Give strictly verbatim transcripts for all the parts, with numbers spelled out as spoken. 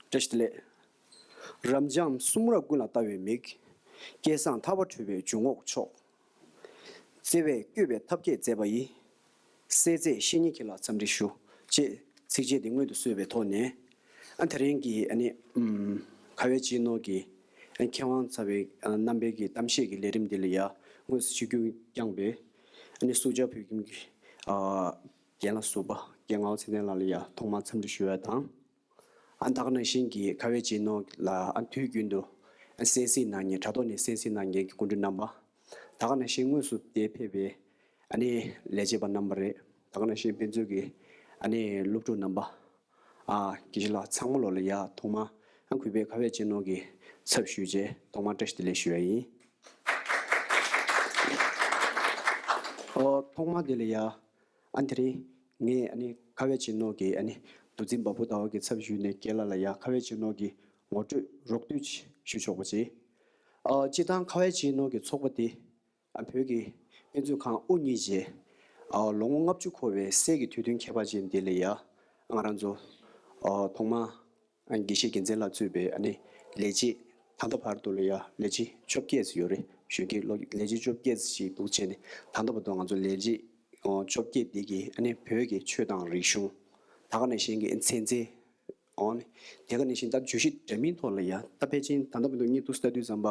བཀྲ་ཤིས་བདེ་ལེགས། རབ་འབྱམས་གསུང་རབ་ཀུན་ལ་ལྟ་བའི་མིག། སྐལ་བཟང་ཐར་པ་འཕྲོད་པའི་འཇུག་ངོགས་མཆོག། བརྩེ་བས་བསྐྱོད་པའི་ཐབས་མཁས་མཛད་པ་ཡི། གསལ་མཛད་བཤེས་གཉེན་ཁྱེད་ལ་འཚམས་འདྲི་ཞུ། ཅེས་ཚིགས་བཅད་འདི་སྔོན་དུ་གསོལ་བའི་ཐོག་ནས། ཨ་དེ་རིང་གི་ཨ་ནི་ཨམ་ཁ་བའི་སྤྱི་ནོར་གྱི་ཨ་མཁས་དབང་ཚ་བའི་ཨ་རྣམ་པའི་གི་གཏམ་བཤད་ཀྱི་ལས་རིམ་འདི་ལ་ཡ་དངོས་སུ་ཆིབས་བསྒྱུར་བསྐྱངས་པའི་ཨ་ནི་སུ་ཇཱ་བོད་ཁྱིམ་གྱི་ཨ་རྒན་ལགས་ཟུར་པ་རྒན་ངག་དབང་ཚེ་བརྟན་ལགས་ལ་ཡ་ཐོག་མར་འཚམས་འདྲི་ཞུ་བ་དང་། ཨ་ད་ག་ནང་བཞིན་གྱི་ཁ་བའི་སྤྱི་ནོར་ལ་ཨ་དུས་རྒྱུན་དུ་ཨ་གསན་གཟིགས་གནང་མཁན་དྲ་ཐོག་ནས་གསན་གཟིགས་གནང་མཁན་གྱི་སྐུ་མགྲོན་རྣམ་པ། ད་ག་ནང་བཞིན་དངོས་སུ་འདིར་ཕེབས་པའི་ཨ་ནི་ལས་བྱེད་པ་རྣམ་པ་རེད། ད་ག་ནང་བཞིན་དཔེ་མཛོད་ཀྱི་ཨ་ནི་སློབ་ཕྲུག་རྣམ་པ། ཨ་དགེ་བཤེས་ལགས་ཚང་མ་ལོ་ལ་ཡ་ཐོག་མ་ཨ་གུས་པས་ཁ་བའི་སྤྱི་ནོར་གྱི་ཚབ་ཞུས་རྗེས་ཐོག་མར་བཀྲ་ཤིས་བདེ་ལེགས་ཞུ་བ་ཡིན། ཨོ་ཐོག་མ་དེ་ལ་ཡ། ཨ་དེ་རིང་ངས་ཨ་ནི་ཁ་བའི་སྤྱི་ནོར་གྱི་ཨ་ནི་འདུ་འཛི་འབའ་འབུ་ཟླ་བ་གི་ཚབ་ཞུས་ནས་རྒན་ལགས་ལ་ཡ་ཁ་བའི་སྤྱི་ནོར་གྱི་ངོ་སྤྲོད་རོབ་བསྡུས་ཞུ་ཆོག་པ་བྱེད། ཨ་སྤྱིར་བཏང་ཁ་བའི་སྤྱི་ནོར་གྱི་ཚོགས་པ་དེ་ཨ་བོད་ཀྱི་དཔེ་མཛོད་ཁང་དབུ་བརྙེས་རྗེས་ཨ་ལོ་ངོ་ལྔ་བཅུ་འཁོར་བའི་སྲས་ཀྱི་དུས་སྟོན་ཁྱད་པར་ཅན་འདི་ལ་ཡ་ང་རང་ཚོ་ཨ་ཐོག་མ། དགེ་བཤེས་རྒྱལ་མཚན་ལགས་གཙོས་པའི་ཨ་ནི་ལས་བྱེད་ད་ལྟ་བར་དུ་ལ་ཡ་ལས་བྱེད་བཅོ་བརྒྱད་ཙམ་ཡོད་རེད། གཞོན་སྐྱེས་ལོ་ལས་བྱེད་བཅོ་བརྒྱད་ཙམ་ཞིག་འདུག་བྱས་ནས་ད་ལྟ་བར་དུ་ང་ཚོ་ལས་བྱེད་བཅོ་བརྒྱད་འདི་གིས་ཨ་ནི་བོད་ཀྱི་ཆོས་དང་རིག་གཞུང་ད་ག་ནང་བཞིན་གྱི་ཚན་རྩལ་འོ་ནི་དེ་ག་ནང་བཞིན་ད་བརྗོད་གཞི་འདྲ་མིན་ཐོག་ལ་ཡ་ད་ཕལ་ཆེར་ད་ལྟ་བར་དུ་ངས་འདུག་ལྟ་དུས་ཙམ་པ་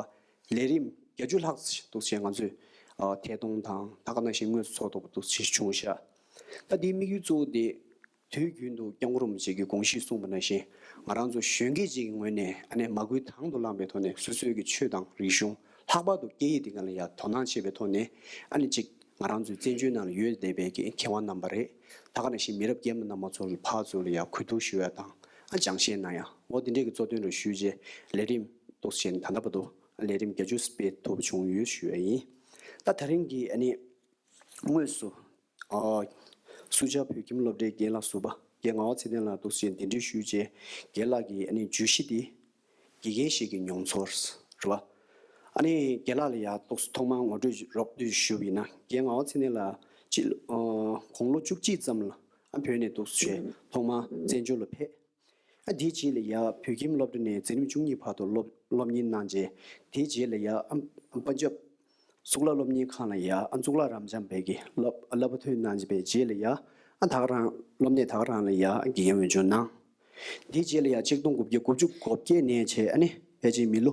ལས་རིམ་བརྒྱད་ཅུ་ལྷག་ཙམ་འདུག་བྱས་ང་ཚོས་ཐད་གཏོང་དང་ད་ག་ནང་བཞིན་དངོས་སུ་ཚོགས་ཐུབ་པ་འདུག་བྱས་བྱུང་ཤག་ད་འདིའི་དམིགས་ཡུལ་གཙོ་བོ་དེ། དུས་རྒྱུན་དུ་སྐྱབས་མགོན་རིན་པོ་ཆེ་གིས་དགོངས་གཞི་གསུངས་པ་ནང་བཞིན་ང་རང་ཚོ་གཞོན་སྐྱེས་ཅིག་གི་ངོས་ནས་ཨ་ནི་མ་བསྐུལ་དང་དུ་བླངས་པའི་ཐོག་ནས་སོ་སོའི་གི་ཆོས་དང་རིག་གཞུང་ལྷག་པར་དུ་སྐད་ཡིག་འདི་ག་ལ་ཡ་དོ་སྣང་བྱེད་པའི་ཐོག་ནས་ཨ་ནི་གཅིག་ང་རང་ཚོའི་བཙན་བྱོལ་ནང་ལ་ཡོད་བསྡད་པའི་གི་མཁས་དབང་རྣམ་པ་རེད། ད་ག་ནང་བཞིན་མི་རབས་རྒན་པ་རྣམ་པ་ཚོ་ལ་ཕར་ཚུར་ལ་ཡ་གུས་བཏུད་ཞུ་ཡ་དང་ཨ་སྦྱང་བཤད་གནང་ཡ་འོ་དེ་འདྲས་ཀྱི་གཙོ་དོན་རུ་ཞུས་རྗེས་ལས་རིམ་ཏོག་ཙམ་ད་ལྟ་བར་དུ་ལས་རིམ་བརྒྱད་ཅུ་སྤེལ་ཐུབ་པ་བྱུང་ཡོད་ཞུ་ཡ་ཡིན། ད་ད་རིང་གི་ཨ་ནི། དངོས་སུ། ཨ། སུ་ཇཱ་བོད་ཁྱིམ་སློབ་གྲྭའི་རྒན་ལགས་ཟུར་པ་རྒན་ངག་དབང་ཚེ་བརྟན་ལགས་འདུག་སེ་གདན་འདྲེན་ཞུས་རྗེས་རྒན་ལགས་ཀྱི་ཨ་ནི་བརྗོད་གཞི་འདི། དགེ་རྒན་ཞིག་གི་མྱོང་ཚོར། རེད་བ། ཨ་ནི་རྒན་ལགས་ལ་ཡ་འདུག་སེ་ཐོག་མར་ངོ་སྤྲོད་རོབ་བསྡུས་ཞུས་པ་ཡིན་ན་རྒན་ངག་དབང་ཚེ་བརྟན་ལགས་སྤྱི་ལོ། ཨ། དགུང་ལོ་བཅུ་གཅིག་ཙམ་ལ་ཨ་བོད་ནས་འདུག་སེ་ཐོག་མར་བཙན་བྱོལ་ལ་ཕེབས། ཨ་དེའི་རྗེས་ལ་ཡ་བོད་ཁྱིམ་སློབ་གྲྭ་ནས་འཛིན་རིམ་བཅུ་གཉིས་བར་དུ་སློབ་སློབ་གཉེར་གནང་རྗེས་དེའི་རྗེས་ལ་ཡ་ཨ་པན་ཇབ་གཙུག་ལག་སློབ་གཉེར་ཁང་ལ་ཡ་ཨ་གཙུག་ལག་རབ་འབྱམས་པའི་གི་བསླབ་བསླབ་པ་ཐོན་གནང་བའི་རྗེས་ལ་ཡ་ཨ་ད་ག་རང་སློབ་གནས་ད་ག་རང་ལ་ཡ་ཨ་དགེ་རྒན་འོས་སྦྱོར་གནང་། དེའི་རྗེས་ལ་ཡ་ཆིག་སྟོང་དགུ་བརྒྱ་དགུ་བཅུ་གོ་བརྒྱད་ནས་བྱས་ཨ་ནི་ཕལ་ཆེར་མི་ལོ་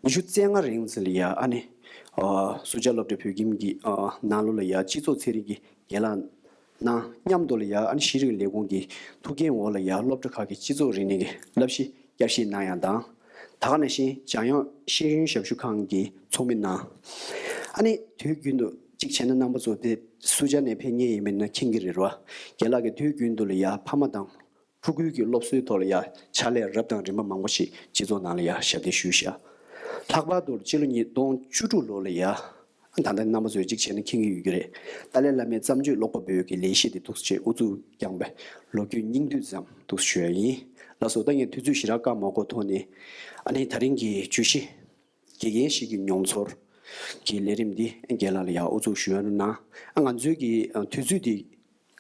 ཉི་ཤུ་རྩ་ལྔ་རིང་ཙམ་ལ་ཡ་ཨ་ནི་ཨ་སུ་ཇཱ་སློབ་གྲྭ་བོད་ཁྱིམ་གྱི་ཨ་ནང་ལོགས་ལ་ཡ་སྤྱི་ཚོགས་ཚན་རིག་གི་རྒན་ལགས་གནང་མཉམ་དུ་ལ་ཡ་ཨ་ནི་ཤེས་རིག་ལས་ཁུངས་ཀྱི་ཐུགས་འགན་འོག་ལ་ཡ་སློབ་གྲྭ་ཁག་གི་སྤྱི་ཚོགས་རིག་གནས་ཀྱི་བསླབ་གཞི་བསྐྱར་ཞིབ་གནང་ཡ་དང་། ད་ག་ནང་བཞིན་འཇམ་དབྱངས་ཤེས་ཡོན་ཞབས་ཞུ་ཁང་གི་ཚོགས་མི་གནང་། ཨ་ནི་དུས་རྒྱུན་དུ་གཅིག་བྱས་ན་རྣམ་པ་ཚོ་དེ་སུ་ཇཱ་ནས་ཕེབས་མཁན་ཡིན་མིན་ན་མཁྱེན་གྱི་རེད་བ། རྒན་ལགས་ཀྱིས་དུས་རྒྱུན་དུ་ལ་ཡ་ཕ་མ་དང་། ཕྲུ་གུའི་གི་སློབ་གསོའི་ཐོག་ལ་ཡ་ཕྱག་ལས་རབ་དང་རིམ་པ་མང་པོ་ཞིག་སྤྱི་ཚོགས་ནང་ལ་ཡ་ཞབས་འདེགས་ཞུས་ཤག་ལྷག་པར་དུ་སྤྱི་ལོ་ཉིས་སྟོང་བཅུ་དྲུག་ལོ་ལ་ཡ། ད་ལྟ་རྣམ་པ་ཚོས་གཅིག་བྱས་ན་མཁྱེན་གྱི་ཡོད་ཀྱི་རེད། ཏཱ་ལའི་བླ་མའི་བརྩམས་ཆོས་ཀློག་པ་པོའི་གི་ལས་གཞི་དེ་འདུག་སེ་ཨུ་ཚུགས་བསྐྱངས་པའི་ལོ་རྒྱུས་སྙིང་བསྡུས་ཙམ་འདུག་སེ་ཞུ་ཡ་ཡིན། ལགས་སོ། ད་ངས་དུས་ཚོད་ཞེ་དྲག་བཀག་མ་དགོས་ཐོག་ནས་ཨ་ནི་ད་རིང་གི་བརྗོད་གཞི། དགེ་རྒན་ཞིག་གི་མྱོང་ཚོར་གྱི་ལས་རིམ་འདི་རྒན་ལགས་ལ་ཡང་ཨུ་ཚུགས་ཞུ་ཡ་རུ་གནང་། ཨ་ང་ཚོའི་གི་ཨ་དུས་ཚོད་འདི་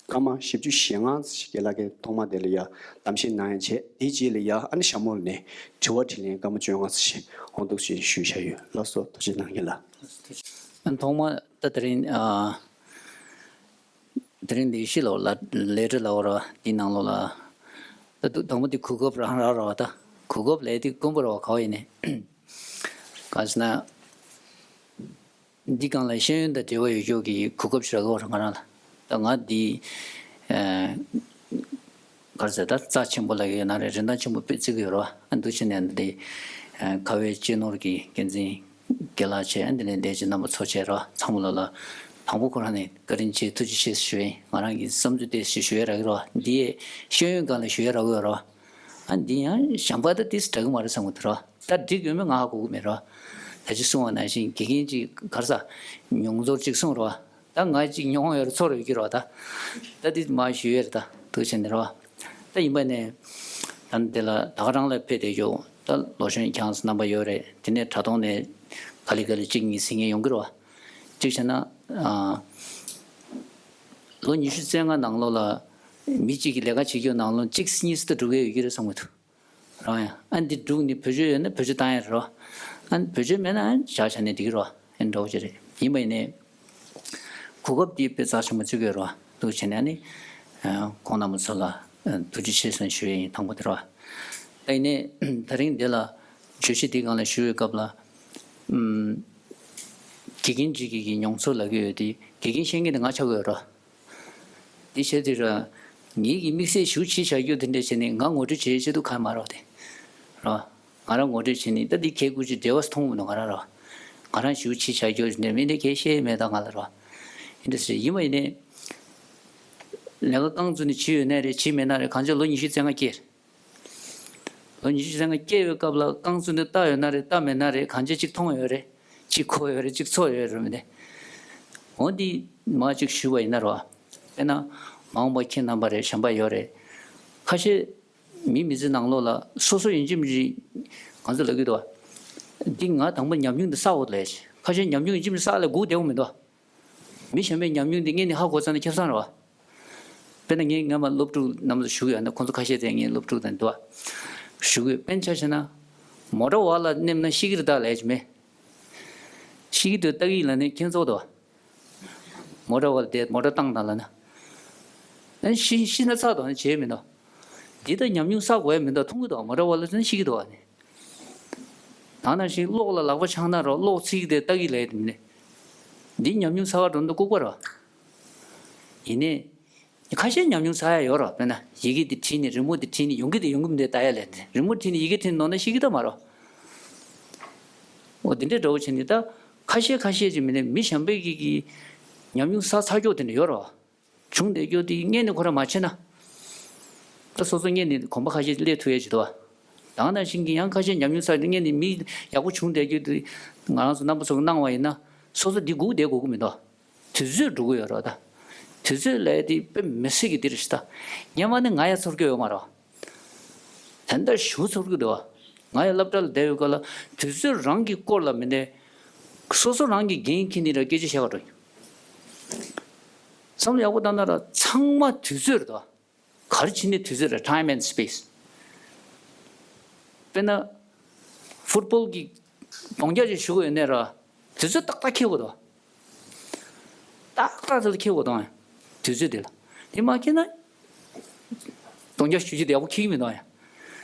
སྐར་མ་བཞི་བཅུ་ཞེ་ལྔ་ཞིག་རྒན་ལགས་ཀྱིས་ཐོག་མ་དེ་ལ་ཡང་གཏམ་བཤད་གནང་ཡ་བྱས། དེའི་རྗེས་ལ་ཡང་ཨ་ནི་ཞྭ་མོ་ལ་ནས་དྲི་བ་དྲིས་ལན་སྐར་མ་བཅོ་ལྔ་ཞིག་འོང་འདུག་ཞེས་ཞུས་བཞག་ཡོད། ལགས་སོ། ཐུགས་རྗེ་གནང་རྒན་ལགས། ཨ་ཐོག་མ་ད་དེ་རིང་ཨ། དེ་རིང་ལས་གཞི་ལ་ལ་ལས་རིགས་ལ་འོ་ར་འདི་ནང་ལོགས་ལ། ད་དུ་དང་པོ་འདི་གོ་སྐབས་རང་རག་ར་བ། ད་གོ་སྐབས་ལས་འདི་དཀོན་པོ་ར་བ་ག་བ་ཡིན་ནི། གང་ཟེར་ན། འདི་སྒང་ལ་ཤེས་ཡོན་དང་འབྲེལ་བ་ཡོད་ཕྱོགས་ཀྱི་གོ་སྐབས་ཞིག་རག་གི་ཡོད་རེད་ང་རང་ལ། ད་ང་འདི། ཨ། ག་རེ་ཟེར་ད་རྩ་ཆེན་པོ་ལབ་ཀྱི་ཡོད་ན་རེད། རིན་ཐང་ཆེན་པོ་དཔེ་བརྩི་གི་ཡོད་རེད་བ། ཨ་འདུ་བྱེད་ནས་འདི། ཨ་ཁ་བའི་སྤྱི་ནོར་གྱི་འགན་འཛིན་རྒན་ལགས་བྱས། ཨ་འདི་ནས་འདས་ཀྱི་རྣམ་པ་ཚོ་བྱས་རེད་བ། ཚང་མ་ལོ་ལ་དང་པོ་ཁོ་རང་ནས་བཀའ་དྲིན་ཆེ་ཐུགས་རྗེ་ཆེ་ཞུ་ཡིན། ང་རང་གི་བསམ་ཚུལ་དེ་ཞུ་ཞུ་ཡ་རག་གི་རེད་བ། འདི་ཡས་ཤེས་ཡོན་སྒང་ལ་ཞུ་ཡ་རག་གི་ཡོད་རེད་བ། ཨ་འདི་ཡང་གཞན་པ་ད་ཏིས་དྲག་གི་མ་རེད་བསམ་གི་འདུག་རེད་བ། ད་འགྲིག་ཡོད་མེད་ང་ཧ་གོ་གི་མེད་རེད་བ། ད་ཅི་གསུང་བ་ནང་བཞིན་དགེ་རྒན་གཅིག་ག་རེ་ཟ། མྱོང་ཚོར་གཅིག་གསུང་རེད་བ། ད་ང་གཅིག་མྱོང་ཡོད་རེད་ཚོར་ཡོད་ཀྱི་རེད་བ་ད། ད་འདི་མ་ཞུ་ཡོད་རེད་ད་ཐུགས་ཆེ་ནི་རེད་བ། ད་ཡིན་པ་ནས་ད་འདི་ལ་ད་ག་རང་ལ་ཕེབས་བསྡད་ཡོད། ད་ལོ་གཞོན་ཁྱང་རྣམ་པ་ཡོད་རེད། དེ་ནས་དྲ་ཐོག་ནས་ག་ལེ་ག་ལེ་གཅིག་གཉིས་ཟིན་མཁན་ཡོང་གི་རེད་བ། གཅིག་བྱས་ན་ཨ། ལོ་ཉི་ཤུ་རྩ་ལྔ་ནང་ལོགས་ལ་མི་གཅིག་གིས་ལས་ཀ་བྱེད་རྒྱུ་ནང་ལོགས་གཅིག་གཉིས་སུ་ད་འགྲོ་གི་ཡོད་ཀྱི་རེད་བསམ་གི་འདུག་རོ་ཡ། ཨ་འདི་འབྲུག་ནི་བེད་སྤྱོད་ཡོད་ན་བེད་སྤྱོད་བཏང་ཡ་རེད་རོ། ཨ་བེད་སྤྱོད་མེད་ན་ཨ་བཞག་བྱས་ནས་འགྲིག་གི་རོ། ཨ་འདྲ་བོ་ཅིག་རེད། ཡིན་པ་ཡིན་ནའི། གོ་སྐབས་འདི་དཔེ་རྩ་ཆེན་པོ་བརྩི་དགོས་རོ། འདུག་བྱས་ནས་ཨ་ནི། ཁོང་རྣམ་པ་ཚོ་ལ་ཐུགས་རྗེ་ཆེ་ཟེར་ཞུ་ཡ་ཡིན། དང་པོ་དེ་རོ། ད་ཡིན་ནའི་དེ་རིང་འདི་ལ་བརྗོད་གཞི་འདི་སྒང་ལ་ཞུ་བའི་སྐབས་ལ། ཨམ། དགེ་རྒན་ཅིག་གི་མྱོང་ཚོར་ལབ་ཀྱི་ཡོད་དེ། དགེ་རྒན་བཤད་མཁན་དེ་ང་ཆགས་ཀྱི་ཡོད་རོ། དེ་བྱས་དུས་ར། ངེད་ཀྱི་དམིགས་བསལ་ཞེ་པོ་ཅིག་བྱ་རྒྱུ་དེ་འདྲ་བྱས་ནས་ང་ངོ་སྤྲོད་བྱེད་ཆེད་དུ་གང་མ་རོགས་དེ། རོ། ང་རང་ངོ་སྤྲོད་བྱས་ནས་ད་འདི་ཁྱེད་སྐུ་ཅིག་འབྲེལ་བ་མཐོང་མི་འདུག་ང་རང་རོ། ང་རང་ཞེ་པོ་ཅིག་བྱ་རྒྱུ་དེ་འདྲ་མི་འདྲ་ཁས་བཤད་མེད་ད་ང་ལ་རོ། ཡིན་འདྲ་ཟེར་ཡིན་པ་ཡིན་ནའི། ལས་ཀ་རྐང་བཙུགས་ནས་བྱས་ཡོད་ན་རེད། བྱས་མེད་ན་རེད། གང་ཅི་ལོ་ཉི་ཤུ་རྩ་ལྔ་སྐྱེས། ལོ་ཉི་ཤུ་རྩ་ལྔ་སྐྱེས་པའི་སྐབས་ལ་རྐང་བཙུགས་ནས་བལྟས་ཡོད་ན་རེད། བལྟས་མེད་ན་རེད། གང་ཅི་གཅིག་མཐོང་ཡོད་རེད། གཅིག་གོ་ཡོད་རེད། གཅིག་ཚོར་ཡོད་རེད་མི་འདི། འོ་འདི་མ་གཅིག་ཞུས་པ་ཡིན་ན་རོ། དཔེར་ན། མ་འོངས་པ་ཁྱེད་རྣམ་པ་རེད། གཞན་པ་ཡོད་རེད། ཁ་ཤས་མི་མི་ཚེ་ནང་ལོགས་ལ་སོ་སོ་ཡིན་གཅིག་མིན་གཅིག་ང་ཚོ་ལབ་ཀྱི་འདུག་བ། འདི་ང་དང་པོ་ཉམས་མྱོང་འདི་བསགས་དགོས་ལས། ཁ་ཤས་ཉམས་མྱོང་ཡིན་གཅིག་མིན་གཅིག་བསགས་ལས་སྒུག་བསྡད་དགོས་མི་འདུག་བ། མི་གཞན་པའི་ཉམས་མྱོང་འདི་སྔོན་ནས་ཧ་གོ་ཚར་ན་ཁེ་བཟང་རེད་བ། དཔེར་ན་ངས་སྔོན་མ་སློབ་ཕྲུག་རྣམས་ལ་ཞུ་ཡོད་ན། ཁོང་ཚོ་ཁ་ཤས་དེ་ངའི་སློབ་ཕྲུག་དང་འདུག་བ། ཞུ་གི་ཡོད། དཔེར་ན་ཆ་བཞག་ན། མོ་ཊ་འོག་ལ་མནན་ན་ཤི་གི་རེད་ད་ལབ་ཀྱི་མེད། ཤི་གི་འདུག་ལྟ་གི་ལབ་ནས་ཁྱེད་ཚོ་འདུག་བ། མོ་ཊ་འོག་ལ་བསྡད་མོ་ཊ་བཏང་དང་ལབ་ན། ཨ་ཤི་ཤི་ན་ཚར་དང་བྱས་མི་འདུག་འདི་ལྟར་ཉམས་མྱོང་བསགས་དགོས་ཡ་མི་འདུག་མཐོང་གི་འདུག་མོ་ཊ་འོག་ལ་ཟིན་ཤི་གི་འདུག་བ་ནི། ད་ནང་བཞིན་གློག་ལ་ལག་པ་འཆང་ན་རོ། གློག་ཚིག་དེ་ལྟ་གི་ལས་དེ་མིན་ནས། འདི་ཉམས་མྱོང་ཚ་བ་འགྲོ་འདུག་ལྐུགས་པ་རོ། ཡིན་ནས། ཁ་ཤས་ཉམས་མྱོང་ཚ་ཡ་ཡོད་རོ། དཔེར་ན་ཡི་གེ་འདི་བྲིས་ནས་རི་མོ་འདི་བྲིས་ནས་ཡོང་གི་དེ་ཡོང་གི་མི་འདུག་ལྟ་ཡ་ལས་དེ། རི་མོ་བྲིས་ནས་ཡི་གེ་བྲིས་ནོར་ན་ཤི་གི་ད་མ་རོ། འོ་འདི་འདྲའི་འདྲ་བོ་བྱས་ནས་ད་ཁ་ཤས་ཁ་ཤས་ཅིག་མིན་ནས་མི་གཞན་པའི་གི་གི་ཉམས་མྱོང་བསགས་ཚར་ཀྱོག་དེ་འདྲ་ཡོད་རོ། བྱུང་བསྡད་རྒྱུ་དེ་སྔོན་ནས་ཁོ་རང་མ་བྱས་ན། ད་སོ་སོ་སྔོན་ནས་གོམ་པ་ཁ་ཤས་སླེབས་ཐུབ་ཡས་ཅིག་འདུག་བ། ད་ག་ནང་བཞིན་གྱི་ཡང་ཁ་ཤས་ཉམས་མྱོང་བསགས་ཏེ་སྔོན་ནས་མི་ཡག་པོ་བྱུང་བསྡད་རྒྱུ་དེ། ང་རང་ཚོ་རྣམ་པ་ཚོ་གིས་གནང་བ་ཡིན་ན། སོ་སོ་འདི་སྒུག་བསྡད་དགོས་ཀྱི་མི་འདུག་དུས་ཚོད་འགྲོ་གི་ཡོད་རེད་ད། དུས་ཚོད་ལབ་ཡས་དེ་དཔེ་མི་སྲིད་ཀྱི་འདི་རེད་ཤག་ད། སྔོན་མ་ནི་ང་ཡང་ཚོར་གྱི་ཡོད་མ་རེད། ད་ལྟ་ཞེ་པོ་ཚོར་གྱི་འདུག་བ། ང་ཡང་སློབ་གྲྭ་ལ་བསྡད་ཡོད་སྐབས་ལ་དུས་ཚོད་རང་གི་སྐོར་ལ་མི་འདྲ། སོ་སོ་རང་གི་འགན་འཁྱེར་ནས་ར་སྐད་ཆ་བཤད་ག་འགྲོ། བསམ་བློ་ཡག་པོ་བཏང་ན་ར་ཚང་མ་དུས་ཚོད་རེད་དོ། ག་རེ་བྱས་ནས་དུས་ཚོད་རེད། time and space། དཔེར་ན། ཕུཊ་བོལ་གྱི་གདོང་རྒྱག་ཅིག་ཞུ་གི་ཡོད་ནའི་ར། དུས་ཚོད་ཏག་ཏག་འཁེལ་དགོས་དོ། ཏག་ཏག་དེ་ལ་འཁེལ་དགོས་དོ། དུས་ཚོད་དེ་ལ། དེ་མ་འཁེལ་ན། གདོང་རྒྱག་ཞུ་རྒྱུ་དེ་ཡག་པོ་འཁེལ་གི་མི་འདུག་ཡ།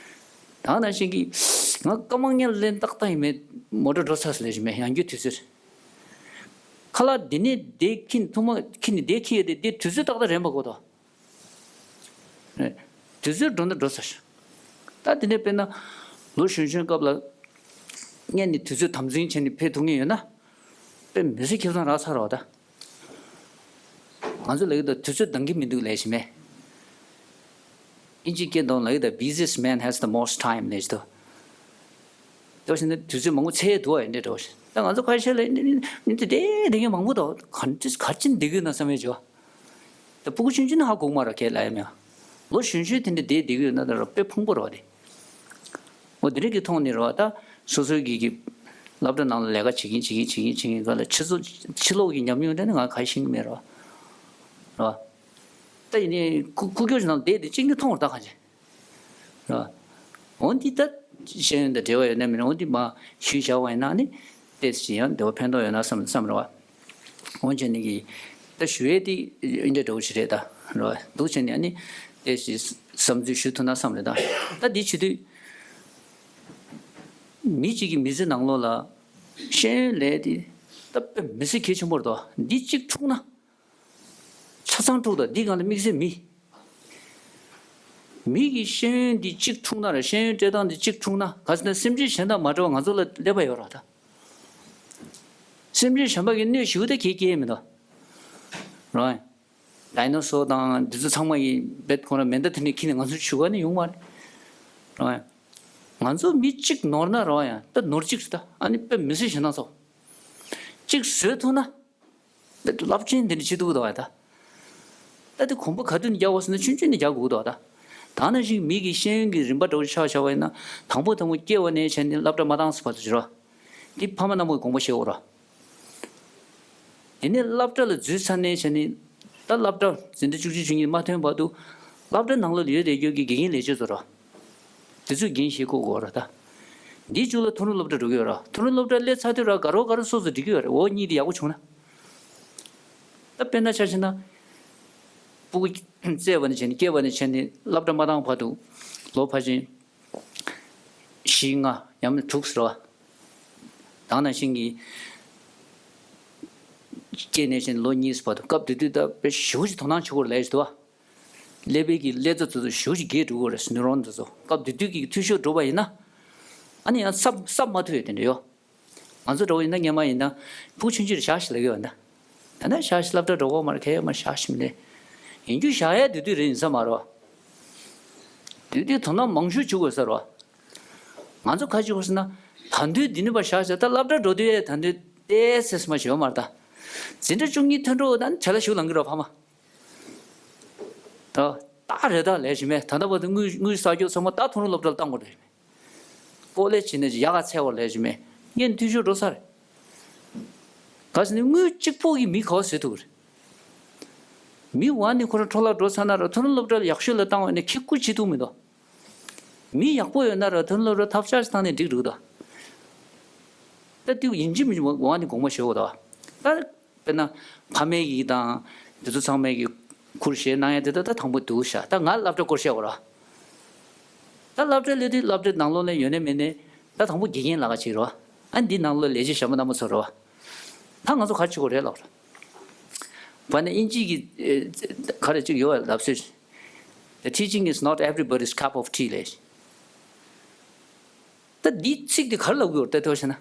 ད་ནང་བཞིན་གྱི། ང་སྐར་མ་ལྔ་ལ་ལན་ཏག་ཏག་ཡིན་མེད། མོ་ཊ་འགྲོ་ཚར་སོང་ལབ་ཀྱི་མེད། ཡང་བསྐྱར་དུས་ཚོད་རེད། ཁ་ལག་འདི་ནས་འདི་འཁྱེར་ཐུག་མ་འཁྱེར་ནས་འདི་འཁྱེར་ཡོད་དེ་འདི་དུས་ཚོད་ཏག་ཏག་རན་པ་དགོས་དོ། རེད། དུས་ཚོད་འགྲོ་ན་འགྲོ་ཚར། ད་དེ་ནས་དཔེར་ན། ལོ་གཞོན་གཞོན་སྐབས་ལ། སྔོན་ནས་དུས་ཚོད་དམ་འཛིན་བྱས་ནས་ཕེབས་ཐུབ་མཁན་ཡོད་ན། དཔེ་མི་སྲིད་ཁེ་བཟང་རག་ཚར་བ་ད། ང་ཚོ་ལབ་ཀྱི་འདུག་དུས་ཚོད་འདང་གི་མི་འདུག་ལབ་ཀྱི་མེད། ཨིན་ཇིའི་སྐད་ཐོག་ལབ་ཀྱི་འདུག busiest man has the most time ལབ་ཀྱི་འདུག་དེ་བཞིན་དུས་ཚོད་མང་པོ་འཚོལ་འདུག་བ་ཡིན་འདྲ་འགྲོ། ད་ང་ཚོ་ཁ་ཤས་ལ་ནི་ནི་ནི་དེ་དེ་མཁན་མང་པོ་འདུག་ག་འདྲ་ག་རེ་བྱས་ནས་བསྡད་ཀྱི་ཡོད་ན་བསམ་ཡས་བྱོས། ད་སྤུ་གུ་ཆུང་ཆུང་ནི་ཧ་གོ་གི་མ་རེད་ཁས་ལབ་ཡ་མེད། ལོ་གཞོན་གཞོན་དེ་འདྲ་བསྡད་བསྡད་ཀྱི་ཡོད་ན་ད་ར་དཔེ་ཕངས་པོ་རེད་བ་དེ། འོ་དེ་འདྲ་གི་ཐོག་ནས་རེད་བ། ད་སོ་སོའི་གི་གི་སློབ་གྲྭ་ནང་ལ་ལས་ཀ་བྱེད་ཀྱིན་བྱེད་ཀྱིན་བྱེད་ཀྱིན་བྱེད་ཀྱིན་སྒང་ལ་ཕྱི་ཚོ་ཕྱི་ལོགས་ཀྱི་ཉམས་མྱོང་དེ་ནི་ང་ག་ཤེས་ཀྱི་མེད་རེད་བ། རེད་བ། ད་ཡིན་ནའི་སྐུ་སྐུ་སྐྱོར་ནང་བསྡད་དེ་གཅིག་ནི་མཐོང་བ་ད་གང་བྱེད། རེད་བ། འོ་འདི་ད་ཤེས་ཡོན་དང་འབྲེལ་བ་ཡོད་ན་མེད་ན། འོ་འདི་མ་ཞུས་བཞག་པ་ཡིན་ན་ནི་ཏོག་ཙམ་ཡང་འདི་བ་ཕན་ཐོགས་ཡོད་ན་བསམ་བསམ་རེད་བ། འོན་ཀྱང་ནི་གི་ད་ཞུ་ཡས་དེ་འདི་འདྲ་འདྲ་བོ་ཞིག་རེད་ད། རེད་བ། འདུག་བྱས་ནས་ནི་ཏོག་ཙམ་བསམ་ཚུལ་ཞུ་ཐུབ་ན་བསམ་རེད་ད། ད་འདི་བྱེད་དུས་མི་གཅིག་གི་མི་ཚེ་ནང་ལོགས་ལ་ཤེས་ཡོན་ལས་དེ་ད་དཔེ་མི་སྲིད་གལ་ཆེན་པོ་རེད་དོ། འདི་གཅིག་འཁྲུངས་ན། ཆ་ཚང་འཁྲུག་དང་འདི་སྒང་ལ་དམིགས་བསལ་མི། མི་གི་ཤེས་ཡོན་འདི་གཅིག་འཁྲུག་ན་ར། ཤེས་ཡོན་སྤྲད་སྟངས་འདི་གཅིག་འཁྲུག་ན། ག་ཟེར་ན་སེམས་ཅན་གཞན་དང་མ་འདྲ་བ་ང་ཚོ་ལ་ཀླད་པ་ཡོད་ར་ད། སེམས་ཅན་གཞན་པ་གི་གནོད་ཞིག་ད་གས་སྐྱེལ་མི་འདུག་རང་། ཌའི་ནོ་སོར་དང་འདི་ཚོ་ཚང་མ་གི་བེད་ཁོ་རང་མེ་མདའ་དེ་ནས་ཁྱེར་ནས་ང་ཚོ་ཆུ་ཁ་ནས་ཡོང་བ་རེད། རང་། ང་ཚོ་མི་གཅིག་ནོར་ན་ར་ཡང་ད་ནོར་གཅིག་རེད་ད། ཨ་ནི་དཔེ་མི་སྲིད་ཞེ་སྡང་ཚོ། གཅིག་བཟོས་ཐུབ་ན། རླབས་ཆེན་འདི་འདྲ་བྱེད་ཐུབ་ཀྱི་འདུག་བ་ད། ད་དེ་གོམ་པ་ག་དུས་ནས་རྒྱག་དགོས་ཟེར་ན་ཆུང་ཆུང་ནས་རྒྱག་དགོས་ཀྱི་འདུག་བ་ད། ད་ནང་བཞིན་མི་གི་ཤེས་ཡོན་གྱི་རིམ་པ་འདྲ་བོ་ཆ་བཞག་པ་ཡིན་ན། དང་པོ་དང་པོ་སྐྱེ་བ་ནས་བྱས་ནས་སློབ་གྲྭ་མ་བཏང་ཟེར་བ་དེ་རེད་བ། འདི་ཕ་མ་རྣམས་ཀྱིས་དགོངས་པ་བཞེས་དགོས་རེད་བ། དེ་ནས་སློབ་གྲྭ་ལ་འཛུལ་ཚར་ནས་བྱས་ནས། ད་སློབ་གྲྭ་འཛིན་གྲྭ་བཅུ་གཅིག་བཅུ་གཉིས་མ་ཐོན་བར་དུ། སློབ་གྲྭ་ནང་ལ་ཡོད་བསྡད་རྒྱུ་གི་དགེ་རྒན་ལས་བྱེད་ཚོ་རེད་བ། དེ་ཚོས་འགན་བཞེས་དགོས་དགོས་ར་ད། འདིའི་མཇུག་ལ་མཐོ་རིམ་སློབ་གྲྭ་འགྲོ་གི་ཡོད་ར། མཐོ་རིམ་སློབ་གྲྭ་སླེབས་ཚར་དུས་ར་དགའ་རོགས་དགའ་རོགས་སོ་སོ་འགྲིག་གི་ཡོད་རེད། འོ་གཉིས་དེ་ཡག་པོ་བྱུང་ན། ད་དཔེར་ན་ཆ་བཞག་ན། སྤུ་གུ་བཙས་པ་ནས་བྱས་ནས་སྐྱེས་པ་ནས་བྱས་ནས་སློབ་གྲྭ་མ་བཏང་བར་དུ་ལོ་ཕལ་ཆེར་བཞི་ལྔ་ཡང་མིན་དྲུག་ཟེར་བ། དེ་ནང་བཞིན་གྱི་སྐྱེས་ནས་བྱས་ནས་ལོ་གཉིས་བར་དུ་སྐབས་དེ་དུས་ད་དཔེ་ཞེ་པོ་ཅིག་དོ་སྣང་བྱེད་དགོས་རེད་ལབ་ཡ་ཞིག་འདུག་བ། ཀླད་པའི་གི་ཀླད་རྩ་དེ་ཚོ་ཞེ་པོ་ཅིག་རྒས་འགྲོ་གི་རེད། ནུས་རོན་དེ་ཚོ་སྐབས་དེ་དུས་ཀྱི་འཐུས་ཤོར་འགྲོ་བ་ཡིན་ན། ཨ་ནི་ཡང་གསབ་གསབ་མ་ཐུབ་ཡ་དེ་འདྲ་ཡོད། ང་ཚོ་འདྲ་བོ་ཡིན་ན་སྔོན་མ་ཡིན་ན་ཕྲུ་གུ་ཆུང་ཆུང་རེད་བཞག་ཤིག་ལབ་ཀྱི་ཡོད་ན། ད་ནི་བཞག་ཤིག་སློབ་གྲྭ་འགྲོ་གི་ཡོད་མ་རེད། ག་ཡོད་མ་རེད། བཞག་ཤིག་མི་ལབ། ཡིན་རྒྱུ་བཞག་ཡ་དེ་དུས་རེད་ཡིན་ས་མ་རེད་བ། དེ་དུས་དོ་སྣང་མང་ཤོས་བྱེད་དགོས་ས་རེད་བ། ང་ཚོ་ག་རེ་བྱེད་དགོས་ཟེར་ན། ད་དུང་འདི་ནས་ཕར་བཞག་བཞག་ད་སློབ་གྲྭ་འགྲོ་དུས་ཡས་ད་དུང་ཏོག་ཙམ་མ་ཞིག་ཡོད་མ་རེད་ད། འཛིན་གྲྭ་བཅུ་གཉིས་ཐོན་འགྲོ་ད་ནི་བྲེལ་བ་ཞེ་པོ་ལངས་ཀྱི་རེད་ཕ་མ། ད་ད་རེད་ད་ལས་ཞིག་མེད། ད་ལྟ་བར་དུ་དངུལ་དངུལ་བསགས་རྒྱུ་ཚང་མ་ད་མཐོ་རིམ་སློབ་གྲྭ་ལ་བཏང་དགོས་རེད། ཀོ་ལེ་ཇི་ནས་ཡག་ག་ཚད་པ་ལས་ཞིག་མེད། ངས་འཐུས་ཤོར་འགྲོ་ས་རེད། ག་ཟེར་ན་དངུལ་གཅིག་པོ་གིས་མི་ག་པར་བཟོ་ཐུབ་ཀྱི་རེད། མི་འོ་ནི་ཁོ་རང་འཕྲོ་བརླག་འགྲོ་ཚར་ན་ར་མཐོ་རིམ་སློབ་གྲྭ་ལ་ཡག་ཤོས་ལ་བཏང་བ་ནི་ཁེ་ཁུར་བྱེད་ཐུབ་མི་འདུག་མི་ཡག་པོ་ཡོད་ན་ར་མཐོ་རིམ་སློབ་གྲྭ་ཐབས་ཆག་ཅིག་བཏང་ནས་འགྲིག་འགྲིག་འདུག་ད་དེ་ཡིན་གཅིག་མིན་གཅིག་འོ་ནི་དགོངས་པ་བཞེས་དགོས་འདུག་ད་དཔེར་ན་ཕ་མའི་གི་དང་དེ་ཚོ་ཚང་མའི་གི་ཁུར་བཞེས་གནང་ཡ་དེ་ད་ད་དང་པོ་འདུག་ཤག་ད་ང་སློབ་གྲྭ་སྐོར་བཤད་དགོས་ར། ད་སློབ་གྲྭ་སླེབས་དུས་སློབ་གྲྭའི་ནང་ལོགས་ལ་ཡོད་ནས་མེད་ནས་ད་དང་པོ་དགེ་རྒན་ལབ་ཀྱི་རེད་བ། ཨ་འདི་ནང་ལོགས་ལས་བྱེད་གཞན་པ་རྣམ་པ་ཚོ་རེད་བ། ད་ང་ཚོ་ག་རེ་བྱེད་དགོས་རེད་ལབ་ར། བ་ནི་དབྱིན་ཇི་གི་ཨེ་ག་རེ་ཅིག་ཡོད་བ་ལབ་སྲོལ། The teaching is not everybody's cup of tea ལབ། ད་འདི་ཚིག་འདི་ག་རེ་ལབ་དགོས་རེད་ལྟོས་ཤེ་ན།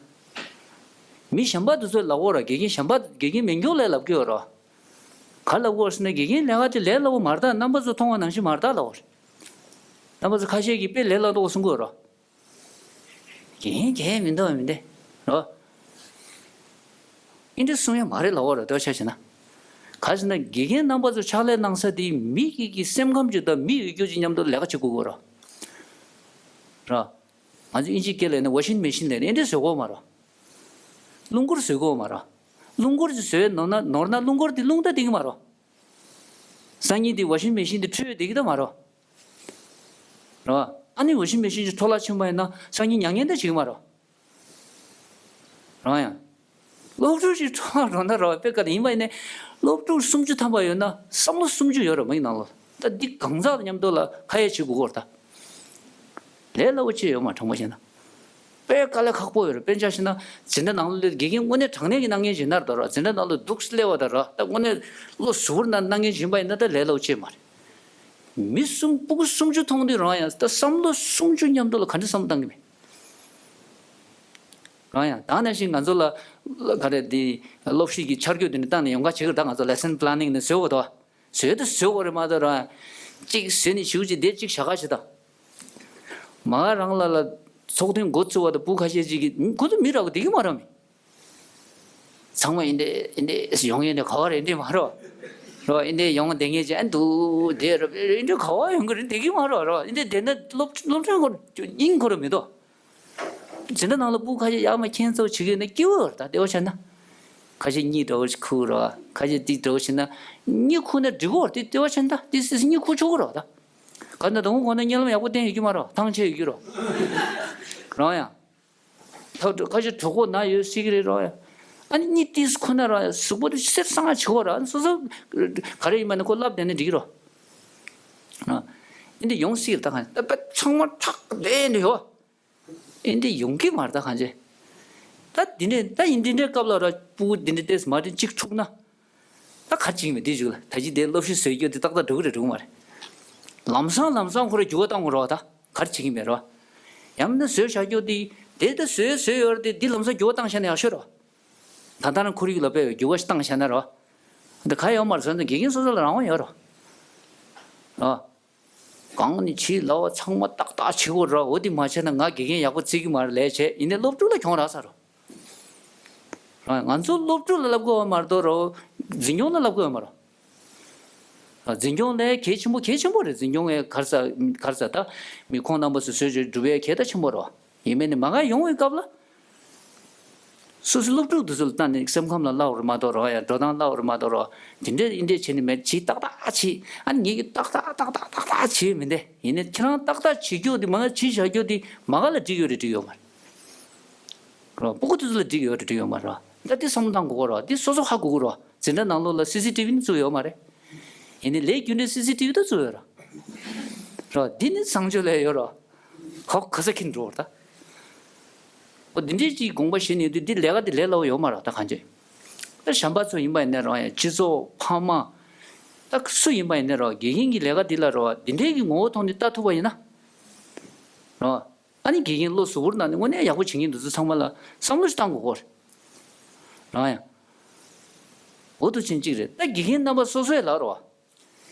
མི་གཞན་པ་དེ་ཚོས་ལབ་དགོས་ར། དགེ་རྒན་གཞན་པ་དགེ་རྒན་མེད་མཁན་ལ་ལབ་དགོས་ར། ག་རེ་ལབ་དགོས་རེད་ཟེར་ན་དགེ་རྒན་ལས་ཀ་དེ་ལས་སླ་པོ་མ་རེད་ད། རྣམ་པ་ཚོ་མཐོང་བ་ནང་བཞིན་མ་རེད་ད་ལབ་དགོས་རེད། རྣམ་པ་ཚོ་ཁ་ཤས་ཀྱིས་དཔེ་ལས་སླ་པོ་གསུང་གི་ཡོད་ར། དགེ་རྒན་གལ་མི་འདུག་མི་འདུག་ར། ཨིན་འདྲ་གསུང་ཡ་མ་རེད་ལབ་དགོས་ར་ལྟོས་ཤེ་ན། ག་རེ་ཟེར་ན་དགེ་རྒན་རྣམ་པ་ཚོ་ཕྱག་ལས་གནང་ས་དེ་མི་གི་གི་སེམས་ཁམས་ཅིག་དང་མི་ཡོད་རྒྱུ་ཅིག་མཉམ་དུ་ལས་ཀ་བྱེད་དགོས་ཀྱི་ཡོད་ར། ར། ང་ཚོ་དབྱིན་ཇིའི་སྐད་ལ་ཡིན་ན་ཝ་ཤིང་མེ་ཤིན་ལབ་ནས་འདི་འདྲས་བཟོ་གི་ཡོད་མ་རེད། རླུང་འཁོར་བཟོ་གི་ཡོད་མ་རེད། རླུང་འཁོར་ཅིག་བཟོས་ནོར་ན་ནོར་ན་རླུང་འཁོར་འདི་རླུང་རྟ་བསྡད་ཀྱི་མ་རེད། སང་ཉིན་འདི་ཝ་ཤིང་མེ་ཤིན་འདི་འཁྲུད་བསྡད་ཀྱི་ད་མ་རེད། རེད་བ། ཨ་ནི་ཝ་ཤིང་མེ་ཤིན་ཅིག་འཕྲོ་བརླག་ཕྱིན་པ་ཡིན་ན་སང་ཉིན་མྱ་ངན་འདྲ་བྱེད་ཀྱི་མ་རེད། རང་ཡང་། སློབ་ཕྲུག་ཅིག་འཕྲོ་བརླག་འགྲོ་ན་རེད་བ། དཔེ་ཀ་ལ་ཡིན་པ་ཡིན་ནའི་སློབ་ཕྲུག་སུམ་ཅུ་ཐམ་པ་ཡོད་ན་བསམ་བློ་སུམ་ཅུ་ཡོད་རེད་མ་ཡིན་ནང་ལོགས་ད། འདི་གང་ཟག་དང་མཉམ་དུ་ལ་ཁ་ཡ་བྱེད་དགོས་ཀྱི་ཡོད་རེད་ད། ལས་སླ་པོ་ཅིག་ཡོད་མ་དྲང་པོ་བཤད་ན། དཔེ་དཀའ་ལས་ཁག་པོ་ཡོད་རེད། དཔེ་ཆ་བཞག་ན་འཛིན་གྲྭ་ནང་ལོགས་ལ་དགེ་རྒན་དངོས་གནས་དྲང་གནས་ཀྱི་གནང་མཁན་ཅིག་ཡིན་ན་རེད་ད་ར། འཛིན་གྲྭ་ནང་ལ་འདུག་སླེབས་པ་ད་ར། ད་དངོས་གནས་བློ་གཟུ་བོར་གནང་གནང་མཁན་ཅིག་ཡིན་པ་ཡིན་ན་ད་ལས་སླ་པོ་ཅིག་མ་རེད། མི་གསུམ་སྤུ་གུ་སུམ་ཅུ་མཐོང་དུས་རང་ཡང་ད་བསམ་བློ་སུམ་ཅུ་མཉམ་དུ་ལ་ག་འདྲ་བསམ་བློ་བཏང་གི་མེད། རང་ཡང་ད་ནང་བཞིན་ང་ཚོ་ལ་ག་རེ་འདི་སློབ་ཁྲིད་ཀྱི་འཆར་འགོད་འདི་འདྲ་བཏང་ནས་ཡོང་ག་བྱེད་ཀྱི་རེད་ད། ང་ཚོ་lesson planning ནས་བཟོས་དགོས་ད། བཟོས་ད་བཟོས་དགོས་རེད་མ་གཏོགས་རང་གཅིག་བཟོས་ནས་ཞུ་ཅིག་དེ་གཅིག་བཞག་ག་བྱེད་ད། མ་རང་ལ་ལ་ཚོགས་ཐེངས་འགོ་བཙུགས་པ་དང་སྤུ་ཁ་ཤས་ཅིག་གིས་ཁོ་ཚོ་མི་རག་གི་བསྡད་ཀྱི་མ་རེད་མི། ཚང་མ་ཨིན་དེ་ཨིན་དེ་ཡོང་ཡིན་དེ་ག་བ་རེད་འདི་མ་རོ། རོ་ཨིན་དེ་ཡོང་བསྡད་ངེས་ཅན་འདུག་དེ་རོ་ཨིན་དེ་ག་བ་ཡོང་གི་རེད་འདི་གི་མ་རོ་རོ་ཨིན་དེ་དེ་ན་སློབ་སློབ་གྲྭའི་སྐོར་ཨིན་ཁོ་རོ་མི་འདུག་འཛིན་གྲྭ་ནང་ལ་སྤུ་ཁ་ཤས་ཡག་མ་མཁྱེན་ཚོགས་བྱེད་གི་ཡོད་ན་སྐྱིད་པོ་རེད་ད། དེ་བ་བྱས་ན་ཁ་ཤས་གཉིད་འདྲ་བོ་ཞིག་ཁུག་རོ་ཁ་ཤས་ཏིག་འདྲ་བོ་བྱས་ན་གཉིད་ཁུག་ན་འགྲིག་གོ་དེ་དེ་བ་བྱས་ན་ད་དེ་སིས་གཉིད་ཁུག་ཆོག་གི་རོ་ད། ག་ན་དང་པོ་གོ་ན་གཉིད་ལམ་ཡག་པོ་བསྟེན་ཡོད་ཀྱི་མ་རོ་ཐང་ཆད་ཡོད་ཀྱི་རོ་རང་ཡང་། ད་ཁ་ཤས་གྲོད་ཁོག་ན་ཡོད་སྲིད་ཀྱི་རེད་རོ། ཨ་ནི་གཉིད་ཏིས་ཁོ་ན་རོ་གཟུགས་པོ་དེ་སེར་སང་ང་བྱེད་གོ་རོ། ཨ་ནི་སོ་སོ་ག་རེ་ཡིན་མ་ནི་ཁོ་ལབ་བསྡད་ན་འགྲིག་གི་རོ། ཨ་འདི་ཡོང་སྲིད་ཀྱི་རེད་ད། ག་ད་པ་ཚང་མ་ཁྲག་བསྡད་ནས་ཡོད། ཨ་འདི་ཡོང་གི་མ་རེད་ད་གང་ཅི། ད་འདི་འདྲས་ད་ཡིན་འདི་འདྲས་སྐབས་ལ་རོ་སྤུ་གུ་འདི་འདྲས་ཏེས་མ་འདྲི་གཅིག་འཁྲུག་ན། ད་ག་རེ་བྱེད་ཀྱི་མེད་དེ་གཞུག་ལ་ད་ཅི་དེ་སློབ་ཞུགས་བཟོས་རྒྱུ་དེ་ཏག་ཏག་འགྲོ་གི་རེད་འགྲོ་གི་མ་རེད། ལམ་སང་ལམ་སང་ཁོ་ར་འགྱུར་བ་བཏང་དགོས་རེད་བ་ད། ག་རེ་བྱེད་ཀྱི་མེད་རེད་བ། ཡང་ན་བཟོས་བཞག་རྒྱུ་དེ་དེ་ད་བཟོས་བཟོས་ཡོད་རེད་དེ་འདི་ལམ་སང་འགྱུར་བ་བཏང་བཞག་ན་ཡག་ཤོས་རེད་བ། ད་ལྟ་རང་ཁོར་ཡུག་ལ་དཔེ་འགྱུར་བ་ཞིག་བཏང་བཞག་ན་རེད་བ། འདི་ག་ཡོད་མ་རེད་བཟོས་ན་དགེ་རྒན་སོ་སོ་ལ་རང་དབང་ཡོད་རེད་བ། གང་ནས་བྱེད་ལབ་པ་ཚང་མ་ཏག་ཏག་བྱེད་དགོས་ར། འོ་དེ་མ་བྱས་ན་ང་དགེ་རྒན་ཡག་པོ་བརྩི་གི་མ་རེད་ལས་བྱས་ཡིན་ནའི་སློབ་ཕྲུག་ལ་གྱོང་རག་ས་རོ། ང་ཚོ་སློབ་ཕྲུག་ལ་ལབ་དགོས་པ་མ་གཏོགས་རོ། འཛིན་སྐྱོང་ལ་ལབ་དགོས་པ་མ་རོ། འཛིན་སྐྱོང་ལས་གལ་ཆེན་པོ་གལ་ཆེན་པོ་རེད། འཛིན་སྐྱོང་ལས་ག་རེ་ཟ་ག་རེ་ཟ་ད་མི་ཁོང་རྣམ་པ་སོ་སོའི་སྒྲུབ་པའི་གལ་ད་ཆེན་པོ་རོ། ཡིན་མིན་ནི་མ་ག་ཡོང་བའི་སྐབས་ལ། སོ་སོའི་སློབ་ཕྲུག་དེ་ཚོ་ལ་ལྟ་ནས་སེམས་ཁམས་ལ་བསླབ་པར་མ་གཏོགས་རོགས་ཡ། འགྲོ་སྟངས་བསླབ་པར་མ་གཏོགས་རོགས། དེ་འདྲས་འདི་འདྲས་བྱས་ནས་མེད་བྱེད་ཏག་ཏག་བྱེད། ཨ་ནི་ངེད་ཀྱིས་ཏག་ཏག་ཏག་ཏག་ཏག་ཏག་བྱེད་མི་འདི་ཡིན་ནའི་ཁྱེད་རང་ཏག་ཏག་བྱེད་རྒྱུ་དེ་མ་བྱེད་བཞག་རྒྱུ་དེ་མ་ག་ལ་འགྲིག་ཡོད་རེད་འགྲིག་ཡོད་མ་རེད། རོགས་སྤུ་གུ་དེ་ཚོ་ལ་འགྲིག་ཡོད་རེད་འགྲིག་ཡོད་མ་རེད། ད་འདི་བསམ་བློ་བཏང་དགོས་ཀྱི་རོགས། འདི་སོ་སོ་ཧ་གོ་གི་རོགས། འཛིན་གྲྭ་ནང་ལོགས་ལ་སི་སི་ཊི་བི་ནི་བཙུགས་ཡོད་མ་རེད། ཡིན་ནའི་ལས་རྒྱུ་འབྲས་སི་སི་ཊི་བི་ད་བཙུགས་ཡོད་རོགས། རོགས་འདི་ནི་བཟང་སྤྱོད་ལས་ཡོད་རོགས། ཧོ་ག་ས་ཁྱེར་འགྲོ་བར་ད། འོ་འདི་འདྲའི་ཅིག་དགོངས་པ་བཞེས་ནས་ཡོད་དུས་འདི་ལས་ཀ་འདི་ལས་སླ་བོ་ཡོད་མ་རེད་ད་གང་ཅི། ད་གཞན་པ་ཚོ་ཡིན་པ་ཡིན་ན་རོགས་ཡ། སྤྱི་ཚོགས་ཕ་མ། ད་སུ་ཡིན་པ་ཡིན་ན་རོགས་དགེ་རྒན་གྱི་ལས་ཀ་འདི་ལ་རོགས་འདི་འདྲའི་གི་ངོ་བོ་ཐོག་ནས་ལྟ་ཐུབ་པ་ཡིན་ན། རོགས། ཨ་ནི་དགེ་རྒན་བློ་གཟུ་བོར་གནང་ནས་དངོས་གནས་ཡག་པོ་བྱེད་མཁན་འདི་ཚོ་ཚང་མ་ལ་བསམ་བློ་ཞིག་བཏང་དགོས་སྐོར། རང་ཡང་། འོ་དུ་ཕྱིན་གཅིག་རེད། ད་དགེ་རྒན་རྣམ་པ་སོ་སོས་ལབ་རོགས།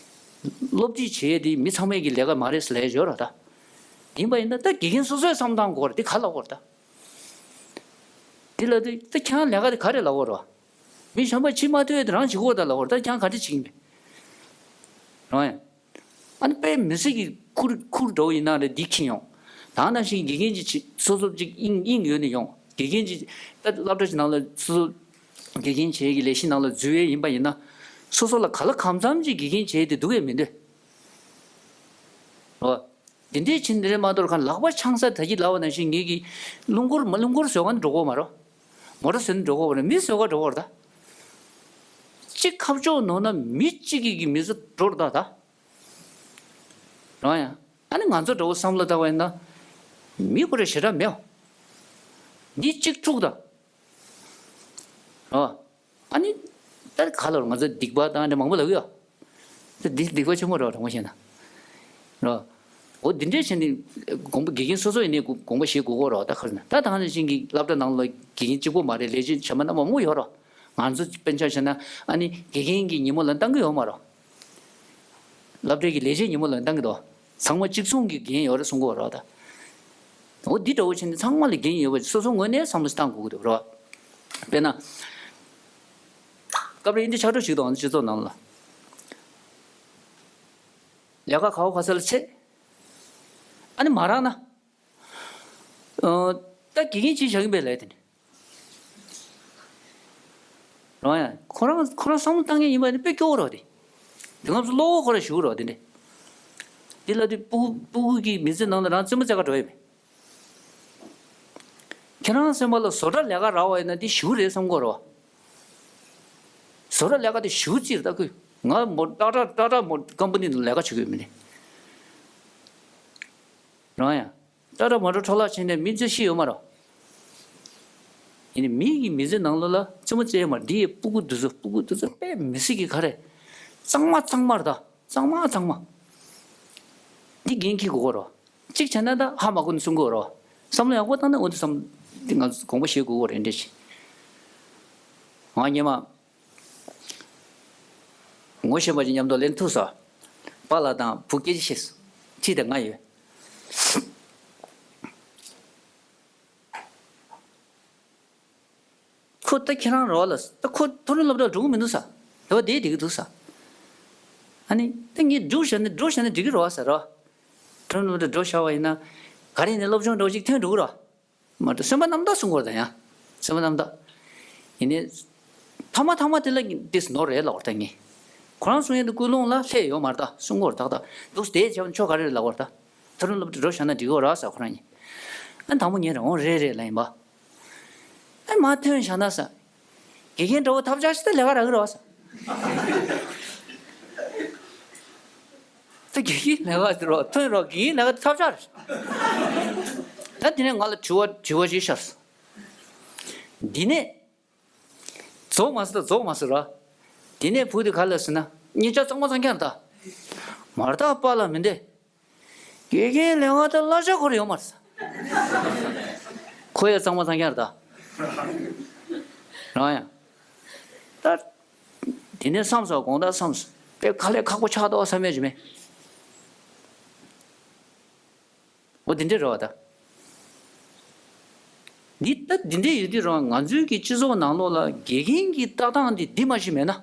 སློབ་ཁྲིད་བྱེད་ཡས་དེ་མི་ཚང་མས་ཀྱི་ལས་ཀ་མ་རེད་ཟེར་ལབ་ཡས་ཡོད་རོགས་ད། ཡིན་པ་ཡིན་ན་ད་དགེ་རྒན་སོ་སོས་བསམ་བཏང་དགོས་རེད། དེ་ག་ལབ་དགོས་རེད་ད། དེ་ལབ་དུས་ད་ཁྱེད་རང་ལས་ཀ་དེ་ག་རེད་ལབ་དགོས་རོགས། མི་གཞན་པ་བྱེད་མ་ཐུབ་ཡས་དེ་རང་བྱེད་དགོས་ད་ལབ་དགོས་རེད། ད་ཁྱེད་རང་ག་འདྲ་བྱེད་ཀྱི་ཡིན་པས། རང་ཡང་། ཨ་ནི་དཔེ་མི་སྲིད་ཀྱི་ཁུར་ཁུར་འདྲ་བོ་ཡིན་ན་རེད་འདི་འཁྱེར་ཡོང་། ད་ནང་བཞིན་དགེ་རྒན་གྱི་བྱེད་སོ་སོ་གཅིག་དབྱིངས་དབྱིངས་ཡོད་ནས་ཡོང་། དགེ་རྒན་གྱི་ད་སློབ་གྲྭ་གྱི་ནང་ལ་སོ་སོ་དགེ་རྒན་བྱེད་ཀྱི་ལས་གཞི་ནང་ལ་འཛུལ་ཡས་ཡིན་པ་ཡིན་ན། སོ་སོ་ལ་ག་ལ་གང་འཚམ་གྱི་དགེ་རྒན་བྱེད་ཡས་དེ་འདུག་ཡས་མི་འདུག་རོ། དེ་འདྲའི་ཕྱིན་དེ་རེད་མ་གཏོགས་གང་ལག་པ་འཆང་ས་ད་གི་ལབ་པ་ནང་བཞིན་ངེད་ཀྱི་རླུང་འཁོར་མ་རླུང་འཁོར་བཟོ་མཁན་འགྲོ་གོ་མ་རོ། མོ་ཊ་བཟོས་ནས་འགྲོ་གོ་མ་རེད། མི་བཟོ་ག་འགྲོ་གོ་རེད་ད། གཅིག་ཁ་ཕྱོགས་ནོར་ན་མི་གཅིག་གིས་ཀྱི་མི་ཚོ་འགྲོ་རེད་ད་ད། རང་ཡང་། ཨ་ནི་ང་ཚོ་འདྲ་བོ་བསམ་བློ་བཏང་བ་ཡིན་ན། མི་ཁོ་རེ་ཞེ་དྲག་མེད། འདི་གཅིག་འཁྲུག་ད། རོ། ཨ་ནི། ད་ག་ལ་ང་ཚོ་སྡིག་པ་དང་འདྲ་མང་པོ་ལབ་ཡོད། ད་འདི་སྡིག་པ་ཆེན་པོ་རོ་དྲང་པོ་བཤད་ན། རོ། འོ་འདི་འདྲས་བྱས་ནས་དགོངས་པ་དགེ་རྒན་སོ་སོ་ཡིན་ནའི་དགོངས་པ་བཞེས་དགོས་ཀྱི་རོ། ད་ག་རེ་ཟེར་ན་ད་ད་ནང་བཞིན་གྱི་སློབ་གྲྭ་ནང་ལ་དགེ་རྒན་གཅིག་པོ་མ་རེད། ལས་བྱེད་གཞན་པ་རྣམ་པ་མང་པོ་ཡོད་རོ། ང་ཚོ་དཔེ་ཆ་བཞག་ན་ཨ་ནི་དགེ་རྒན་གྱི་ཉིན་མོ་ལ་བཏང་གི་ཡོད་མ་རོ། སློབ་གྲྭའི་གི་ལས་བྱེད་ཉིན་མོ་ལ་བཏང་གི་འདུག་ཚང་མ་གཅིག་མཚུངས་ཀྱི་འགན་ཡོད་རེད་གསུང་གི་ཡོད་རེད་ད། འོ་འདི་འདྲ་བོ་བྱས་ནས་ཚང་མ་ལ་འགན་ཡོད་པ་སོ་སོ་ངོས་ནས་བསམ་བློ་བཏང་དགོས་ཀྱི་འདུག་རེད་བ། དཔེར་ན། སྐབས་རེ་འདི་ཆགས་འགྲོ་ཞིག་འདུག་ཨང་སྤྱི་ཚོགས་ནང་ལ། ལས་ཀ་ག་བ་ག་ས་ལ་ཆད། ཨ་ནི་མ་རག་ན། ཨ། ད་དགེ་རྒན་ཅིག་བཞག་གིན་པས་ལས་དེ་ནི། རང་ཡང་ཁོ་རང་ཁོ་རང་བསམ་བློ་བཏང་མཁན་ཡིན་པ་ནི་དཔེ་སྐྱོ་བོ་རོ་དེ། དེ་སྐབས་སུ་བློ་ཁོ་རང་ཞུ་རོ་དེ་འདྲ། དེ་ལ་དེ་སྤུ་སྤུ་གུ་གི་མི་ཚེ་ནང་ལ་རང་རྩེད་མོ་རྩེ་ག་འགྲོ་ཡོད་པས། ཁྱེད་རང་སེམས་པ་ལ་བཟོ་གྲྭ་ལས་ཀ་རག་པ་ཡིན་ན་དེ་ཞུ་རེད་བསམ་གོ་རོ། བཟོ་གྲྭ་ལས་ཀ་དེ་ཞུ་ཅིར་ལྟ་ཁུལ། ང་མོ་ཏག་ཏག་ཏག་ཏག་མོ་ཀམ་པ་ནི་ལས་ཀ་བྱེད་དགོས་མིན་ནི། རང་ཡང་། ཏག་ཏག་མོ་ཊ་འཕྲོ་བརླག་བྱས་ནས་མི་ཚེ་ཤི་ཡོད་མ་རེད། ཡིན་ནའི་མི་གི་མི་ཚེ་ནང་ལོགས་ལ་རྩེད་མོ་རྩེ་ཡོད་མ་རེད། འདི་ཡི་སྤུ་གུ་འདི་ཚོ་སྤུ་གུ་འདི་ཚོ་དཔེ་མི་སྲིད་ཀྱི་ག་རེ། གཙང་མ་གཙང་མ་རེད་ད། གཙང་མ་གཙང་མ། འདི་འགན་འཁྱེར་དགོས་ཀྱི་རེད། གཅིག་བྱས་ན་ད་ཧ་མ་གོ་ནས་གསུང་དགོས་རེད། བསམ་བློ་ཡག་པོ་བཏང་ན་འོ་འདི་བསམ། འདི་ང་ཚོ་དགོངས་པ་བཞེས་དགོས་ཀྱི་རེད་འདྲ་ཞིག་ང་སྔོན་མ། ངོ་ཤེས་པ་ཅིག་མཉམ་དུ་ལེན་ཐུབ་སོང་། པཱ་ལགས་དང་བུ་སྐད་ཆ་བཤད་སོང་། ཁྲིད་དེ་ང་ཡོད། ཁོ་ད་ཁྱེད་རང་རོགས་ལ་ད་ཁོ་མཐོ་རིམ་སློབ་གྲྭ་འགྲོ་གི་མི་འདུག་ས། དེ་བ་བསྡད་བསྡད་ཀྱི་འདུག་ས། ཨ་ནི་ད་ངས་འགྲོ་བཞག་ན་འགྲོ་བཞག་ན་འགྲིག་གི་རེད་བ་ཟེར་རོ། མཐོ་རིམ་སློབ་གྲྭ་འགྲོ་བཞག་པ་ཡིན་ན། ག་རེ་ཡིན་ནའི་སློབ་སྦྱོང་འདྲ་བོ་ཅིག་ཐོན་འགྲོ་གི་རེད། མ་གཏོགས་སེམས་པ་རྣམ་དག་གསུང་གི་རེད་ད་ཡང་། སེམས་པ་རྣམ་དག་ཡིན་ནའི། ཐ་མ་ཐ་མ་དེ་ལ་འདི་ནོར་རེད་ལབ་པ་རེད་ད་ངས། ཁོ་རང་གསུང་ཡས་དེ་ཀུན་སློང་ལ་སླེབས་ཡོད་མ་རེད་ད་གསུང་གི་རེད་ད། ད་འདུག་སེ་བྱས་པ་ཆོ་ག་རེ་རེད་ལབ་པ་རེད་ད། མཐོ་རིམ་སློབ་གྲྭ་འགྲོ་བཞག་ན་འགྲིག་གི་རེད་ཟེར་ཁོ་རང་ཡིན། ཨ་དང་པོ་ངས་རེད་འོང་རེད་རེད་ལབ་ཡིན་པ། ཨ་མ་ཐོན་བཞག་ན་ས། དགེ་རྒན་འདྲ་བོ་ཐབས་ཆག་ཞིག་ད་ལས་ཀ་རག་གི་རེད་བ་ས། ད་དགེ་རྒན་ལས་ཀ་དེ་རོ་ཐོན་རོ་དགེ་རྒན་ལས་ཀ་དེ་ཐབས་ཆག་རེད། ད་དེ་ནས་ང་ལ་དྲི་བ་དྲི་བ་ཞིག་ཤར་སོང་། འདི་ནས། རྫོགས་མ་སོང་ད་རྫོགས་མ་སོང་ར། དེ་ནས་བུ་དེ་ག་ལ་ཟེར་ན་སྙིང་རྗེ་གཙང་མ་གཙང་རྐྱང་རེད་ད། མ་རེད་ད་པཱ་ལགས་མི་འདི། དགེ་རྒན་ལས་ཀ་ད་གླ་ཆ་ཁོར་ཡོད་མ་རེད་ས། ཁོ་ཡང་གཙང་མ་གཙང་རྐྱང་རེད་ད། རང་ཡང་། ད། དེ་ནས་བསམ་སོང་དགོངས་དག་བསམ་སོང་། དཔེ་དཀའ་ལས་ཁག་པོ་ཆགས་འདུག་བསམ་ཡས་ཅིག་མེད། འོ་དེ་འདྲས་རེད་བ་ད། འདི་ལྟ་འདི་འདྲས་ཡོད་དུས་རང་ང་ཚོའི་གི་སྤྱི་ཚོགས་ནང་ལོགས་ལ་དགེ་རྒན་གྱི་ལྟ་སྟངས་འདི་འདི་མ་ཞིག་མེད་ན།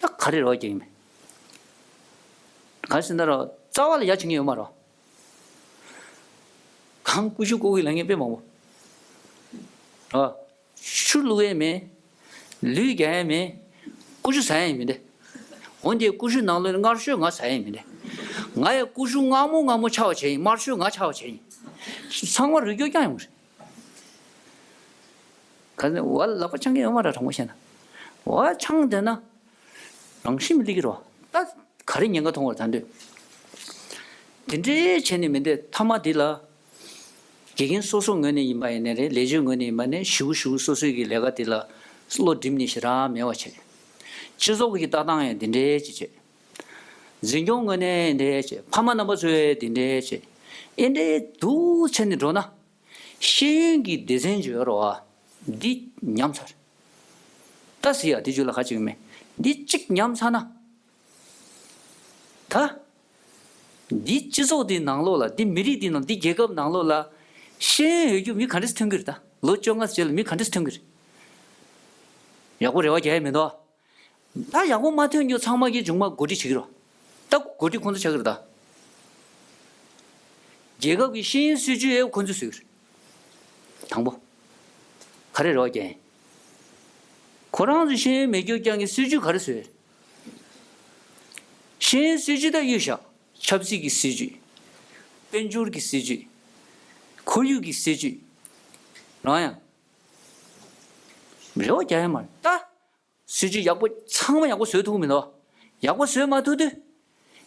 ད་ག་རེ་རེད་བ་རྒྱག་གི་མེད། ག་རེ་ཟེར་ན་ར་རྩ་བ་ལ་ཡ་བྱེད་མཁན་ཡོད་མ་རེད། གང་ཀུ་ཤུ་ཀུ་ཀུ་ལབ་མཁན་དཔེ་མང་པོ། ཨ། ཆུ་བླུག་ཡས་མེད། ལུད་རྒྱག་ཡས་མེད། ཀུ་ཤུ་ཟ་ཡས་མི་འདུག་འོན་ཏེ་ཀུ་ཤུ་ནང་ལོགས་ནས་མངར་ཤོས་ང་ཟ་ཡས་མི་འདུག་ང་ཡང་ཀུ་ཤུ་མངར་མོ་མངར་མོ་ཆགས་པ་བྱས་ཡིན། དམར་ཤོས་ང་ཆགས་པ་བྱས་ཡིན། ཚང་མ་རུལ་སྐྱོར་རྐྱང་ཡོང་གི་རེད། ག་ཚོད་བ་ལག་པ་འཆང་གི་ཡོད་མ་རེད། དྲང་པོ་བཤད་ན། བ་འཆང་བསྡད་ན། རང་ཤི་མི་ལི་གི་རོ། ད་ག་རེ་ཉེན་ཁ་མཐོང་བར་ད་འདོད། དེ་འདྲའི་བྱས་ནས་མི་འདོད་མཐའ་མ་འདི་ལ། དགེ་རྒན་སོ་སོ་ངོས་ནས་ཡིན་པ་ཡིན་ནའི་རེད། ལས་བྱེད་ངོས་ནས་ཡིན་པ་ནས་ཞུ་ཞུ་སོ་སོའི་གི་ལས་ཀ་འདི་ལ་བློ་སྒྲིམ་ནས་ཞེ་དྲག་མེད་པ་བྱས། སྤྱི་ཚོགས་ཀྱི་ལྟ་སྟངས་ཡང་འདི་འདྲའི་ཅིག་བྱས། འཛིན་སྐྱོང་ངོས་ནས་འདི་འདྲའི་བྱས། ཕ་མ་རྣམ་པ་ཚོས་འདི་འདྲའི་བྱས། ཨེ་འདྲའི་འདུག་བྱས་ནས་འགྲོ་ན། ཤེས་ཡོན་གྱི་སྡེ་ཚན་ཅིག་ཡོད་རེད་བ། འདི་ཉམས་ཚར། ད་ཟེར་ཡ་དེ་རྒྱུད་ལ་ཁ་ཅིག་མེད། འདི་གཅིག་ཉམས་ཚར་ན། ད། འདི་སྤྱི་ཚོགས་འདི་ནང་ལོགས་ལ། འདི་མི་རིགས་འདི་ནང་། འདི་རྒྱལ་ཁབ་ནང་ལོགས་ལ། ཤེས་ཡོན་ཡོད་རྒྱུ་མི་ག་འདྲས་ཐོན་གི་རེད། ད་ལོ་བཅོ་ལྔ་རྗེས་ལ་མི་ག་འདྲས་ཐོན་གི་རེད། ཡག་པོ་རེ་བ་རྒྱག་ཡ་མི་འདུག་ད་ཡག་པོ་མ་ཐོན་རྒྱུ་ཚང་མ་གི་མཇུག་མ་འགོ་ཁྲིད་བྱེད་ཀྱི་རོ། ད་འགོ་ཁྲིད་ཁོང་ཚོ་ཆགས་ཀྱི་རེད་ད། རྒྱལ་ཁབ་ཀྱི་ཤེས་ཡོན་སྲིད་ཇུས་ཡོད་ཁོང་ཚོས་བཟོས་ཀྱི་རེད། དང་པོ། ག་རེ་རེ་བ་རྒྱག་ཡིན། ཁོ་རང་ཚོས་ཤེས་ཡོན་མེད་རྒྱུ་རྐྱང་གི་སྲིད་ཇུས་ག་རེ་བཟོས། ཤེས་ཡོན་སྲིད་ཇུས་ད་གཡུག་བཞག་ཆབ་སྲིད་ཀྱི་སྲིད་ཇུས། དཔལ་འབྱོར་གྱི་སྲིད་ཇུས། ཁོར་ཡུག་གི་སྲིད་ཇུས། རང་ཡང་། རེ་བ་རྒྱག་ཡ་མ་རེད་ད། སྲིད་ཇུས་ཡག་པོ་ཚང་མ་ཡག་པོ་བཟོས་ཐུབ་མི་འདུག་ཡག་པོ་བཟོས་མ་ཐུབ་དུས།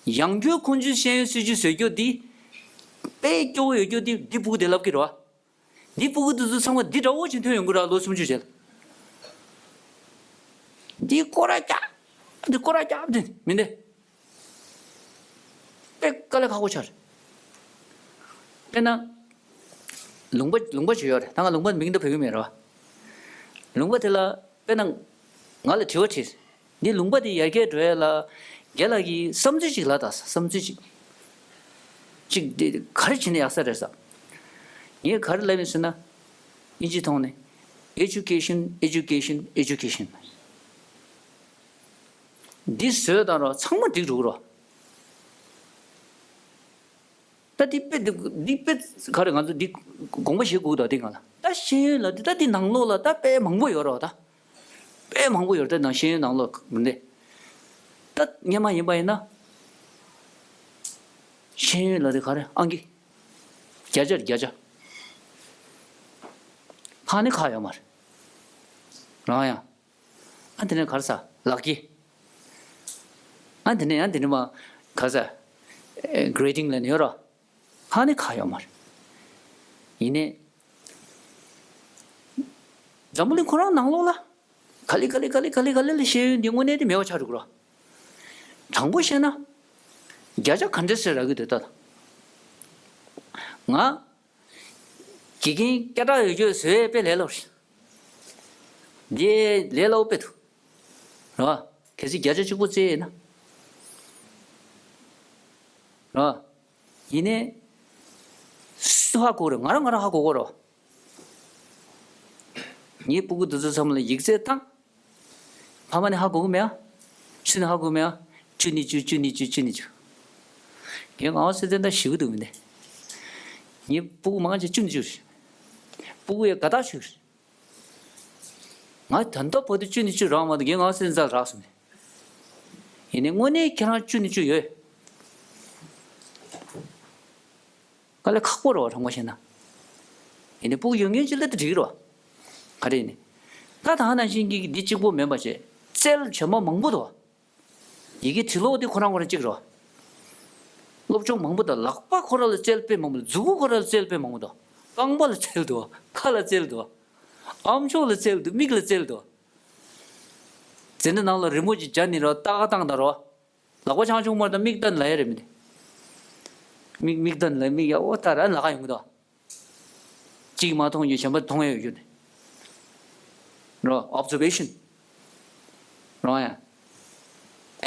ཡང་བསྐྱར་ཁོང་ཚོའི་ཤེས་ཡོན་སྲིད་ཇུས་བཟོ་རྒྱུ་འདི། དཔེ་སྐྱོ་བོ་ཡོད་རྒྱུ་འདི་འདི་སྤུ་གུ་དེ་ལབ་ཀྱི་རེད་བ། འདི་སྤུ་གུ་དེ་ཚོ་ཚང་མ་འདི་འདྲ་བོ་ཅིག་ཐོན་ཡོང་གི་རེད། ལོ་སུམ་ཅུ་རྗེས་ལ། འདི་སྐོར་ར་རྒྱག་འདི་སྐོར་ར་རྒྱག་འདི་མི་འདི། དཔེ་དཀའ་ལས་ཁག་པོ་ཆགས་རེད། དཔེར་ན། ལུང་པ་ལུང་པ་ཞིག་ཡོད་རེད། ད་ང་ལུང་པ་མིང་འདི་བོད་ཡིག་མེད་རེད་བ། ལུང་པ་དེ་ལ་དཔེར་ན། ང་ལ་དྲི་བ་དྲིས། འདི་ལུང་པ་འདི་ཡར་རྒྱས་འགྲོ་ཡ་ལ། རྒན་ལགས་ཀྱིས་བསམ་ཚུལ་ཅིག་ལབ་དང་། བསམ་ཚུལ་ཅིག་ཅིག་འདི་ག་རེ་བྱས་ན་ཡག་ས་རེད་ཟེར། ངས་ག་རེ་ལབ་ཡིན་ཟེར་ན། དབྱིན་ཇིའི་ཐོག་ནས། Education, education, education. འདི་བཟོས་དང་རོ་ཚང་མ་འགྲིག་འགྲོ་གི་རོ། ད་འདི་དཔེ་འདི་འདི་དཔེ་ག་རེ་ང་ཚོ་འདི་དགོངས་པ་བཞེས་དགོས་འདུག་འདི་ང་ལ་ད་ཤེས་ཡོན་ལ་འདི་ད་འདི་ནང་ལོགས་ལ་ད་དཔེ་མང་པོ་ཡོད་རོ། ད་དཔེ་མང་པོ་ཡོད་རེད། ད་ནང་ཤེས་ཡོན་ནང་ལོགས་འདི་ད་སྔོན་མ་ཡིན་པ་ཡིན་ན་ཤེས་ཡོན་ལ་འདི་ག་རེ་ཨང་ཀི་བརྒྱ་ཆ་བརྒྱ་ཆ་ཁག་ནི་ཁག་ཡོད་མ་རེད། རང་ཡང་། ཨ་དེ་ནས་ག་རེ་ཟ་ལག་ཁྱེར། ཨ་དེ་ནས་ཨ་དེ་ནས་མ་ག་རེ་ཟ་grading ལབ་ནས་ཡོད་རོ། ཧ་ནི་ཁག་ཡོད་མ་རེད། ཡིན་ནའི། འཛམ་བུ་གླིང་ཁོ་རང་ནང་ལོགས་ལ། ག་ལེ་ག་ལེ་ག་ལེ་ག་ལེ་ག་ལེ་ལ་ཤེས་ཡོན་འདི་དངོས་གནས་དེ་མེད་པ་ཆགས་འགྲོ་གི་རོ། དྲང་པོ་བཤད་ན། བརྒྱ་ཆ་ག་འདྲ་ཟེར་རག་གི་འདུག་ད། ང་། དགེ་རྒན་སྐད་གྲགས་ཡོད་རྒྱུ་བཟོས་དཔེ་ལས་སླ་པོ་རེད། འདི་ལས་སླ་པོ་དཔེ་འདུག་རེད་བ། གལ་སྲིད་བརྒྱ་ཆ་གཅིག་པོ་བཙལ་ཡིན་ན། རེད་བ། ཡིན་ནའི། སུ་ཧ་གོ་རེད། ང་རང་ང་རང་ཧ་གོ་གོ་རེད་བ། ངའི་སྤུ་གུ་འདི་ཚོ་ཚང་མ་ལ་ཡིག་ཚད་བཏང་། ཕ་མ་ནས་ཧ་གོ་གི་མེད་ཨ། སུ་ནས་ཧ་གོ་གི་མེད་ཨ། བཅུ་ནས་བཅུ། བཅུ་ནས་བཅུ། བཅུ་ནས་བཅུ། ངའི་ངག་དབང་ཚེ་བརྟན་ད་ཞེ་གི་འདུག་མི་འདི། ངའི་སྤུ་གུ་མང་ཆེ་བཅུ་ནས་བཅུ་རེད། སྤུ་གུ་ཡ་དགའ་རྟགས་ཞུ་གི་རེད། ང་ད་ལྟ་བར་དུ་བཅུ་ནས་བཅུ་རག་མ་འདུག་ངའི་ངག་དབང་ཚེ་བརྟན་རྩ་རག་སོང་ནས། ཡིན་ནའི་དངོས་གནས་ཁྱེད་རང་བཅུ་ནས་བཅུ་ཡོད། དཀའ་ལས་ཁག་པོ་རེད་བ། དྲང་པོ་བཤད་ན། ཡིན་ནའི་སྤུ་གུ་ཡོད་མཁན་ཅིག་སླེབས་ཏེ་འགྲིག་གི་རེད་བ། ག་རེ་ཡིན་ནའི། ད་ད་ནང་བཞིན་གྱི་འདི་གཅིག་པོ་མིན་པ་བྱས། རྩལ་བྱེ་མ་མང་པོ་འདུག་བ། ཡི་གེ་འབྲི་ཀློག་འདི་ཁོ་རང་ཁོ་རང་གཅིག་རེད་བ། སློབ་སྦྱོང་མང་པོ་དང་། ལག་པ་ཁོ་རང་ལ་རྩལ་དཔེ་མང་པོ་འདུག་མཛུ་གུ་ཁོ་རང་ལ་རྩལ་དཔེ་མང་པོ་འདུག་རྐང་པ་ལ་རྩལ་འདུག་བ། ཁ་ལ་རྩལ་འདུག་བ། ཨམ་ཅོག་ལ་རྩལ་འདུག་མིག་ལ་རྩལ་འདུག་བ། འཛིན་གྲྭ་ནང་ལ་རི་མོ་ཅིག་སྦྱར་ནས་རོ། ཏག་བཏང་དང་རོ། ལག་པ་འཆང་ཆུང་མར་དང་མིག་ལྟ་ནས་ལབ་ཡ་རེད་མི་འདི། མིག་མིག་ལྟ་ནས་ལབ། མིག་ཡ་འོ་ད་ར་ལག་ཡོང་གི་འདུག་གཅིག་མ་མཐོང་རྒྱུ་གཞན་པ་མཐོང་ཡ་ཡོད་རྒྱུ་ནི། རོ། ཨོབ་ཛར་ཝེ་ཤན། རོ་ཡ།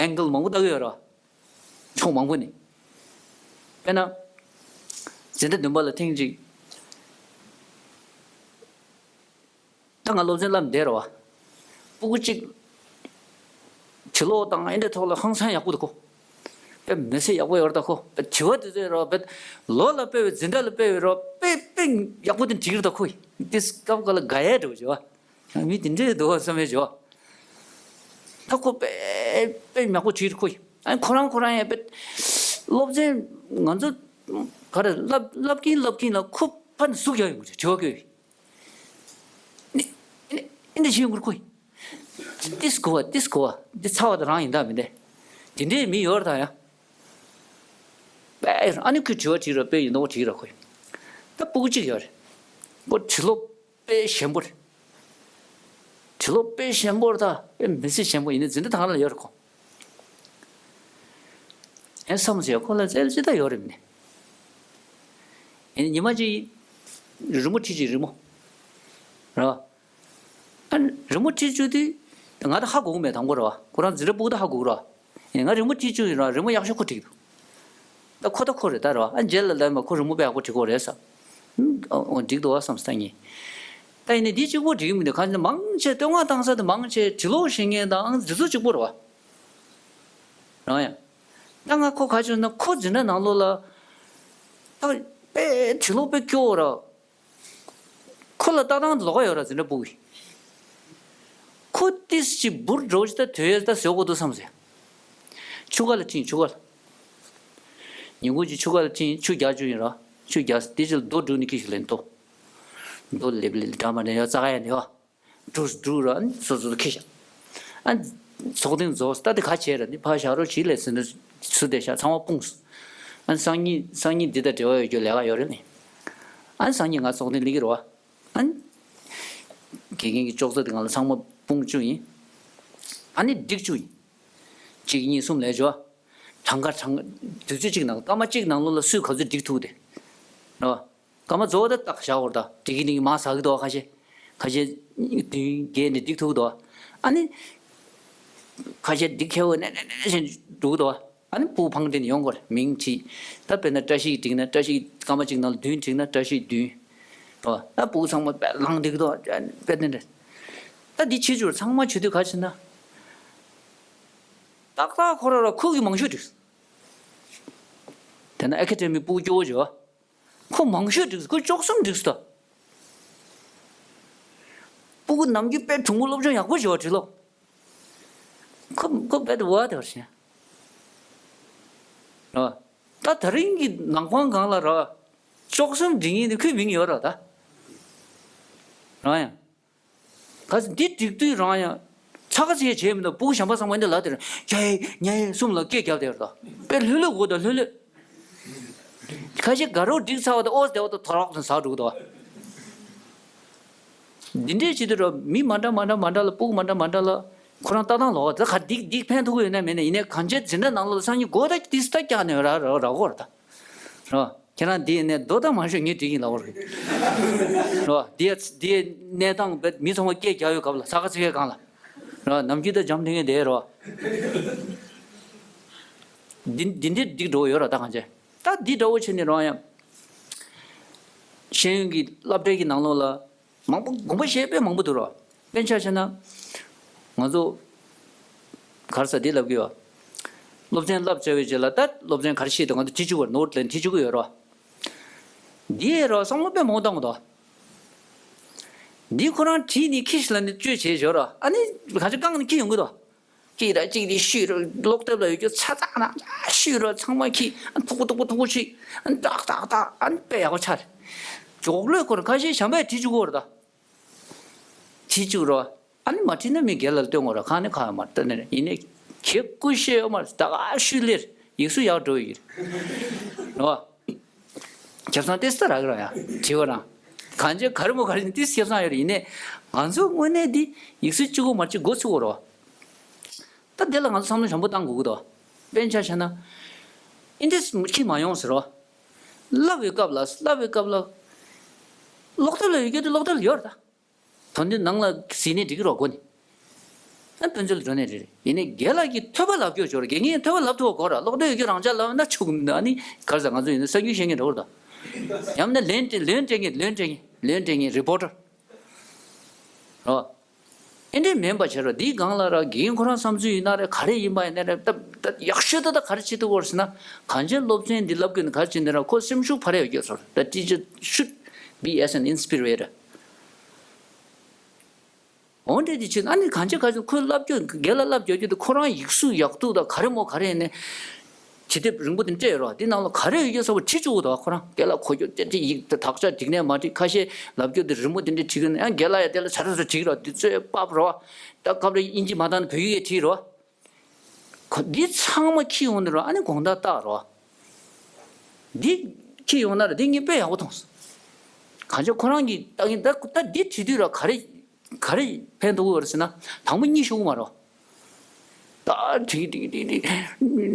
ཨེང་གལ་མང་པོ་ལྟ་གི་ཡོད་རོ། ཕྱོགས་མང་པོ་ནས། དཔེར་ན། འཛིན་གྲྭ་བདུན་པ་ལ་ཐེངས་གཅིག་ད་ང་སློབ་ཚན་བསླབ་བསྡད་རེད་བ། སྤུ་གུ་གཅིག་བྲིས་ཀློག་དང་ཨེ་འདྲའི་ཐོག་ལ་ཧང་སང་ཡག་པོ་འདུག་གོ། དཔེ་མི་སྲིད་ཡག་པོ་ཡོད་རེད་ད་ཁོ། དཔེ་དྲི་བ་དེ་ཚོ་རོ་དཔེ་ལོ་ལ་དཔེ་བའི་འཛིན་གྲྭ་ལ་དཔེ་བའི་རོ་དཔེ་དཔེ་ཡག་པོ་དེ་འགྲིག་རེད་ད་ཁོ། དེ་སྐབས་འགའ་ལ་དགའ་ཡས་འདྲ་བོ་བྱེད་བ། ཡང་མི་དེ་འདྲས་འདུག་བསམ་ཡས་བྱེད་བ། ད་ཁོ་དཔེ་དཔེ་ཡག་པོ་བྲིས་རེད་ཁོ། ཨ་ཁོ་རང་ཁོ་རང་ཡང་དཔེ་སློབ་ཚན་ང་ཚོ་ག་རེ་བསླབ་བསླབ་གིན་བསླབ་གིན་ལ་ཁོ་ཕར་ནས་ཟུག་རྒྱག་ཡོང་གི་རེད་དྲི་བ་བཀོད། ཨེ་ནས་ཨེ་ནས་ཨེ་ནས་ཤེས་ཡོང་གི་རེད་ཁོ། ཏིས་གོ་བ་ཏིས་གོ་བ་འདི་ཚ་བ་དང་རང་ཡིན་ད་མི་འདི། དེ་འདྲའི་མི་ཡོད་རེད་ད་ཡ། དཔེ་ཨ་ནི་ཁོས་དྲི་བ་དྲིས་ར་དཔེ་ཡིན་ནོ་དྲིས་ར་ཁོས། ད་སྤུ་གུ་གཅིག་ཡོད་རེད། ཁོ་དྲི་ལོ་དཔེ་ཞན་པོ་རེད། དྲི་ལོ་དཔེ་ཞན་པོ་རེད་ད་དཔེ་མི་སྲིད་ཞན་པོ་ཡིན་ནི་འཛིན་གྲྭ་དང་ལ་ཡོད་རེད་ཁོ། ཨེ་བསམ་ཟེར་ཁོ་ལ་རྩལ་ཅི་ད་ཡོད་རེད་མི་ནི། ཡིན་ཉི་མ་གཅིག་རི་མོ་བྲིས་ཅིག་རི་མོ། རེད་བ། ཨ་རི་མོ་བྲིས་བཅུག་དུས་ང་ད་ཧ་གོ་གི་མེད་དང་པོ་རེད་བ། ཁོ་རང་འཛིན་གྲྭ་སྤུ་གུ་ད་ཧ་གོ་གི་རེད་བ། ཡིན་ང་རི་མོ་བྲིས་བཅུག་ཡིན་ར་རི་མོ་ཡག་ཤོས་ཁོ་བྲིས་འདུག་ད་ཁོ་ད་ཁོ་རེད་ད་རེད་བ། ཨ་རྗེས་ལ་ལབ་མ་ཁོ་རི་མོ་དཔེ་ཡག་པོ་བྲིས་གོ་རེད་ས། ཨོ་འགྲིག་འདུག་བ་བསམ་ས་ངས། ད་ཡིན་ནའི་འདི་གཅིག་པོ་འགྲིག་གི་མི་འདུག་གང་ཅི་མང་ཆེ་བསྟོད་བསྔགས་བཏང་ས་དེ་མང་ཆེ་བྲིས་ལོག་བྱེད་མཁན་དང་འཛིན་ཚུལ་གཅིག་པོ་རེད་བ། རང་ཡང་། ད་ང་ཁོ་ག་ཅུང་ན་ཁོ་འཛིན་གྲྭ་ནང་ལོགས་ལ། ད་དཔེ་བྲིས་ལོག་དཔེ་སྐྱོ་བོ་ར། ཁོ་ལ་ལྟ་སྟངས་ལོགས་ཀ་ཡོད་ར་འཛིན་གྲྭ་སྤུ་གུ་ཡིས། ཁོ་ཏིས་ཅི་འབུར་འགྲོ་ཅི་ད་དོད་ཡས་ད་ཟེར་དགོས་འདུག་བསམ་ཟེར། ཆུ་ཁ་ལ་ཁྲིད་ཆུ་ཁ་ལ། ཉིན་གུང་གི་ཆུ་ཁ་ལ་ཁྲིད་ཆུ་རྒྱག་བཅུག་ཡིན་ར། ཆུ་རྒྱག་དེ་ཅི་ལ་རྡོ་སྒྲུག་ནས་ཁྱི་ཞིག་ལེན་ཏོ། རྡོ་ལེབ་ལེབ་འདྲ་མ་འདྲ་ཡོད་རྩ་ཁ་ཡ་ནས་ཡོད། འབྲུ་འབྲུ་ར་ནི་སོ་སོ་སོ་ཁེ་ཤ། ཨ་ཚོགས་ཐེངས་རྫོགས་ད་དེ་ཁ་བྱས་ར་ནི་ཕ་ཞག་རོ་བྱིས་ལས་ཟིན་ན་སུ་དེ་ཤ་ཚང་མ་སྤུངས། ཨ་སང་ཉིན་སང་ཉིན་འདི་ད་འབྲེལ་བ་ཡོད་རྒྱུ་ལས་ཀ་ཡོད་རེད་ནི། ཨ་སང་ཉིན་ང་ཚོགས་ཐེངས་སླེབས་ཀྱི་རེད་བ། ཨ་དགེ་རྒན་གྱི་ཅོག་ཙེ་དེ་ང་ལ་ཚང་མ་སྤུངས་བཅུག་ཡིན། ཨ་ནི་སྒྲིག་བཅུག་ཡིན། གཅིག་གཉིས་གསུམ་ལས་འཇོ། གྲངས་ཀ་གྲངས་དུས་ཚོད་གཅིག་ནང་སྐར་མ་གཅིག་ནང་ལོགས་ལ་སུས་ག་ཚོད་སྒྲིག་ཐུབ་དེ། རེད་བ། སྐར་མ་རྫོགས་ཏེ་ཏག་བཞག་འོར་ད་འགྲིག་གི་འགྲིག་གི་མང་ཟག་གི་འདུག་ཁ་ཤས། ཁ་ཤས་བདུན་བརྒྱད་ནས་འགྲིག་ཐུབ་འདུག་ཨ་ནི། ཁ་ཤས་འགྲིག་ཁེ་བོ་ནས་ནས་ནས་བཞིན་འགྲོ་གི་འདུག་ཨ་ནི་སྤུ་ཕང་སྟེ་ནས་ཡོང་གོ་རེད་མིང་བྲིས། ད་དཔེར་ན་བཀྲ་ཤིས་འགྲིག་ན་བཀྲ་ཤིས་སྐར་མ་གཅིག་ནང་ལ་བདུན་འགྲིག་ན་བཀྲ་ཤིས་བདུན། ཨོ་ད་སྤུ་ཚང་མ་དཔེ་ལངས་འགྲིག་འདུག་དཔེ་དེ་འདྲ། ད་འདི་ཕྱི་ཕྱོགས་ཚང་མ་བྱེད་དུས་ག་ཕྱིན་ན། ཏག་ཏག་ཁོ་ར་ར་ཁུག་གི་མང་ཤོས་འགྲིག་དེ་ན་ཨེ་ཁེ་ཏྲེ་མི་སྤུ་སྐྱོ་བོ་བྱེད་བ། ཁོ་མང་ཤོས་འགྲིག་སོང་། ཁོ་བཅུ་གསུམ་འགྲིག་སོང་། སྤུ་གུ་ནམ་རྒྱུན་དཔེ་གྲུང་པོ་སློབ་སྦྱོང་ཡག་པོ་བྱེད་པ་འགྲིག་ལོ། ཁོ་ཁོ་དཔེ་དུ་བ་དེ་བར་ཤེས། ར། ད་ད་རིང་གི་ནག་པང་སྒང་ལ་ར། བཅུ་གསུམ་འགྲིག་མཁན་དེ་ཁོའི་མིང་ཡོད་ར་ད། རང་ཡང་། ག་ཚོད་འདི་སྒྲིག་དུས་རང་ཡང་། ཚ་ག་ཚིག་ཡ་བྱས་མི་འདུག་སྤུ་གུ་གཞན་པ་ཚང་མ་འདི་ལ་དེར་རྒྱ་ཡེ་ཉ་ཡེ་གསུམ་ལ་སྐད་རྒྱབ་དེར་དང་དཔེ་ལྷོད་ལྷོད་དགོས་དང་ལྷོད་ལྷོད། ཁ་ཤས་དགའ་རོགས་སྒྲིག་ཚར་བ་དང་ཨོ་བདེ་བ་དང་དོ་རོགས་དང་ཟག་འགྲོ་གི་འདུག་འདི་འདྲས་བྱེད་དུས་ར་མི་མ་འདྲ་མ་འདྲ་མ་འདྲ་ལ་སྤུ་གུ་མ་འདྲ་མ་འདྲ་ལ་ཁོ་རང་ལྟ་སྟངས་ལོག་ད་ག་སྡིག་སྡིག་ཕན་ཐོགས་ཡོད་ན་མེད་ན་ཡིན་ནའི་གང་ཅི་འཛིན་གྲྭ་ནང་ལོགས་སང་ཉིན་སྒོ་ད་ཏིས་ད་བཀྱག་ནས་ར་ར་ར་གོ་ར་ད་ར། ཁྱེད་རང་འདི་ནས་རྡོ་དང་མ་ཤོད་ངས་འགྲིག་ཡིན་ལབ་པ་རེད། རོ། འདི་འདི་གནས་སྟངས་བེད་མི་ཚང་མ་སྐད་རྒྱག་ཡོད་སྐབས་ལ་ས་ཁ་ཚིག་ཁའི་སྒང་ལ། རོ། ནམ་རྒྱུན་ད་འཇམ་ཐིང་ངེ་བསྡད་རོ། འདི་འདི་འདི་འགྲིག་འགྲོ་ཡོད་ར་ད་གང་བྱས། ད་འདི་འདྲ་བོ་བྱས་ནས་རོ་ཡང་། ཤེས་ཡོན་གྱི་སློབ་གྲྭའི་གི་ནང་ལོགས་ལ། མང་པོ་དགོངས་པ་བཞེས་དཔེ་མང་པོ་འདུག་རོ། དཔེར་ཆ་བཞག་ན། ང་ཚོ། ག་རེ་ཟེར་འདི་ལབ་གི་ཡོད། སློབ་ཚན་བསླབ་བྱ་བའི་རྗེས་ལ་ད་སློབ་ཚན་ག་རེ་ཤེས་འདུག་ང་ཚོ་བྲིས་བཅུག་གི་ཡོད་རོ། ནོར་ལེན་བྲིས་བཅུག་གི་ཡོད་རོ། འདི་ཡས་རོ་བསམ་བློ་དཔེ་མང་བཏང་གི་འདུག་འདི་ཁོ་རང་བྲིས་ནས་ཁྱི་ཞིག་ལ་ནི་བཅོས་བྱས་བཞག་རོ། ཨ་ནི་ག་ཚོད་བཀང་ནས་ཁྱི་ཡོང་གི་འདུག་གཅིག་ར་གཅིག་དེ་བཤུས་རོ། ཀློག་དེབ་ལ་ཡོད་རྒྱུ་ཚ་ཚ་ནང་བཤུས་རོ། ཚང་མ་ཁྱི་མཐུག་པོ་མཐུག་པོ་མཐུག་པོ་ཅིག་ཏག་ཏག་ཏག་ཨ་ནི་དཔེ་ཡག་པོ་ཆགས་རེད། ཇོག་ལོས་ཁོ་རང་ཁ་ཤས་བྱམས་པས་བྲིས་བཅུག་གོ་རེད་ད། བྲིས་བཅུག་རོ། ཨ་ནི་མ་བྲིས་ན་མི་སྒེར་ལ་སྟོན་དགོས་ར་ཁ་ནི་ཁ་ཡོད་མ་རེད་ད་ནི་ཡིན་ནའི་ཁྱེད་སྐུ་ཤེས་ཡོད་མ་རེད་ད་ག་ཤུལ་ལེར་ཡིག་གཟུགས་ཡག་འགྲོ་ཡི་རེད། རོ། ཁྱབ་ཚང་ཏེ་སི་ཏ་རག་ར་ཡ་བྲིས་པ་རང་། གང་ཅི་ག་རེ་མོ་ག་རེ་ནི་ཏེ་སི་ཁྱབ་ཚང་ཡོད་རེད་ཡིན་ནའི་ང་ཚོ་དངོས་གནས་འདི་ཡིག་གཟུགས་གཅིག་པོ་མ་གཅིག་འགོ་ཚུགས་དགོས་རོ། ད་དེ་ལ་ང་ཚོ་བསམ་བློ་ཞིབ་པོ་བཏང་དགོས་ཀྱི་འདུག་དཔེར་ན་ཆ་བཞག་ན། ཨིན་ཏེ་སི་ཁྱི་མ་ཡོང་ཟེར་རོ། བསླབ་པའི་སྐབས་ལ་བསླབ་པའི་སྐབས་ལ། ཀློག་དེབ་ལ་ཡོད་རྒྱུ་དེ་ཀློག་དེབ་ལ་ཡོད་རེད་ད། དོན་དེ་ནང་ལ་གཟིགས་ནས་འགྲིག་གི་རོགས་དགོས་ནི། ཨ་དཔེ་མཛོད་ལ་འགྲོ་ནས་རེད་ཡིན་ནའི་རྒན་ལགས་ཀྱིས་ཐོས་པ་ལབ་སྐྱོར་ཆོག་རེད་དགེ་རྒན་ཐོས་པ་ལབ་ཐུབ་པ་དགོས་ར་ཀློག་དེབ་ཡོད་རྒྱུ་རང་ཅག་ལབ་ན་ཆོག་གི་མི་འདུག་ཨ་ནི་ག་རེ་ཟེར་ང་ཚོ་ཡིན་ན་གསར་འགྱུར་བཤད་མཁན་འདྲ་བོ་རེད་ད། ཡང་ན་ལན་སྤྲད་ལན་སྤྲད་མཁན་ལན་སྤྲད་མཁན་ལན་སྤྲད་མཁན་རི་པོ་ཊར། རོ། ཨེ་འདྲས་མིན་པ་བྱས་རོགས། འདིའི་སྒང་ལ་ར་དགེ་རྒན་ཁོ་རང་བསམ་ཚུལ་ཡིན་ན་རེད། ག་རེ་ཡིན་པ་ཡིན་ན་རེད། ད་ད་ཡག་ཤོས་ད་ད་ག་རེ་བྱེད་ཐུབ་ཀྱི་ཡོད་རེད་ཟེར་ན། གང་ཅི་སློབ་ཚན་འདི་བསླབ་དགོས་ན་ག་རེ་བྱེད་ན་ར་ཁོ་སེམས་ཤུགས་འཕར་ཡག་ཡོད་ཚོར། ད་teacher should be as an inspirator. འོ་འདྲས་དེ་བྱེད་ན་ཨ་ནི་གང་ཅི་ག་ཅི་ཁོས་བསླབ་རྒྱུ་རྒན་ལགས་བསླབ་རྒྱུ་རྒྱུ་དེ་ཁོ་རང་ཡིག་གཟུགས་ཡག་སྡུག་ད་ག་རེ་མོ་ག་རེ་ཡིན་ནས། བྱེད་དེབ་རིང་པོ་དེ་སྤྲད་ཡོད་རོགས། དེ་ནང་ལ་ག་རེ་ཡོད་ཀྱི་ས་བོ་བྲིས་བཅུག་འདུག་ཁོ་རང་སྐད་ལ་གོ་རྒྱུ་དེ་འདྲ་ཡིག་དེ་དག་ཆ་འགྲིག་ནས་མ་འགྲིག་ཁ་ཤས་ལབ་རྒྱུ་དེ་རི་མོ་དེ་འདྲ་བྲིས་གི་ན་ཡང་རྒན་ལགས་ཡ་དེ་ལ་ཚ་ཚ་ཚ་བྲིས་རོགས། དེ་ཚོས་ཕབ་རོགས། ད་སྐབས་རེ་དབྱིན་ཇི་མ་བཏང་ན་བོད་ཡིག་ཡས་བྲིས་རོགས། ཁོ་འདི་ཚང་མ་ཁྱི་ཡོང་ནས་རོགས། ཨ་ནི་དགོང་དག་བཏགས་རོགས། འདི་ཁྱི་ཡོང་ན་ར་འདི་ངས་དཔེ་ཡག་པོ་མཐོང་སོང་། གང་ཅི་ཁོ་རང་གིས་ད་ད་ད་འདི་བྲིས་དུས་ར་ག་རེ་ག་རེ་ཕན་ཐོགས་ཀྱི་ཡོད་རེད་ཟེར་ན། དང་པོ་གཉིད་ཤོར་གི་མ་རོགས། ད་ཁྲིག་ཁྲིག་ཁྲིག་ཁྲིག་ནས་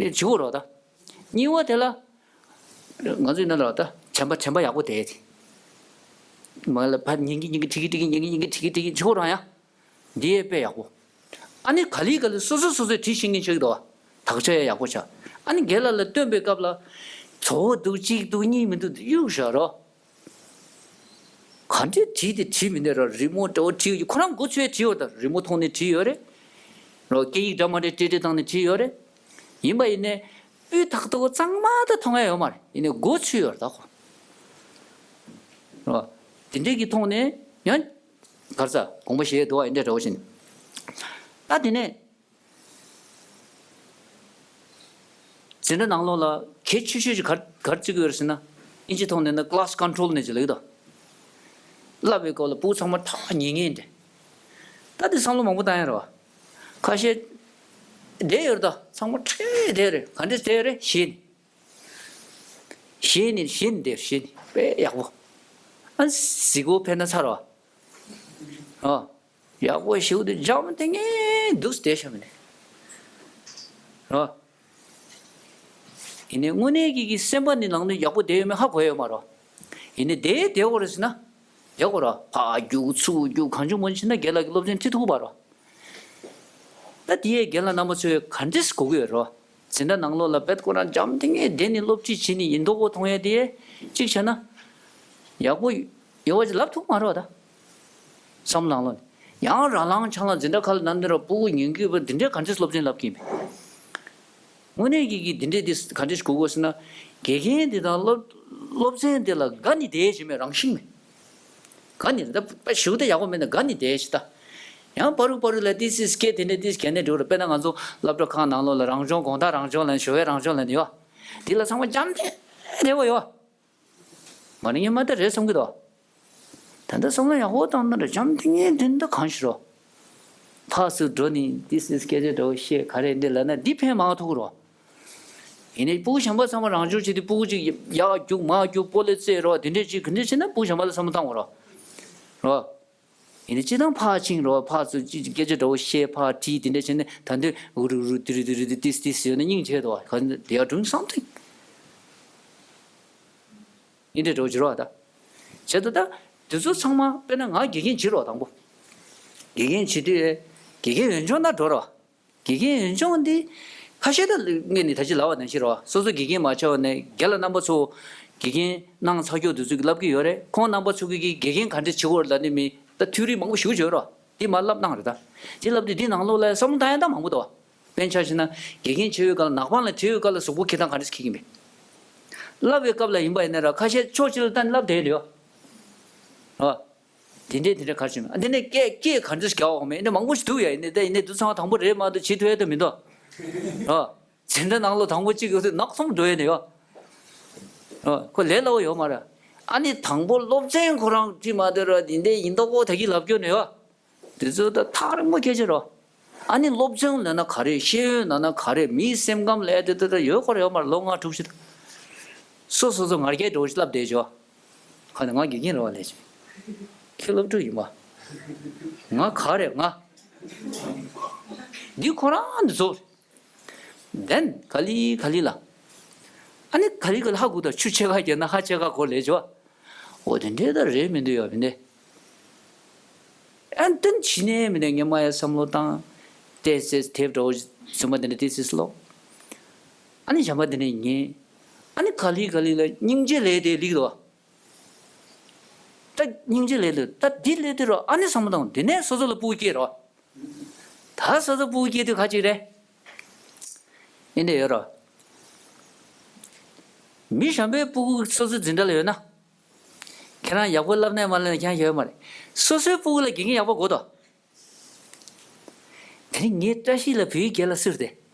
བྱེད་དགོས་རོགས། ད་གཉིས་པ་དེ་ལ་ང་ཚོ་ཡིན་ན་ལ་ད་དྲན་པ་དྲན་པ་ཡག་པོ་བསྡད་དེ། མ་ལ་ཕར་ཉན་གི་ཉན་གི་ཁྲིག་ཁྲིག་ཉན་གི་ཉན་གི་ཁྲིག་ཁྲིག་བྱེད་དགོས་རོགས་ཡ། འདི་ཡས་དཔེ་ཡག་པོ། ཨ་ནི་ག་ལེ་ག་ལེ་སོ་སོ་སོ་སོས་བྲིས་ཤེས་མཁན་ཆགས་ཀྱི་འདུག་བ། དག་ཆ་ཡང་ཡག་པོ་ཆགས། ཨ་ནི་རྒན་ལགས་ལ་སྟོན་པའི་སྐབས་ལ། བཙོག་པ་འདུག་གཅིག་འདུག་གཉིས་མི་འདུག་གཡུག་བཞག་རོགས། ག་འདྲས་བྲིས་ཏེ་བྲིས་མི་འདུག་ར། རི་མོ་འདྲ་བོ་བྲིས་ཡོད། ཁོ་རང་མགོ་ཚོས་བྲིས་ཡོད། ད་རི་མོ་མཐོང་ནས་བྲིས་ཡོད་རེད། རོ་སྐད་ཡིག་འདྲ་མ་འདྲ་སྤྲེལ་སྤྲེལ་བཏང་ནས་བྲིས་ཡོད་རེད། ཡིན་པ་ཡིན་ནས་སྤུས་དག་ཏོག་གཙང་མ་ད་མཐོང་ཡ་ཡོད་མ་རེད། ཡིན་ནས་མགོ་ཚོས་ཡོད་རེད་ད་ཁོ། རོ་དེ་འདྲས་ཀྱི་མཐོང་ནས་ཡང་གར་ས་དགོངས་པ་བཞེས་འདུག་བ། ཡིན་འདྲས་འདྲ་བོ་བྱས་ནས། ད་དེ་ནས། འཛིན་གྲྭ་ནང་ལོགས་ལ་གལ་ཆེ་ཤོས་ཅིག་ག་ག་རེ་བརྩི་གི་ཡོད་རེད་ཟེར་ན། ཨིན་ཇི་ཐོག་ནས་ན་class control ནས་ཅིག་ལབ་ཀྱི་འདུག་བསླབ་པའི་སྐབས་ལ་ཕྲུ་གུ་ཚང་མ་ཐག་ཉེ་ཉེ་འདྲ། ད་དེ་བསམ་བློ་མང་པོ་བཏང་ཡ་རེད་བ། ཁ་ཤས་བསྡད་ཡོད་རེད། ད་ཚང་མ་ཁྲིད་བསྡད་རེད། ག་འདྲས་བསྡད་རེད་ཞེས་ནས། ཞེས་ནས་ཞེས་ནས་བསྡད་ཞེས་ནས་དཔེ་ཡག་པོ། ཨ་གཟིགས་སྐོར་ཕེབས་ན་ཚར་བ། ཨ། ཡག་པོ་ཞིག་འདུག་འཇམ་ཐིང་ངེ་འདུག་བསྡད་ཤག་མི་ནས། རོ། ཡིན་ནའི་དངོས་གནས་ཀྱི་གི་སེམས་པ་ནི་ནང་དུ་ཡག་པོ་བསྡད་ཡོད་མེད་ཧ་གོ་ཡོད་མ་རོ། ཡིན་ནའི་བསྡད་བསྡད་དགོས་རེད་ཟེར་ན། བསྡད་དགོས་རོ། ཕར་རྒྱུག་ཚུར་རྒྱུག་གང་བྱུང་མང་བྱུང་བྱས་ན་རྒན་ལགས་ཀྱི་སློབ་ཚན་ཁྲིད་ཐུབ་པ་རོ། ད་དེ་ཡས་རྒན་ལགས་རྣམ་པ་ཚོས་ག་འདྲས་གོ་གི་ཡོད་རོ། འཛིན་གྲྭ་ནང་ལོགས་ལ་དཔེ་ཁོ་རང་འཇམ་ཐིང་ངེ་བསྡད་ནས་སློབ་ཁྲིད་བྱེད་ནས་ཡིན་མདོག་པོ་མཐོང་ཡས་དེ་གཅིག་བྱས་ན། ཡག་པོ་ཡོད་པ་ཅིག་ལབ་ཐུབ་མ་རེད་ད། བསམ་བློ་ནང་ལོགས་ནས་ཡང་ར་ལང་ཆང་ལ་འཛིན་གྲྭ་ཁག་ལ་ནང་འདི་ར་ཕྲུ་གུ་ཉན་གི་བ་འདི་འདྲའི་ག་འདྲས་སློབ་ཚན་ལབ་ཀྱིན་པས། དངོས་གནས་ཀྱི་གི་འདི་འདྲའི་འདི་ག་འདྲས་གོ་དགོས་ཟེར་ན། དགེ་རྒན་འདི་དང་སློབ་སློབ་ཚན་འདི་ལ་དགའ་ནི་བསྡད་ཅིག་མེད་རང་བཞིན་མེད། ག་ནི་ད་དཔེ་ཞུ་དེ་ཡག་པོ་མེད་ན་ག་ནི་བསྡད་ཤི་ད། ཡང་པ་རུག་པ་རུག་ལ་ཏི་སི་སྐད་དེ་འདྲ་ཏི་སི་གལ་ནས་འགྲོ་རེད། དཔེར་ན་ང་ཚོ་སློབ་གྲྭ་ཁག་ནང་ལོགས་ལ་རང་སྦྱོང་དགོང་དག་རང་སྦྱོང་ལ་ཞོགས་པའི་རང་སྦྱོང་ལ་ཡོད། འདི་ལ་ཚང་མ་འཇམ་ཐིང་རེད་བ་ཡོད། མ་ནི་ངས་མ་ད་རེད་བསམ་གི་འདུག་ད་ལྟ་བསམ་བློ་ཡག་པོ་བཏང་ན་རེད་འཇམ་ཐིང་ངེ་འདི་འདི་གང་ཞིག་རོ། ཕར་ཚུར་འགྲོ་ནི་ཏི་སི་སྐད་ཆ་འདྲ་བོ་བཤད་ག་རེ་འདི་ལབ་ན་འདི་ཕན་མ་ཐོགས་རོ། ཡིན་ནའི་ཕྲུ་གུ་གཞན་པ་ཚང་མ་རང་སྦྱོང་བྱེད་དུས་ཕྲུ་གུ་གཅིག་ཡར་རྒྱུག་མར་རྒྱུག་སྤོ་ལོ་རྩེད་རོགས་དེ་འདྲས་ཅིག་ག་འདྲས་བྱས་ན་ཕྲུ་གུ་གཞན་པ་ལ་བསམ་བློ་བཏང་བ་རོགས། རོགས། ཡིན་ནའི་སྤྱིར་བཏང་ཕར་ཕྱིན་རོགས་ཕར་ཚུར་ཅིག་སྐད་ཆ་འདྲ་བོ་བཤད་ཕར་དྲིས་དེ་འདྲས་བྱས་ནས་ད་འདོད་འུ་རུ་རུ་དི་རུ་དི་རུ་དི་ཏིས་ཏིས་ཡོད་ན་སྙིང་རྗེ་འདུག་བ། ག་འདི་ཡར་སྒྲུང་བསམ་ཐིང་། ཡིན་འདྲས་འདྲ་བོ་བྱེད་རོགས་ད། བྱས་ད་ད་དེ་ཚོ་ཚང་མ་དཔེར་ན་ང་དགེ་རྒན་བྱེད་རོགས་དང་པོ། དགེ་རྒན་བྱེད་དུས་དགེ་རྒན་འོས་སྦྱོང་ན་འགྲོ་རོགས། དགེ་རྒན་འོས་སྦྱོང་འདི་ཁ་ཤས་ད་ངས་ནི་ད་ཅི་ལབ་པ་ནང་བཞིན་རེད་བ། སོ་སོ་དགེ་རྒན་མ་བྱས་པ་ནས་རྒན་ལགས་རྣམ་པ་ཚོ་དགེ་རྒན་གནང་ཚར་ཁྱོད་དེ་ཚོ་གི་ལབ་ཀྱི་ཡོད་རེད། ཁོང་རྣམ་པ་ཚོ་གི་དགེ་རྒན་ག་འདྲས་བྱེད་དགོས་རེད་ལབ་ནི་མི་ད་ཐུགས་རིག་མང་པོ་ཞེ་པོ་ཅིག་ཡོད་རེད་བ། འདི་མར་ལབ་གནང་རེད་ད། འདི་ལབ་དུས་འདི་ནང་ལོགས་ལ་བསམ་བློ་བཏང་ཡ་ད་མང་པོ་འདུག་བ། དཔེར་ན་ཆ་བཞག་ན་དགེ་རྒན་བྱེད་པའི་སྐབས་ལ་ནག་པང་ལ་བྲིས་པའི་སྐབས་ལ་གཟུགས་པོ་འཁྱེར་སྟངས་ག་འདྲས་འཁྱེར་གྱི་མེད། བསླབ་པའི་སྐབས་ལ་ཡིན་པ་ཡིན་ན་ར་ཁ་ཤས་ཕྱོགས་གཅིག་ལ་ད་ནི་བསླབ་བསྡད་ཡོད་རེད་བ། དེ་འདྲས་དེ་འདྲས་ག་རེ་བྱུང་མེད། འདི་ནས་སྐད་སྐད་ག་འདྲས་རྒྱག་འོང་མེད། འདི་མང་པོ་ཞིག་འདུག་ཡ། ཡིན་ནའི་ད་ཡིན་ནའི་འདི་ཚང་མ་དང་པོ་རེད་མ་གཏོགས་བྱེད་ཐུབ་ཡ་ད་མི་འདུག་ཨ། འཛིན་གྲྭ་ནང་ལོགས་དང་པོ་གཅིག་ཡོད་དུས་ནག་ཚོམ་འགྲོ་ཡ་ནི་ཡོད། ཨ། ཁོ་ལས་སླ་བོ་ཡོད་མ་རེད། ཨ་ནི་དང་པོ་སློབ་ཚན་ཁོ་རང་བྲིས་མ་སྡོད་ར་འདི་འདྲས་ཡིན་མདོག་པོ་ད་གི་ལབ་སྐྱོ་ནི་ཡོད། དེ་ཚོ་ད་ཐག་རིང་པོ་སྐད་ཆ་རོ། ཨ་ནི་སློབ་སྦྱོང་ལབ་ན་ག་རེ། ཤེས་ཡོན་ལབ་ན་ག་རེ། མིའི་སེམས་ཁམས་ལབ་དེ་ད་ད་ཡོད་ཁོ་རེ་ཡོད་མ་རེད། ལོ་ལྔ་དྲུག་ཅིག་ད། སོ་སོ་སོ་ངར་སྐད་འདྲ་བོ་ཞིག་བསླབ་བསྡད་ཆོག་ཁ་ནས་ང་དགེ་རྒན་རེད་བ་ལས་ཆེ། ཁྱེད་སློབ་ཕྲུག་ཡིན་པ། ང་ག་རེ་ང་། འདི་ཁོ་རང་འདི་ཚོ། དེན་ག་ལི་ག་ལི་ལ། ཨ་ནི་ག་ལི་ག་ལི་ཧ་གོ་ད། ཆུ་ཕྱེད་ཀ་བརྒྱབ་ན་ཧ་ཕྱེད་ཀ་གོ་ལས་ཆོག་འོ་དེ་འདྲས་ད་རེད་མི་འདུག་ཡོད་མི་འདུག་ཨ་ནི་དེ་ཕྱི་ནས་མི་ནས་ངས་མ་ཡ་བསམ་བློ་བཏང་། ཏེ་སེ་དེབ་འདྲ་བོ་རྫུན་མ་དེ་འདྲ་ཏེ་སེ་ཀློག་ཨ་ནི་གཞན་པ་དེ་འདྲ་ཉན། ཨ་ནི་ག་ལེ་ག་ལེ་ལ་སྙིང་རྗེ་ལས་དེ་ལིག་རོ། ད་སྙིང་རྗེ་ལས་ལ་ད་འདི་ལས་དེ་རོ། ཨ་ནི་བསམ་བློ་བཏང་། དེ་ནས་སོ་སོ་ལ་སྤུ་གུ་སྐྱེས་རོ། ད་སོ་སོ་སྤུ་གུ་སྐྱེས་དུས་ག་ཅིག་རེད། ཨེ་འདྲ་ཡོད་རོ། མི་གཞན་པའི་སྤུ་གུ་སོ་སོའི་འཛིན་གྲྭ་ལ་ཡོད་ན། ཁྱེད་རང་ཡག་པོ་བསླབ་ནས་མ་བསླབ་ནས་ཁྱེད་རང་ཡོད་མ་རེད། སོ་སོའི་སྤུ་གུ་ལ་དགེ་རྒན་ཡག་པོ་དགོས་དོ། དེ་ནི་ངའི་བཀྲ་ཤིས་ལ་བོད་ཡིག་སྒེར་ལ་གསོལ་ཏེ།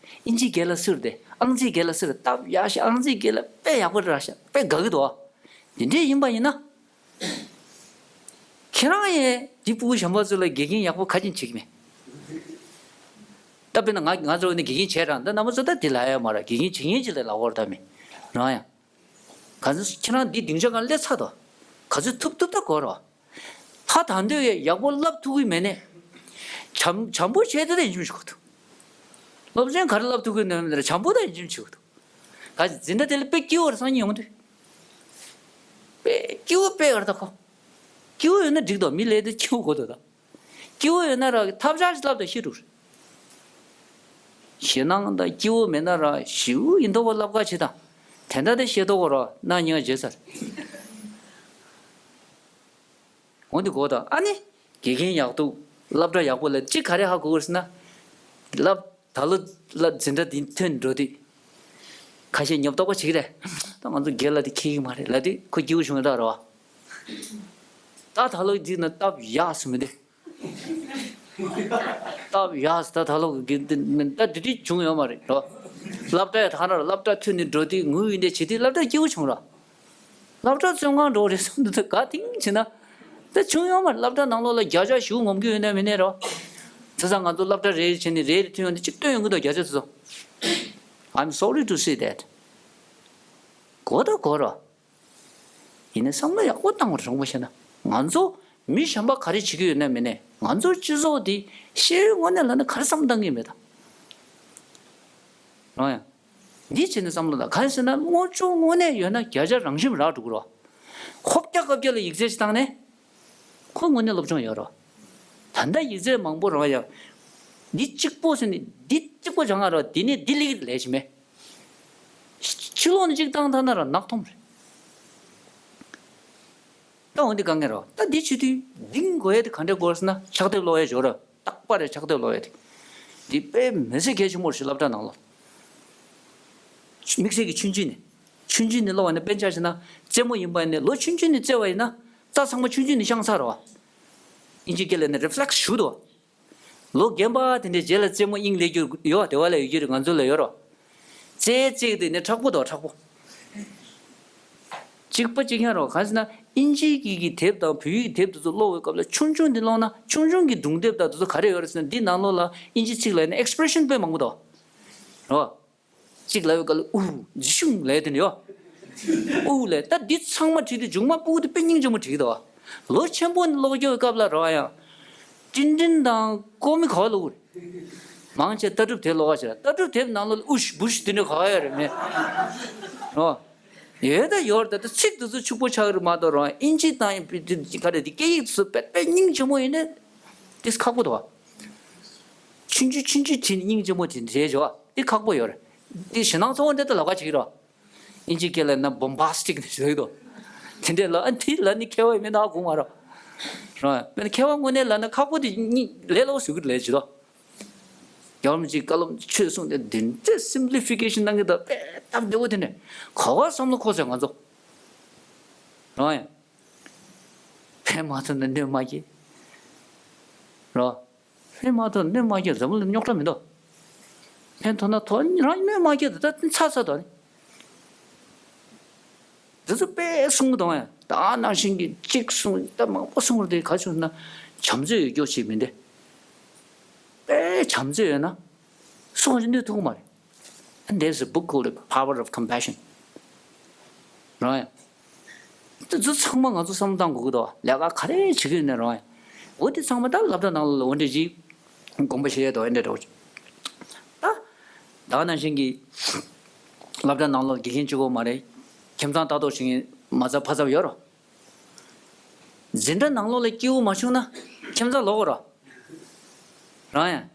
ཨིན་ཇི་སྒེར་ལ་གསོལ་ཏེ། ཨང་རྩིས་སྒེར་ལ་གསོལ་ཏེ། སྟབས་ཡག་ཤག་ཨང་རྩིས་སྒེར་ལ་དཔེ་ཡག་པོ་རག་ཤག་དཔེ་དགའ་གི་འདུག་དེ་འདྲས་ཡིན་པ་ཡིན་ན། ཁྱེད་རང་ཡང་འདི་སྤུ་གུ་གཞན་པ་ཚོ་ལ་དགེ་རྒན་ཡག་པོ་ག་ཅིག་བྱེད་ཀྱི་མེད། ད་དཔེར་ན་ང་ང་ཚོ་ནི་དགེ་རྒན་བྱས་རང་ད་རྣམ་པ་ཚོ་ད་དེ་ལ་ཡ་མ་ར་དགེ་རྒན་བྱེད་མཁན་ཅིག་ལ་ལབ་དགོས་རེད་ད་མི་རང་ཡང་། ག་ཚོད་ཁྱེད་རང་འདི་སྡིངས་ཆ་སྒང་སླེབས་ཚར་དོ། ག་ཚོད་ཐུབ་ཐུབ་ད་གོ་རོགས། ད་ད་འདོད་ཡག་པོ་བསླབ་ཐུབ་ཀྱི་མེད་ནས། བྱམས་བྱམས་པོ་བྱས་ཏེ་ད་ཡིན་གཅིག་མིན་གཅིག་གོ་ཐུབ། སློབ་ཚན་ག་རེ་བསླབ་ཐུབ་ཀྱི་ནས་མིན་ན་བྱམས་པོ་ད་ཡིན་གཅིག་མིན་གཅིག་གོ་ཐུབ། ག་ཚོད་འཛིན་གྲྭ་དེ་ལ་དཔེ་སྐྱིད་པོ་རེད་སང་ཉིན་ཡོང་དུས། དཔེ་སྐྱིད་པོ་དཔེ་ག་རེ་ད་གོ། སྐྱིད་པོ་ཡོད་ན་འགྲིག་དོ་མི་ལས་དེ་སྐྱིད་པོ་གོ་དོ་ད། སྐྱིད་པོ་ཡོད་ན་ར་ཐབས་ཆག་ཅིག་བསླབ་དང་ཤེས་འགྲོ་རེད། ཞེད་སྣང་དང་སྐྱིད་པོ་མེད་ན་ར་ཞེའུ་ཡིན་མདོག་པོ་བསླབ་ག་བྱེད་དང་། དེ་འདྲ་དེ་ཤེས་རྟོགས་གོ་རོགས་གནང་ཉེ་བ་བརྗེད་ཚར། འོན་ཏེ་གོ་དང་ཨ་ནི། དགེ་རྒན་ཡག་འདུག་སློབ་གྲྭ་ཡག་པོ་ལ་ཅི་ག་རེ་ཧ་གོ་དགོས་ཟེར་ན། བསླབ་ད་ལོ་བསླབ་འཛིན་གྲྭ་འདི་ཐོན་འགྲོ་དུས། ཁ་ཤས་ཉོབ་ཏོག་པ་བྱེད་ཀྱི་རེད། ད་ང་ཚོ་སྒེར་ལ་དེ་ཁྱེད་ཀྱི་མ་རེད་ལབ་དུས་ཁོ་སྐྱིད་པོ་བྱུང་ཡོད་ད་རོ། ད་ད་ལོ་འདི་ན་སྟབས་ཡག་སུ་མི་འདུག་སྟབས་ཡག་ད་ད་ལོ་གི་ད་དེ་དུས་བྱུང་ཡོད་མ་རེད་རོ། སློབ་གྲྭ་ཡ་ཐ་ན་སློབ་གྲྭ་ཐོན་ནས་འགྲོ་དུས་ངུ་ཡིན་དེ་བྱེད་དུས་སློབ་གྲྭ་སྐྱིད་པོ་བྱུང་རོ། སློབ་གྲྭ་བཙོན་ཁང་འགྲོ་རེད་བསམ་དུས་ག་དེང་བྱེད་ན། ད་བྱུང་ཡོད་མ་རེད་སློབ་གྲྭ་ནང་ལོགས་ལ་བརྒྱ་ཆ་ཞུ་ངོམ་གི་ཡོད་ན་མིན་ནས་རོ། དེ་ཙང་ང་ཚོ་སློབ་གྲྭ་རེ་རེ་བྱས་ནས་རེ་རེ་ཐོན་ཡོང་དུས་གཅིག་སྟོན་ཡོང་གི་འདུག་བརྒྱ་ཆ་དེ་ཚོ། I'm sorry to say that. གོ་ད་གོ་རོ། ཡིན་ནའི་བསམ་བློ་ཡག་པོ་བཏང་བར་རོགས་པ་བྱས་ན། ང་ཚོ་མི་གཞན་པ་ག་རེ་བྱེད་ཀྱི་ཡོད་ན་མིན་ནས་ང་ཚོ་སྤྱི་ཚོགས་འདི་ཤེས་ཡོན་དངོས་གནས་ལབ་ན་ག་རེ་བསམ་བཏང་གི་མེད་ད། རང་ཡང་། འདི་བྱས་ནས་བསམ་བློ་ལ་ག་རེ་ཟེར་ན་དངོས་སྤྱོད་དངོས་གནས་ཡོད་ན་བརྒྱ་ཆ་རང་ཞིམ་རག་འགྲོ་གི་རོ། ཧོབ་རྒྱག་ཀབ་རྒྱག་ལ་ཡིག་ཚད་ཅིག་བཏང་ནས། ཁོ་དངོས་གནས་སློབ་སྦྱོང་ཡོད་རོ། ད་ལྟ་ཡིག་ཚད་མང་པོ་རང་ཡང་། འདི་གཅིག་པོ་ཟེར་ནས་འདི་གཅིག་པོ་སྦྱང་ང་རོ་འདི་ནས་འདི་ལེགས་ལས་ཀྱི་མེད། ཕྱི་ལོགས་ནས་གཅིག་བཏང་ཐ་ན་ར་ནག་ཐོམ་རེད། ད་འོན་ཏེ་དཀའ་ངལ་རོ། ད་འདི་བྱེད་དུས་འདིང་དགོས་ཡ་དེ་ག་འདྲ་དགོས་ཟེར་ན་ཕྱག་དེབ་ཀློག་ཡ་འབྱོར་རོ། རྟག་པར་ཕྱག་དེབ་ཀློག་ཡ་དེ། འདི་དཔེ་མི་སྲིད་གལ་ཆེན་པོ་རེད་ཤག་སློབ་གྲྭ་ནང་ལ། དམིགས་བསལ་གྱི་ཆུང་ཆུང་ནས། ཆུང་ཆུང་ནས་ཀློག་པ་ནས་དཔེ་ཆ་བྱས་ན་རྩེད་མོ་ཡིན་པ་ནས་ལོ་ཆུང་ཆུང་ནས་རྩེ་བ་ཡིན་ན་རྩ་ཚང་མ་ཆུང་ཆུང་ནས་ཤང་ཚར་རོ། ཨིན་ཇི་སྐད་ལ་ནི་reflex ཞུ་དོ། ལོ་རྒན་པ་དེ་འདྲའི་རྗེས་ལ་རྩེད་མོ་དབྱིངས་སླེབས་རྒྱུ་ཡོད་པ་དེ་བ་ལ་ཡོད་རྒྱུ་རེད་ང་ཚོ་ལ་ཡོད་རོ། རྩེད་རྩེད་དེ་ནི་མཁྲེགས་པོ་དང་མཁྲེགས་པོ། གཅིག་པ་གཅིག་རྐྱང་རོ་གང་ཟེར་ན་ཨིན་ཇིའི་སྐད་ཀྱི་དེབ་དང་བོད་ཡིག་དེབ་དེ་ཚོ་ཀློག་པའི་སྐབས་ལ་ཆུང་ཆུང་དེ་ཀློག་ན་ཆུང་ཆུང་གི་སྒྲུང་དེབ་དང་དེ་ཚོ་ག་རེ་ཡོད་རེད་ཟེར་ན་འདི་ནང་ལོགས་ལ་ཨིན་ཇི་ཚིག་ལ་ཡིན་ན་expression དཔེ་མང་པོ་འདུག་རོ། གཅིག་ལབ་པའི་སྐབས་ལ་ཨུ་ཇི་ཤུང་ལབ་དེ་ནི་ཡོད། ཨུ་ལབ་ད་འདི་ཚང་མ་བྲིས་ཏེ་མཇུག་མ་སྤུ་གུ་དེ་དཔེ་སྙིང་རྗེ་མོ་བྲིས་འདུག་ལོ་ཆེན་པོ་ནས་ཀློག་རྒྱུའི་སྐབས་ལ་རོ་ཡང་། ཏིན་ཏིན་དང་ཀོ་མི་ག་བ་ཀློག་གི་རེད། མང་ཆེ་ལྟ་གྲུབ་དེབ་ཀློག་ག་ཞེས་ལྟ་གྲུབ་དེབ་ནང་ལོགས་ལ་ཨུ་ཤི་བུ་ཤི་དེ་འདྲ་ག་བ་ཡོད་རེད་མེད། རོ། ཡོད་ད་ཡོད་ད་ད་ཚིག་དེ་ཚོ་ཕྱུག་པོ་ཆགས་ཀྱི་རེད་མ་གཏོགས་རོ་ཨིན་ཇི་དང་ཨིན་ག་རེ་དེ་སྐད་ཡིག་དེ་ཚོ་དཔེ་དཔེ་སྙིང་རྗེ་མོ་ཡིན་ན་དེ་ཁག་པོ་འདུག་བ། ཆུང་ཆུང་ཆུང་ཆུང་བྲིས་ནས་སྙིང་རྗེ་མོ་དེ་འདྲའི་འཇོག་དེ་ཁག་པོ་ཡོད་རེད། དེ་ཞེད་སྣང་ཚ་བོ་འདི་ལྟ་ལབ་ཁ་བྱེད་ཀྱི་རོ། ཨིན་ཇི་སྐད་ལ་ན་bombastic ནས་ཞུ་གི་འདུག་དེ་འདྲའི་ལ་ཨ་དེ་ལ་ནི་མཁས་པ་ཡིན་མིན་ན་དགོངས་མ་རོགས། རོ། དཔེར་ན་མཁས་པ་དངོས་གནས་ལབ་ན་ཁག་པོ་དེ་གཉིས་ལས་སླ་བོ་བཟོ་གི་ལས་བྱེད་དོ། རྒྱལ་བ་རིན་པོ་ཆེས་བཀའ་སློབ་ཆོས་གསུངས་ཏེ་འདི་འདྲའི་simplification གནང་གི་འདུག་དཔེ་སྟབས་བདེ་བོ་དེ་འདྲ་ག་བ་བསམ་བློ་འཁོར་ཟེར་ང་ཚོ། རོ་ཡ། ཕན་མ་ཐོགས་ན་གནོད་མ་སྐྱེལ། རོ། ཕན་མ་ཐོགས་ན་གནོད་མ་སྐྱེལ་འཛམ་བུ་གླིང་རྙོག་དྲ་མི་འདུག་ཕན་ཐོགས་ན་ཐོགས་རང་གནོད་མ་སྐྱེལ་དེ་ད་ཚ་ཚ་དོ་ནི། འདི་ཚོ་དཔེ་གསུང་གི་འདུག་ཨ། ད་ནང་བཞིན་གྱི་གཅིག་གསུང་ད་མང་པོ་གསུང་རུ་དེ་ག་བྱུང་ན་བྱམས་བརྩེ་ཡོད་རྒྱུ་ཞིག་མིན་ཏེ། དཔེ་བྱམས་བརྩེ་ཡོད་ན་སུ་གང་ཞིག་གནོད་ཐུབ་ཀྱི་མ་རེད། And there's a book called The Power of Compassion. རང་ཡ། དེ་ཚོ་ཚང་མ་ང་ཚོ་བསམ་བློ་བཏང་དགོས་ཀྱི་འདུག་ལས་ཀ་ག་རེ་བྱེད་ཀྱི་ཡོད་ན་རང་ཡ། འོ་དེ་ཚང་མ་ད་སློབ་གྲྭ་ནང་ལ་འོ་འདྲ་ཞིག་དགོངས་པ་བཞེས་ཡས་དང་འོ་འདྲ་འདྲ་བོ་ཅིག་ད། ད་ནང་བཞིན་གྱི་སློབ་གྲྭ་ནང་ལོགས་དགེ་རྒན་གཅིག་པོ་མ་རེད། ཁྱིམ་ཚང་ལྟ་རྟོག་བྱེད་མཁན་མ་ཚད་ཕ་ཚབ་ཡོད་རོ། འཛིན་གྲྭ་ནང་ལོགས་ལ་སྐྱིད་པོ་མ་བྱུང་ན་ཁྱིམ་ཚང་ལོག་གོ་རོ། རང་ཡང་།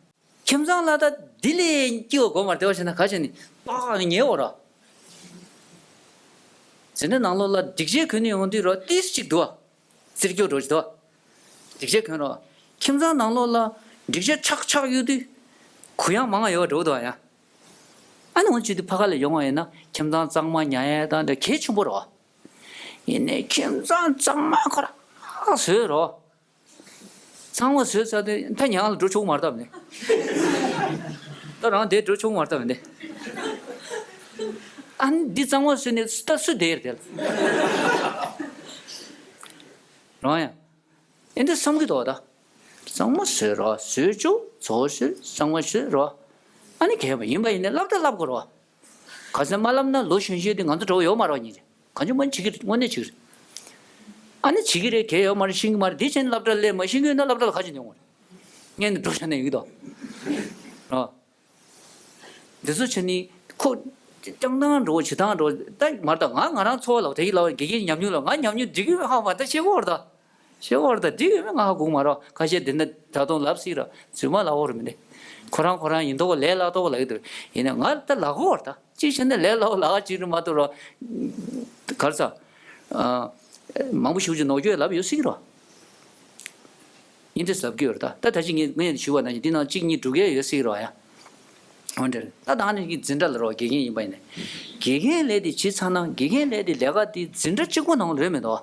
ཁྱིམ་ཚང་ལ་ད་འདི་ལས་སྐྱིད་པོ་དགོས་མ་རེད་དེ་བ་བྱས་ན་ག་བྱས་ནས་པགས་ཉལ་འོ་ར། འཛིན་གྲྭ་ནང་ལོགས་ལ་སྒྲིག་ཆས་གོན་ནས་ཡོང་དུས་རོ་ཏིས་གཅིག་འདུག་བ། རྩེར་སྐྱོ་འགྲོ་གི་འདུག་བ། སྒྲིག་ཆས་གོན་རོ། ཁྱིམ་ཚང་ནང་ལོགས་ལ་སྒྲིག་ཆས་ཆག་ཆག་ཡོད་དུས་ གུ་ཡངས་མང་ང་ཡོད་འགྲོ་འདུག་ཡ། ཨ་ནི་འོ་ཅི་དུ་ཕ་ག་ལ་ཡོང་བ་ཡིན་ན་ཁྱིམ་ཚང་གཙང་མ་ཉར་ཡ་དང་འདྲ་གལ་ཆེན་པོ་རེད། ཡིན་ནའི་ཁྱིམ་ཚང་གཙང་མ་ཁོ་རང་བཟོས་རོ། གཙང་མ་བཟོས་ཚར་དུས་ད་ཉལ་ཁང་ལ་འགྲོ་ཆོག་མ་རེད་དམ་ནི། ད་རང་དེ་འགྲོ་ཆོག་མ་རེད་དམ་ནི། ཨ་ནི་འདི་གཙང་མ་བཟོས་ནས་ད་སུ་བསྡད་ཡོད་རེད་དེ་ལ། རང་ཡང་། ཨེ་འདི་བསམ་གི་འདུག་ད། གཙང་མ་བཟོས་རོགས་བཟོས་བཅུག་བཟོ་བཟོས་གཙང་མ་བཟོས་རོགས། ཨ་ནི་གལ་ཡོད་མ་ཡིན་པ་ཡིན་ནའི་སློབ་གྲྭ་བསླབ་དགོས་རོགས། ག་ཚོད་མ་བསླབ་ན་ལོ་གཞོན་གཞོན་དེ་ང་ཚོ་འགྲོ་ཡོད་མ་རོགས་ཉིན་རེ། གང་ཅི་མ་བྱེད་ཀྱི་རེད་དངོས་གནས་བྱེད་ཀྱི་རེད། ཨ་ནི་བྱེད་ཀྱི་རེད་གལ་ཡོད་མ་རེད་ཤེས་ཀྱི་མ་རེད་འདི་བྱས་ནས་སློབ་གྲྭ་སླེབས་མ་ཤེས་ཀྱི་ཡོད་ན་སློབ་གྲྭ་ལ་ག་ཅི་འདོན་དགོས་རེད། ངས་ནི་འགྲོ་བྱས་ནས་ཡོད་ཀྱི་འདུག་རོགས། འདི་ཚོ་བྱས་ནི་ཁོ་སྐྱོང་སྟངས་འགྲོ་བྱེད་སྟངས་འགྲོ་ད་མར་ད་ང་ང་རང་ཚོ་ལ་དེ་ཡི་ལ་དགེ་རྒན་ཉམས་མྱོང་ལ་ང་ཉམས་མྱོང་འགྲིག་གི་ཧ་མ་ད་ཤེས་གོ་བར་ད་ཤེས་གོ་བར་ད་འགྲིག་གི་མི་ང་ཧ་གོ་མ་རོགས་ཁ་ཤས་དེ་འདྲ་ད་དུང་ལབ་སྲིད་ར་རྫུན་མ་ལབ་འོར་མི་འདི་ཁོ་རང་ཁོ་རང་ཡིན་མདོག་ལས་ལ་ཏོག་ལ་ཡི་དུ་ཡིན་ན་ང་ད་ལ་གོ་བར་ད་ཅི་བྱས་ན་ལས་ལ་ལ་ཅི་རུ་མ་གཏོགས་ར་གར་ས་མང་པོ་ཞུགས་ཀྱི་ནོར་སྐྱོད་ལབ་ཡོད་སྲིད་ར། ཡིན་དེ་ཟབ་རྒྱུ་ཡོད་རེད་ད། ད་ད་ཅི་ངས་ངས་ཞུས་པ་ནང་བཞིན་འདི་ནང་གཅིག་གཉིས་འབྲུ་གལ་ཡོད་སྲིད་རོགས་ཡ། འོན་ཏེ་ད་ད་ནི་གི་འཛིན་གྲྭ་ལ་རོགས་དགེ་རྒན་ཡིན་པ་ཡིན་ནས། དགེ་རྒན་ལས་དེ་བྱེད་ཚར་ན་དགེ་རྒན་ལས་དེ་ལས་ཀ་དེ་འཛིན་གྲྭ་གཅིག་པོ་ནང་ལ་རེད་མི་འདུག་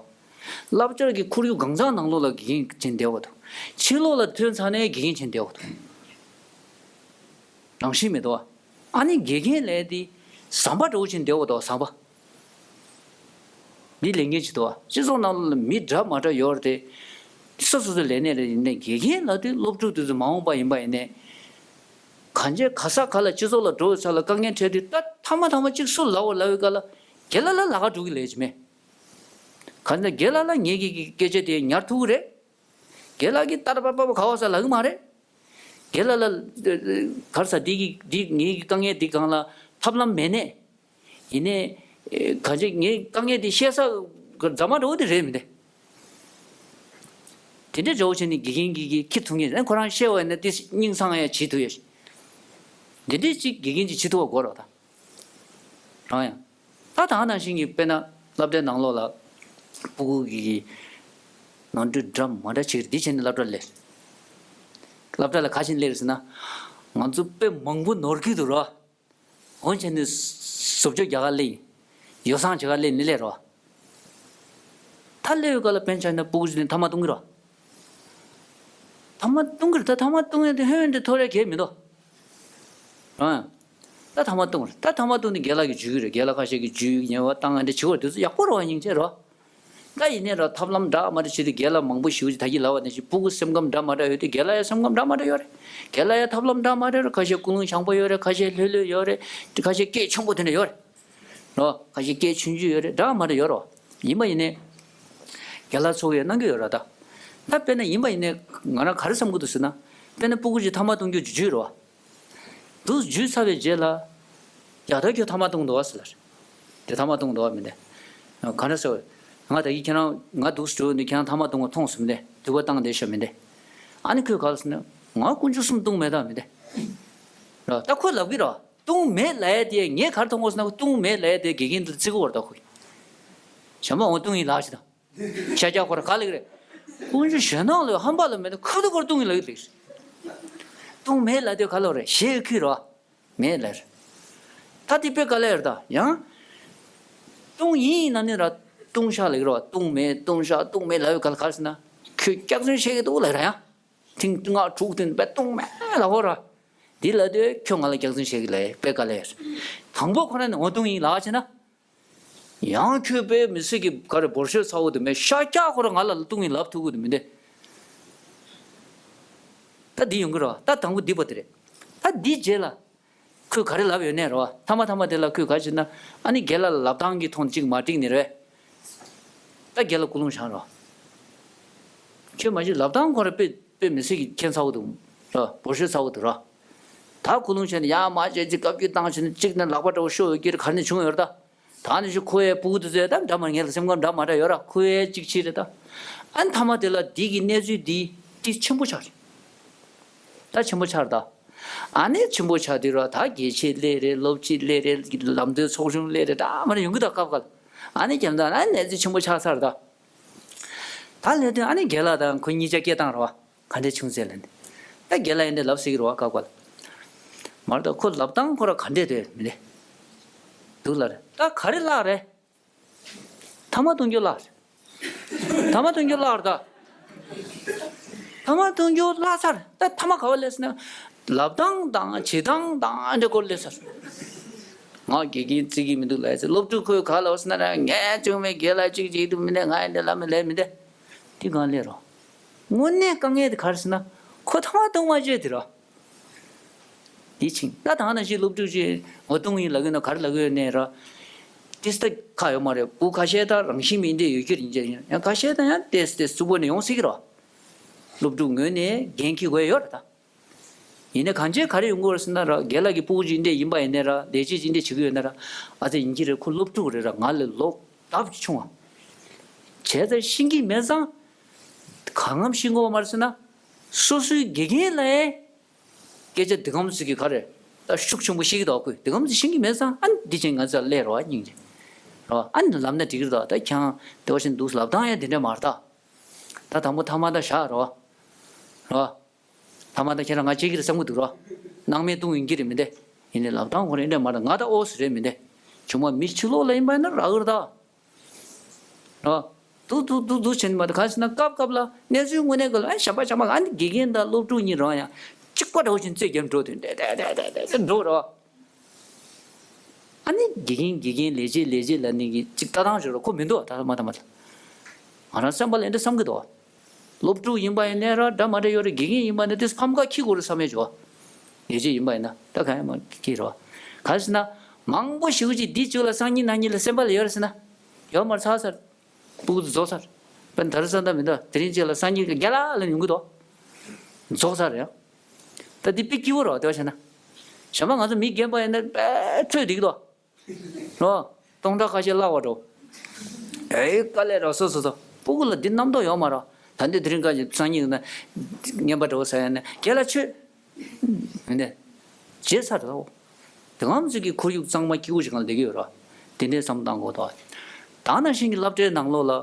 བསླབ་བྱ་གི་ཁོར་ཡུག་གང་ཚང་ནང་ལོགས་ལ་དགེ་རྒན་ཅན་བསྡད་འོ་དང་། ཕྱི་ལོགས་ལ་ཐོན་ཚར་ནས་དགེ་རྒན་ཅན་བསྡད་འོ་དང་། རང་བཞིན་མི་འདུག་ཨ་ནི་དགེ་རྒན་ལས་དེ་ཟམ་པ་འདྲ་བོ་ཅན་བསྡད་འོ་དང་ཟམ་པ། འདི་ལས་འགན་ཅིག་འདུག་བ། སྤྱི་ཚོགས་ནང་ལ་མི་འདྲ་མ་འདྲ་ཡོད་རེད་དེ། སོ་སོ་སོའི་ལས་གནས་ལ་ཡིན་ནའི་དགེ་རྒན་ལབ་དུས་སློབ་ཕྲུག་དེ་ཚོ་མ་འོངས་པ་ཡིན་པ་ཡིན་ནའི། གང་ཅི་ག་ས་ག་ལ་སྤྱི་ཚོགས་ལ་འགྲོ་བའི་ཆ་ལ་དཀའ་ངལ་འཕྲད་དུས་ད་ཐ་མ་ཐ་མ་གཅིག་སུ་ལབ་འོ་ལབ་པའི་སྐབས་ལ་རྒན་ལགས་ལ་ལག་པ་འགྲོ་གི་ལས་ཅི་མེད། གང་ཅི་རྒན་ལགས་ལ་ངེད་ཀྱི་སྐད་ཆ་དེ་ཉར་ཐུབ་ཀྱི་རེད། རྒན་ལགས་ཀྱིས་ཏར་པ་པ་པ་ག་བ་ས་ལབ་གི་མ་རེད། རྒན་ལགས་ལ་གར་ས་འདི་གི་འདི་ངེད་ཀྱི་དཀའ་ངལ་འདི་སྒང་ལ་ཐབས་ལམ་མེད་ནས། ཡིན་ནའི། གང་ཅི་ངའི་དཀའ་ངལ་འདི་བཤད་ས་རྫ་མ་འགྲོ་འདི་རེད་མི་འདི། དེ་འདྲའི་འདྲ་བོ་བྱས་ནས་དགེ་རྒན་གྱིས་ཀྱིས་ཁྱི་ཐུག་ངེས་ཁོ་རང་བཤད་བ་ཡིན་ན་འདི་སྙིང་སང་ཡ་བྱེད་ཐུབ་ཡ། འདི་འདྲའི་ཅིག་དགེ་རྒན་གྱིས་བྱེད་ཐུབ་པ་དགོས་རོགས་ད། རང་ཡང་། ད་ད་ནང་བཞིན་གྱི་དཔེར་ན་སློབ་གྲྭའི་ནང་ལོགས་ལ་སྤུ་གུ་གི་ནོར་འཁྲུལ་འདྲ་མ་འདྲ་བྱེད་འདི་བྱས་ནས་སློབ་གྲྭ་སླེབས། སློབ་གྲྭ་ལ་ག་བྱས་ནས་སླེབས་ཟེར་ན། ང་ཚོ་དཔེ་མང་པོ་ནོར་གྱི་འདུག་རོགས། འོན་ཀྱང་ནི་བཟོ་བཅོས་རྒྱག་ག་སླེབས་ཡིན། ཡོ་བསྲང་བྱེད་ག་སླེབས་ནི་སླེབས་རོགས། ད་སླེབས་ཡོད་ག་ལ་དཔེ་ཆ་ན་སྤུ་གུ་ཅིག་ནི་ཐ་མག་བཏུང་གི་རོགས། ཐ་མག་བཏུང་གི་རེད་ད་ཐ་མག་བཏུང་ཡ་དེ་ཧོན་དེ་ཐོར་ཡ་གལ་མི་འདུག་ཨ། ད་ཐ་མག་བཏུང་རེད་ད་ཐ་མག་བཏུང་ནི་རྒན་ལགས་ཀྱི་ཇུས་རེད་རྒན་ལགས་ཁ་ཤས་ཀྱི་ཇུས་ཉེ་བ་བཏང་ཡ་འདི་བྱེད་དགོས་དུས་ཚོད་ཡག་པོ་རོགས་སྙིང་རྗེ་རོགས། ད་ཡིན་ནའི་ར་ཐབས་ལམ་འདྲ་མ་འདྲ་བྱེད་དུས་རྒན་ལགས་མང་པོ་ཞིག་ད་གིན་ལབ་པ་ནང་བཞིན་སྤུ་གུ་སེམས་ཁམས་འདྲ་མ་འདྲ་ཡོད་དུས་རྒན་ལགས་ཡང་སེམས་ཁམས་འདྲ་མ་འདྲ་ཡོད་རེད། རྒན་ལགས་ཡང་ཐབས་ལམ་འདྲ་མ་འདྲ་ཡོད་རེད། ཁ་ཤས་ཀུན་སློང་བྱང་པོ་ཡོད་རེད། ཁ་ཤས་ལྷོད་ལྷོད་ཡོད་རེད། ཁ་ཤས་སྐད་ཆེན་པོ་དེ་འདྲ་ཡོད་རེད། རོ། ཁ་ཤས་སྐད་ཆུང་ཆུང་ཡོད་རེད། འདྲ་མ་འདྲ་ཡོད་རོ། ཡིན་པ་ཡིན་ནའི། རྒན་ལགས་ཚོ་གིས་གནང་གི་ཡོད་ར་ད། ད་དཔེར་ན་ཡིན་པ་ཡིན་ནའི་ང་རང་ག་རེ་བསམ་གི་འདུག་ཟེར་ན། དཔེར་ན་སྤུ་གུ་ཅིག་ཐ་མག་གཏོང་རྒྱུ་ཇུས་ཇུས་རོ། འདུག་ཇུས་ཚར་བའི་རྗེས་ལ། ཡ་ད་ཁྱོད་ཐ་མག་གཏོང་འདུག་བ་ཟེར་ལ། དེ་ཐ་མག་གཏོང་འདུག་བ་མི་འདི། ག་འདྲ་ཟེར་བ། ང་ད་གིན་ཁྱེད་རང་ང་འདུག་སེ་འགྲོ་ཡོང་དུས་ཁྱེད་རང་ཐ་མག་གཏོང་བ་མཐོང་སོང་མི་འདི། དུ་བ་བཏང་བསྡད་ཤག་མི་འདི། ཨ་ནི་ཁོས་ག་རེ་ཟེར་ན། ང་དཀོན་མཆོག་གསུམ་གཏོང་མེད་ད་མི་འདི། ར་ད་ཁོས་ལབ་གི་ར། གཏོང་མེད་ལབ་ཡ་དེ་ངས་ག་རེ་མཐོང་གོ་ཟེར་ན་གཏོང་མེད་ལབ་ཡ་དེ་དགེ་རྒན་དེ་ཚིག་གོ་བར་ད་ཁོས། བྱམས་པ་འོང་གཏོང་ཡིན་ལབ་ཞིག་དང་། ཤ་རྒྱགས་ཁོ་ར་ག་ལེགས་རེད། དཀོན་མཆོག་གཞན་དག་ལ་ཧམ་པ་ལ་མེད་ན་ཁོ་ཚོ་ཁོར་གཏོང་ཡིན་ལབ་ཡོད་ལེགས། གཏོང་མེད་ལབ་དེ་ག་ལོ་རེད་ཞེས་ཁུལ་རོ། མེད་ལབ་རེད། ད་དེ་དཔེ་ག་ལེ་རེད་ད་ཡང་། གཏོང་ཡིན་ཡིན་ན་ནི་ར་གཏོང་ཤག་ལེགས་རོ་གཏོང་མེད་གཏོང་ཤག་གཏོང་མེད་ལབ་ཡོད་ག་ལ་ག་རེ་ཟེར་ན། ཁོས་སྐྱག་རྫུན་བཤད་གི་འདུག་ལབ་ར་ཡང་། ཐེངས་ལྔ་དྲུག་བདུན་པའི་གཏོང་མེད་ལབ་ཧོ་ར། འདི་ལབ་དུས་ཁྱོད་ང་ལ་སྐྱག་རྫུན་བཤད་གི་ལབ་དཔེ་དཀའ་ལས། དང་པོ་ཁོ་རང་ནི་འོ་གཏོང་ཡིན་ལབ་བྱས་ན། ཡང་ཁྱོད་དཔེ་མི་སྲིད་གི་ག་རེ་འབོར་ཤོད་ཚ་བོ་དུ་མེད་ཤ་སྐྱག་ཁོ་རང་ང་ལ་གཏོང་ཡིན་ལབ་ཐུབ་གི་འདུག་མི་འདི། ད་འདི་ཡོང་གི་ར་ད་དང་པོ་འདི་པོ་དེ་རེད། ད་འདི་རྗེས་ལ། ཁོས་ག་རེ་ལབ་ཡོད་ནས་རོ། ཐ་མ་ཐ་མ་དེ་ལ་ཁོས་ག་རེ་བྱས་ན། ཨ་ནི་རྒན་ལགས་ལ་ལབ་སྟངས་ཀྱི་ཐོག་གཅིག་མ་འགྲིག་ནི་རེད། ད་རྒན་ལགས་ཀུན་སློང་བྱང་རོ། ཁྱོད་མ་གཞི་ལབ་སྟངས་ཁོ་ར་དཔེ་དཔེ་མི་སྲིད་ཀྱི་ཁྱད་མཚར་བོ་འདུག་རོ། འབོར་ཤོད་ཚ་བོ་འདུག་རོ། ད་ཀུན་སློང་བྱས་ནས་ཡར་མར་བྱས་ཅིག་བཀའ་བཀྱོན་བཏང་བྱས་ནས་གཅིག་ནས་ལག་པ་འདྲ་བོ་ཤོར་ཡོད་ཀྱི་རེད། ག་རེ་ནས་བྱུང་ཡོད་རེད་ད། ད་ནི་ཞུ་ཁོ་ཡའི་སྤུ་གུ་དེ་ཚོས་ད་འདྲ་མ་ངེད་ལ་སེམས་ཁམས་འདྲ་མ་འདྲ་ཡོད་ར་ཁོ་ཡའི་གཅིག་ཕྱིར་རེད་ད། ཨ་ནི་ཐ་མ་དེ་ལ་འདི་གི་གནས་ཚུལ་འདི་འདི་ཆེན་པོ་ཆགས་རེད། ད་ཆེན་པོ་ཆགས་རེད་ད། ཨ་ནི་ཆེན་པོ་ཆགས་དུས་ར་ད་དགེ་ཆེ་སླེབས་རེད། སློབ་སྤྱི་སླེབས་རེད། ལམ་སྟོན་ཚོགས་ཆུང་སླེབས་རེད། ད་མ་རེད་ཡོང་གི་ད་སྐབས་འགའ་ལ། ཨ་ནི་རྒྱབ་ད་ཨ་ནི་གནས་ཚུལ་ཆེན་པོ་ཆགས་ཚར་རེད་ད། ད་སླེབས་དུས་ཨ་ནི་རྒན་ལགས་དང་ཁོ་གཉིས་ཆ་སྐད་བཏང་རོགས། ག་འདྲས་བྱུང་ཟེར་ལབ་ནས། ད་རྒན་ལགས་ཡིན་འདྲ་ལབ་སྲིད་ཀྱི་རེད་བ་སྐབས་འགའ་ལ། མ་རེད་ད། ཁོ་ལབ་སྟངས་ཁོ་ར་ག་འདྲས་རེད་མི་འདྲ་འདུག་ལ་རེད། ད་ག་རེ་བརླག་རེད། ཐ་མག་འཐུང་རྒྱུ་བརླག་རེད། ཐ་མག་འཐུང་རྒྱུ་བརླག་རེད་ད། ཐ་མག་འཐུང་རྒྱུ་བརླག་ཚར། ད་ཐ་མག་ག་བ་སླེབས་ཟེར་ན། ལབ་སྟངས་དང་བྱེད་སྟངས་དང་འདྲ་སྐོར་སླེབས་ཚར། ང་དགེ་རྒན་བརྩི་གི་མི་འདུག་ལབ་ཡ་ཚེ། སློབ་ཕྲུག་ཁོས་ག་ལབ་ཟེར་ན་ར། ངས་བྱུང་མེད། རྒན་ལགས་གཅིག་བྱེད་ཐུབ་མི་འདུག་ང་ཡི་འདི་ལབ་མི་ལབ་མི་འདུག་དེ་གང་ལས་རོ། དངོས་གནས་དཀའ་ངལ་དེ་ག་རེ་ཟེར་ན། ཁོ་ཐ་མག་འཐུང་མ་བྱས་དེ་རོ། དེ་ཕྱིན་ད་ད་ནང་བཞིན་སློབ་ཕྲུག་ཅིག་ངོ་གདོང་ཡིན་ལབ་གི་ན་ག་རེ་ལབ་གི་ཡོད་ནའི་ར། ཏིས་ད་ཁ་ཡོད་མ་རེད། སྤུ་ཁ་ཤས་ད་རང་བཞིན་མིན་འདྲ་ཡོད་ཀྱི་རེད། ཡིན་ཀྱང་ཡང་ཁ་ཤས་ད་ཡང་ཏེས་ཏེས་གཙུག་པོ་ནས་ཡོང་སྲིད་ཀྱི་རོ། སློབ་ཕྲུག་ངོས་ནས་འགན་འཁྱེར་དགོས་ཡོད་རེད་ད། ཡིན་ནའི་གང་ཅི་ག་རེ་ཡོང་གི་རེད་ཟེར་ན་ར། རྒན་ལགས་ཀྱི་སྤུ་གུ་ཅིག་འདྲ་ཡིན་པ་ཡིན་ནའི་ར། ལས་བྱེད་ཅིག་འདྲ་བྱེད་ཀྱི་ཡོད་ན་ར། ཨ་ཙི་ཡིན་གྱི་རེད། ཁོ་སློབ་ཕྲུག་རེད་ར། ང་ལས་ལོ་ལྡབ་ཆུང་བ། བྱས་ཙང་ཤེས་ཀྱི་མེད་ཙང་། གང་ངམ་ཤེས་དགོས་པ་མ་རེད་ཟེར་ན། སོ་སོའི་དགེ་རྒན་ལ་ཡང་སྐད་ཆ་འདི་གམ་ཟིག་གི་ག་རེ་ད་ཤུགས་ཆེན་པོ་བཤད་ཀྱི་འདུག་ཁོས་འདི་གམ་ཟིག་ཤེས་ཀྱི་མེད་ཙང་། ཨ་ནི་འདི་བྱས་ང་ཚོ་ལས་རོགས་སྙིང་རྗེ་རོགས། ཨ་ནི་ལབ་ན་འགྲིག་གི་རེད་ད། ད་ཁྱང་དེ་བ་བཞིན་འདུག་ལབ་སྟངས་ཡང་དེ་འདྲ་མ་རེད་ད། ད་དང་པོ་ཐ་མག་ད་བཞག་རོགས། རོགས། ཐ་མག་ད་ཁྱེད་རང་ང་གཅིག་གིས་བསམ་གྱི་འདུག་རོགས། སྣང་མེད་གཏོང་ཡིན་གྱི་རེད་མི་འདུག་ཡིན་ནའི་ལབ་སྟངས་ཁོ་རང་འདྲ་མ་རེད། ང་ད་ཨོ་སི་རེད་མི་འདུག་ཆུང་མ་མི་ཕྱི་ལོགས་ལ་ཡིན་པ་ཡིན་ན་རག་གི་རེད་ད། རོགས། འདུག་འདུག་འདུག་འདུག་བྱས་ནས་མ་གཏོགས། ག་རེ་ཟེར་ན་སྐབས་སྐབས་ལ་གནས་ཚུལ་དངོས་གནས་ག་ལ་ཨ་ཞབས་པ་ཞབས་པ། ཨ་ནི་དགེ་རྒན་དང་སློབ་ཕྲུག་གཉིས་རང་ཡང་གཅིག་པ་འདྲ་བོ་བྱས་ནས་རྩོད་རྒྱབ་འགྲོ་དུས་འདྲ་འདྲ་འདྲ་འདྲ་འདྲ་འགྲོ་རོགས། ཨ་ནི་དགེ་རྒན་དགེ་རྒན་ལས་བྱེད་ལས་བྱེད་ལབ་ནི་གི་གཅིག་ལྟ་སྟངས་ཤིག་རོ། ཁོ་མི་འདུག་ད་མ་ད་མ་ད། ང་རང་སེམས་པ་ལ་འདི་འདྲ་བསམ་གི་འདུག་སློབ་ཕྲུག་ཡིན་པ་ཡིན་ནའི་ར་འདྲ་མ་འདྲ་ཡོད་རེད། དགེ་རྒན་ཡིན་པ་ནི་དེ་ཕམ་ཁ་འཁྱེར་དགོས་རེད་བསམ་ཡས་བྱོས། ལས་བྱེད་ཡིན་པ་ཡིན་ན་ད་གང་ཡང་མ་འཁྱེར་རོ། ག་རེ་ཟེར་ན། མང་པོ་ཞེ་པོ་ཅིག་འདི་ཅིག་ལ་སང་ཉིན་གནངས་ཉིན་ལ་སེམས་པ་ལ་ཡོད་རེད་ཟེར་ན། ཡོད་མ་རེད། ཚར་ཚར། སྤུ་གུ་རྫོགས་ཚར། དཔེར་ན་ད་རེས་སང་ད་མི་འདུག་དེ་རིང་ཅིག་ལ་སང་ཉིན་གི་རྒན་ལགས་ལ་ཡོང་གི་འདུག་རྫོགས་ཚར་རེད། ད་འདི་དཔེ་སྐྱིད་པོ་རེད་བ། དེ་བ་བྱས་ན། གཞན་པ་ང་ཚོ་མི་རྒན་པ་ཡིན་ན་དཔེ་འཕྲོད་བསྡད་ཀྱི་འདུག་རོ། སྟོང་ཕྲག་ཁ་ཤས་བརླག་པ་འགྲོ། ཨེ་དཀའ་ལས་རོ། སོ་སོ་སོ། སྤུ་གུ་ལ་འདི་རྣམ་རྟོག་ཡོད་མ་རེད། ད་འདི་དེ་རིང་ཁ་ཅིག་སང་ཉིན་ན་རྔན་པ་འགྲོ་ཟེར་ཡ་ན་རྒན་ལགས་ཁྱོད། མི་འདི། བརྗེད་ཚར་རེད། དེ་གམ་ཚོད་ཀྱི་ཁོར་ཡུག་གཙང་མ་སྐྱིད་པོ་ཞིག་སྒང་ལ་བསྡད་ཀྱི་ཡོད་རེད། དེ་འདྲའི་བསམ་བློ་བཏང་དགོས་འདུག་ད་ནང་བཞིན་གྱི་སློབ་གྲྭའི་ནང་ལོགས་ལ།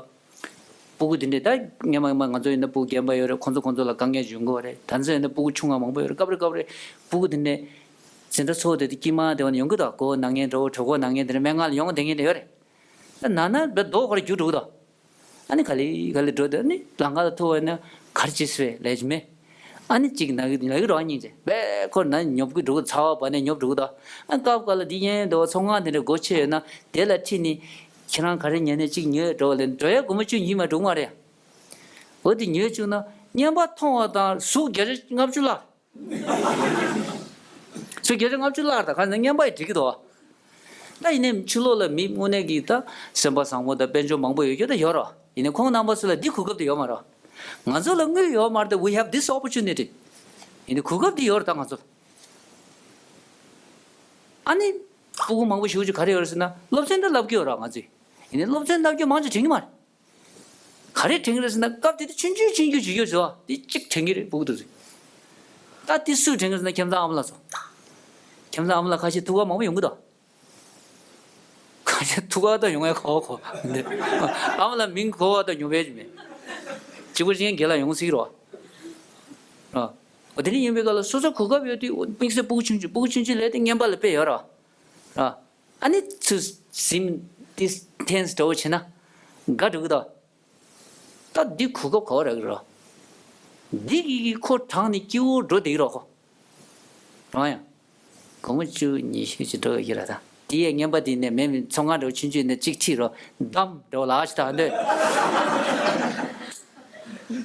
སྤུ་གུ་དེ་འདྲས་ད་སྔོན་མ་སྔོན་མ་ང་ཚོ་ཡིན་ན་སྤུ་གུ་རྒན་པ་ཡོད་རེད། ཁོང་ཚོ་ཁོང་ཚོ་ལ་དཀའ་ངལ་འབྱུང་གི་ཡོད་རེད། ད་ཚོད་ཡིན་ན་སྤུ་གུ་ཆུང་བ་མང་པོ་ཡོད་རེད། སྐབས་རེ་སྐབས་རེ་སྤུ་གུ་དེ་འདྲས་འཛིན་གྲྭ་ཚོགས་དེ་དེ་དཀྱིལ་མ་དེ་བ་ནས་ཡོང་གི་འདུག་མགོ་ན་མཁན་འདྲ་བོ། གྲོད་ཁོག་ན་མཁན་དེ་འདྲ་སྨན་ཁང་ལ་ཡོང་བསྡད་མཁན་དེ་ཡོད་རེད། ད་ན་ན་བའི་རྡོ་ཁོ་ར་རྒྱུག་འགྲོ་གི་འདུག་ཨ་ནི་ག་ལེ་ག་ལེ་འགྲོ་དུས་ཨ་ནི་ལམ་ཁ་ལ་ཐུག་པ་ཡིན་ན་ག་རེ་བྱེད་སྲིད་པས་ལས་ཀྱི་མེད། ཨ་ནི་གཅིག་ན་གི་ན་གི་རོ། སྙིང་རྗེ་བས་ཁོ་ན་ཉོབ་ཀྱི་འགྲོ་གི། ཚ་བ་བབས་ནས་ཉོབ་འགྲོ་གི་འདུག་ཨ་ནི་སྐབས་སྐབས་ལ་འདི་ཡན་འདྲ་བོ་ཚོང་ཁང་དེ་འདྲ་སྒོ་ཕྱེ་ཡོད་ན་དེ་ལ་ཁྲིད་ནས། ཁྱེད་རང་ག་རེ་ཉོས་ནས་གཅིག་ཉོས་འགྲོ་ལབ་ནས་འགྲོ་ཡ་སྒོར་མོ་བཅུ་གཉིས་མ་འགྲོ་གི་མ་རེད། འོ་དེ་ཉོས་བཅུག་ན་རྔན་པ་མཐོང་བ་དང་ཟུག་བརྒྱ་ཆ་ལྔ་བཅུ་བརླག་ཟུག་བརྒྱ་ཆ་ལྔ་བཅུ་བརླག་ད་ག་ནས་རྔན་པ་ཡི་འགྲིག་གི་འདུག་ད་ཡིན་ནའི་ཕྱི་ལོགས་ལ་མི་དངོས་གནས་ཀྱི་ད་སེམས་པ་བཟང་པོ་དང་དཔལ་འབྱོར་མང་པོ་ཡོད་རྒྱུ་ད་ཡོད་རོ། ཡིན་ནའི་ཁོང་རྣམ་པ་ཚོ་ལ་འདི་གོ་སྐབས་དེ་ཡོད་མ་རོ། ང་ཚོ་ལ་དངུལ་ཡོད་མ་རེད་ད། We have this opportunity. ཡིན་ནའི་གོ་སྐབས་འདི་ཡོད་རེད་ད་ང་ཚོ་ལ། ཨ་ནི། སྤུ་གུ་མང་པོ་ཞེ་པོ་ཅིག་ག་རེ་ཡོད་རེད་ཟེར་ན་སློབ་ཚན་འདྲ་བསླབ་ཀྱི་ཡོད་རེད་ང་ཚོས། ཡིན་ནའི་སློབ་ཚན་བསླབ་རྒྱུ་མང་ཆེ་དྲན་གྱི་མ་རེད། ག་རེ་དྲན་གྱི་རེད་ཟེར་ན་སྐབས་དེ་དུས་ཆུང་ཆུང་ཆུང་ཆུང་བྱེད་རྒྱུ་ཟེར་བ་དེ་གཅིག་དྲན་གྱི་རེད་སྤུ་གུ་དེ་ཚོས། ད་དེ་སུས་དྲན་གྱི་རེད་ཟེར་ན་ཁྱིམ་ཚང་ཨ་མ་ལགས་ཚོ། ཁྱིམ་ཚང་ཨ་མ་ལགས་ཁ་ཤས་ཐུག་ག་མང་པོ་ཡོང་གི་འདུག་ཁ་ཤས་ཐུག་ག་ད་ཡོང་ཡ་གོ་གོ། ཨ་མ་ལགས་མིང་གོ་བ་ད་ཡོང་བས་ཀྱི་མེད། གཅིག་པུ་ཅན་རྒན་ལགས་ཡོང་སྲིད་རོ། ཨ། འོ་དེ་འདྲ་ཡིན་པའི་སྐབས་ལ་སོ་སོ་གོ་སྐབས་ཡོད་དུས་དམིགས་བསལ་སྤུ་གུ་ཆུང་ཆུང་སྤུ་གུ་ཆུང་ཆུང་ལས་དེ་རྔན་པ་ལ་དཔེ་ཡོད་རོ། ཨ། ཨ་ནི་ཚུར་ཟིན་ཏིས་ཐེངས་འདྲ་བོ་བྱས་ན་དགའ་འགྲོ་གི་འདུག་ད་འདི་གོ་སྐབས་ག་བ་རག་གི་རོ། འདི་གི་གི་ཁོ་དྲངས་ནས་སྐྱིད་པོ་འགྲོ་བསྡད་ཀྱི་རོ་ཁོ། རང་ཡང་། སྒོར་མོ་བཅུ་ཉི་ཤུ་ཅིག་འགྲོ་ཡོད་ཀྱི་ར་ད། དེ་ཡས་རྔན་པ་དེ་ནས་མེད་མེད་ཚོང་ཁང་འགྲོ་ཆུང་ཆུང་ནས་གཅིག་ཁྲིད་རོ། འདམ་འགྲོ་ལགས་ཤི་ད་འདོད།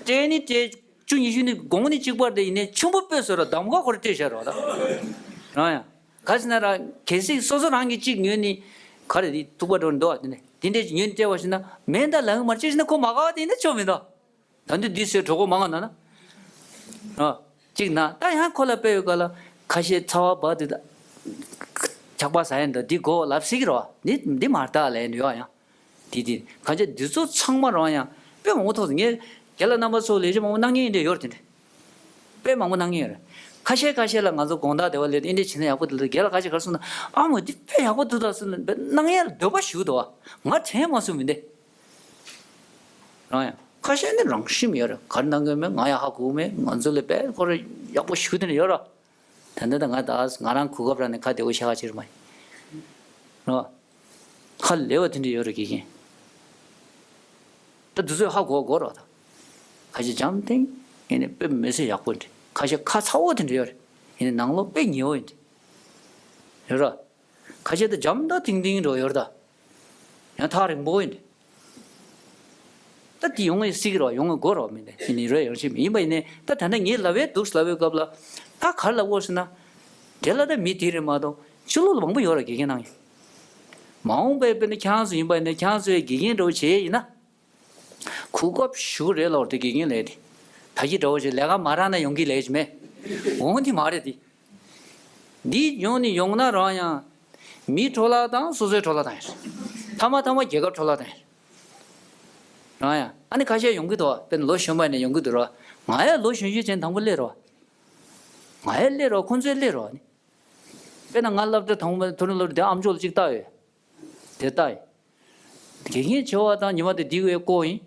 སྤྲད་ནི་སྤྲད། བཅུ་ཉི་ཤུ་ནི་དགོང་ནི་གཅིག་པར་དེ་ཡིན་ནས་ཆུན་པོ་སྤོས་སོ་ར་འདམ་ག་ཁོ་ར་སྤྲད་བཞག་རོ་ད། རང་ཡང་། ག་ཟེར་ན་ར་གལ་སྲིད་སོ་སོ་རང་གིས་གཅིག་ཉོས་ནི། ག་རེ་དེ་ཐུག་པ་འགྲོ་འདུག་བ་དེ་ནས་དེ་འདྲས་ཉོས་ནི་སྤྲད་བ་ཞིག་ན་མེད་ད་ལབ་ཡོད་མ་རེད། ཅི་ཞིག་ན་ཁོ་མ་དགའ་བ་དེ་ཡིན་ན་ཆོ་མི་འདུག་ད་འདི་འདི་ཟེར་གྲོད་ཁོག་མང་ང་ན་ན། ཨ། གཅིག་ན་ད་ཡང་ཁོ་ལ་དཔེ་ཡོད་ག་ལ་ཁ་ཤས་ཚ་བ་བབས་དུས་ད། ཆག་པ་ཟ་ཡ་འདུག་འདི་གོ་ལབ་སྲིད་ཀྱི་རེད་བ། འདི་འདི་མ་རེད་ད་ལབ་ཡ་འདུག་ཡ་ཡང་། འདི་འདི་གང་ཅི་འདི་ཚོ་ཚང་མ་རང་ཡང་དཔེ་མང་པོ་ཐོག་ངས་རྒན་ལགས་རྣམ་པ་ཚོ་ལས་བྱེད་མང་པོ་གནང་མཁན་འདྲ་ཡོད་རེད་དེ་འདྲ། དཔེ་མང་པོ་གནང་མཁན་ཡོད་རེད། ཁ་ཤས་ཁ་ཤས་ལ་ང་ཚོ་དགོང་དག་དེ་བ་ལས་འདི་འདྲ་བྱེད་ན་ཡག་པོ་འདུག་ལ་རྒན་ལགས་ཁ་ཤས་ག་རེ་གསུངས་ན་ཨ་མ་འདི་དཔེ་ཡག་པོ་འདུག་ད་གསུངས་ན་གནང་ཡ་ལ་འདོད་པ་ཞིག་འདུག་བ། ང་དྲན་མ་སོང་མི་འདི། རང་ཡང་ཁ་ཤས་ནི་རང་ཤི་མི་ཡོད་རེད། ག་རེ་གནང་གི་མེད་ང་ཡང་ཧ་གོ་མེད། ང་ཚོ་ལས་དཔེ་ཁོ་ར་ཡག་པོ་ཞུ་དེ་ནས་ཡོད་ར། ད་ལྟ་ད་ང་ད་ང་རང་གོ་སྐབས་རག་ནས་ཁ་བདེ་བོ་བཤད་ཁ་ཕྱིར་མ་ཡིན། རོ། ཁ་ལེ་བ་དེ་འདྲ་ཡོད་རེད་དགེ་རྒན། ད་འདི་ཚོས་ཧ་གོ་གོ་རོགས་དང་། ཁ་ཤས་འཇམ་ཐིང་། ཡིན་ནའི་དཔེ་མི་སྲིད་ཡག་པོ་འདྲ། ཁ་ཤས་ཁ་ཚ་བོ་དེ་འདྲ་ཡོད་རེད། ཡིན་ནའི་ནང་ལོགས་དཔེ་ཉེ་བོ་ཡིན་འདྲ། ཡོད་ར། ཁ་ཤས་ད་འཇམ་ད་ཐིང་ཐིང་འགྲོ་ཡོད་ར་ད། ཡང་ཐག་རིང་པོ་ཡིན་འདྲ། ད་དེ་ཡོང་ངེས་སྲིད་རོགས། ཡོང་ངེས་དགོས་རོགས། མི་འདྲ་ཡིན་ནའི་རོགས་ཡོང་ཤེས་མེད། ཡིན་པ་ཡིན་ནའི་ད་ད་ལྟ་ངས་ལབ་པའི་འདུག་ལབ་པའི་སྐབས་ལ། ད་ག་རེ་ལབ་དགོས་ཟེར་ན། དེ་ལ་ད་མི་དེ་རེད་མ་གཏོགས་ཕྱི་ལོགས་ལ་མང་པོ་ཡོད་ར་དགེ་རྒན་གནང་ཡིན། མ་འོངས་པའི་དཔེར་ན་ཁྱེད་རང་ཚོ་ཡིན་པ་ཡིན་ན། ཁྱེད་རང་ཚོའི་དགེ་རྒན་འདྲ་བོ་བྱས་ཡིན་ན། གོ་སྐབས་ཞུ་རེད་ལོར་དེ་དགེ་རྒན་ལས་དེ། ད་གི་འདྲ་བོ་བྱས་ལས་ཀ་མ་རག་ན་ཡོང་གི་ལས་ཀྱི་མེད། འོང་དེ་མ་རེད་དེ། འདི་ཡོང་ནི་ཡོང་ན་རང་ཡང་། མིའི་འཕྲོ་བརླག་དང་སོ་སོའི་འཕྲོ་བརླག་བཏང་ཡིན། ཐ་མ་ཐ་མ་རྒྱལ་ཁབ་འཕྲོ་བརླག་བཏང་ཡིན། རང་ཡང་ཨ་ནི་ཁ་ཤས་ཡོང་གི་འདུག་དཔེར་ན་ལོ་གཞོན་པ་ནས་ཡོང་གི་འདུག་རོ། ང་ཡང་ལོ་གཞོན་གཞོན་ཅན་དང་པོ་སླེབས་རོ། ང་ཡང་སླེབས་རོ། ཁོང་ཚོས་སླེབས་རོ་ནི། དཔེར་ན་ང་སློབ་གྲྭ་དང་པོ་མཐོ་རིམ་སློབ་གྲྭ་དེ་ཨ་མཆོག་ལ་གཅིག་བལྟ་ཡོད། དེ་ལྟ་ཡིན། དགེ་རྒན་ཆེ་བ་དང་ཉི་མ་དེ་འདི་བའི་ལྐོག་ཡིན།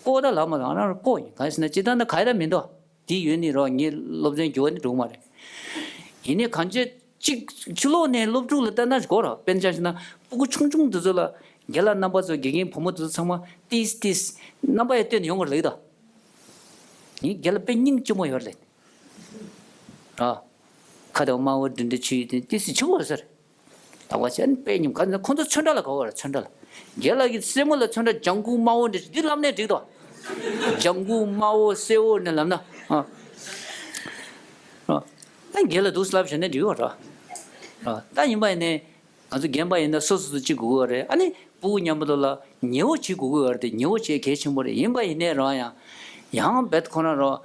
ལྐོག་ད་ལབ་མ་དང་ང་རང་ལྐོག་ཡིན། གང་ཡིན་ཟེར་ན་སྤྱིར་བཏང་ད་ག་ཡ་མི་འདུག་འདི་ཡོད་ནི་རོགས། ངའི་སློབ་ཚན་འགྱུར་བ་ནི་འགྲོ་གི་མ་རེད། ཡིན་ནའི་གང་ཅི་གཅིག་ཕྱི་ལོགས་ནས་སློབ་ཕྲུག་ལ་ལྟ་ན་དགོས་རོགས། དཔེར་ན་ཆ་བཞག་ན་སྤུ་གུ་ཆུང་ཆུང་འདི་ཚོ་ལ། རྒན་ལགས་རྣམ་པ་ཚོ་དགེ་རྒན་བུ་མོ་འདི་ཚོ་ཚང་མ་ཏིས་ཏིས་རྣམ་པ་ཡང་སྟོན་ནས་ཡོང་གི་རེད་ད། ངའི་རྒན་ལགས་དཔེ་སྙིང་རྗེ་མོ་ཡོད་རེད། ར། ཁ་དང་དམར་བོ་འདི་འདྲ་ཆུ་ཡི་དེ་ཏི་སི་ཆུ་བོ་ཟེར། ད་བ་ཅན་དཔེ་ཉུང་ག་ནས་ཁོང་ཚོ་ཚོན་ཁྲ་ལ་ག་བ་ར་ཚོན་ཁྲ་ལ། རྒན་ལགས་ཀྱི་སེན་མོ་ལ་ཚོན་ཁྲ་ལྗང་གུ་དམར་བོ་འདི་འདི་ལབ་ནས་འགྲིག་དོ། ལྗང་གུ་དམར་བོ་སེར་བོ་ནས་ལབ་ན། ཨ། ཨ། ད་རྒན་ལགས་འདུག་ལབ་བྱས་ནས་འགྲིག་བ་ར། ཨ། ད་ཡིན་པ་ཡིན་ནས། ང་ཚོ་རྒན་པ་ཡིན་ན་སོ་སོ་སོ་གཅིག་དགོས་ཀྱི་ཡོད་རེད། ཨ་ནི་སྤུ་གུ་མཉམ་པོ་ལ་ཉེ་བོ་གཅིག་དགོས་ཀྱི་ཡོད་རེད་དེ། ཉེ་བོ་བྱས་གལ་ཆེན་པོ་རེད། ཡིན་པ་ཡིན་ནའི་རང་ཡང་། ཡང་བེད་ཁོ་ན་རོ།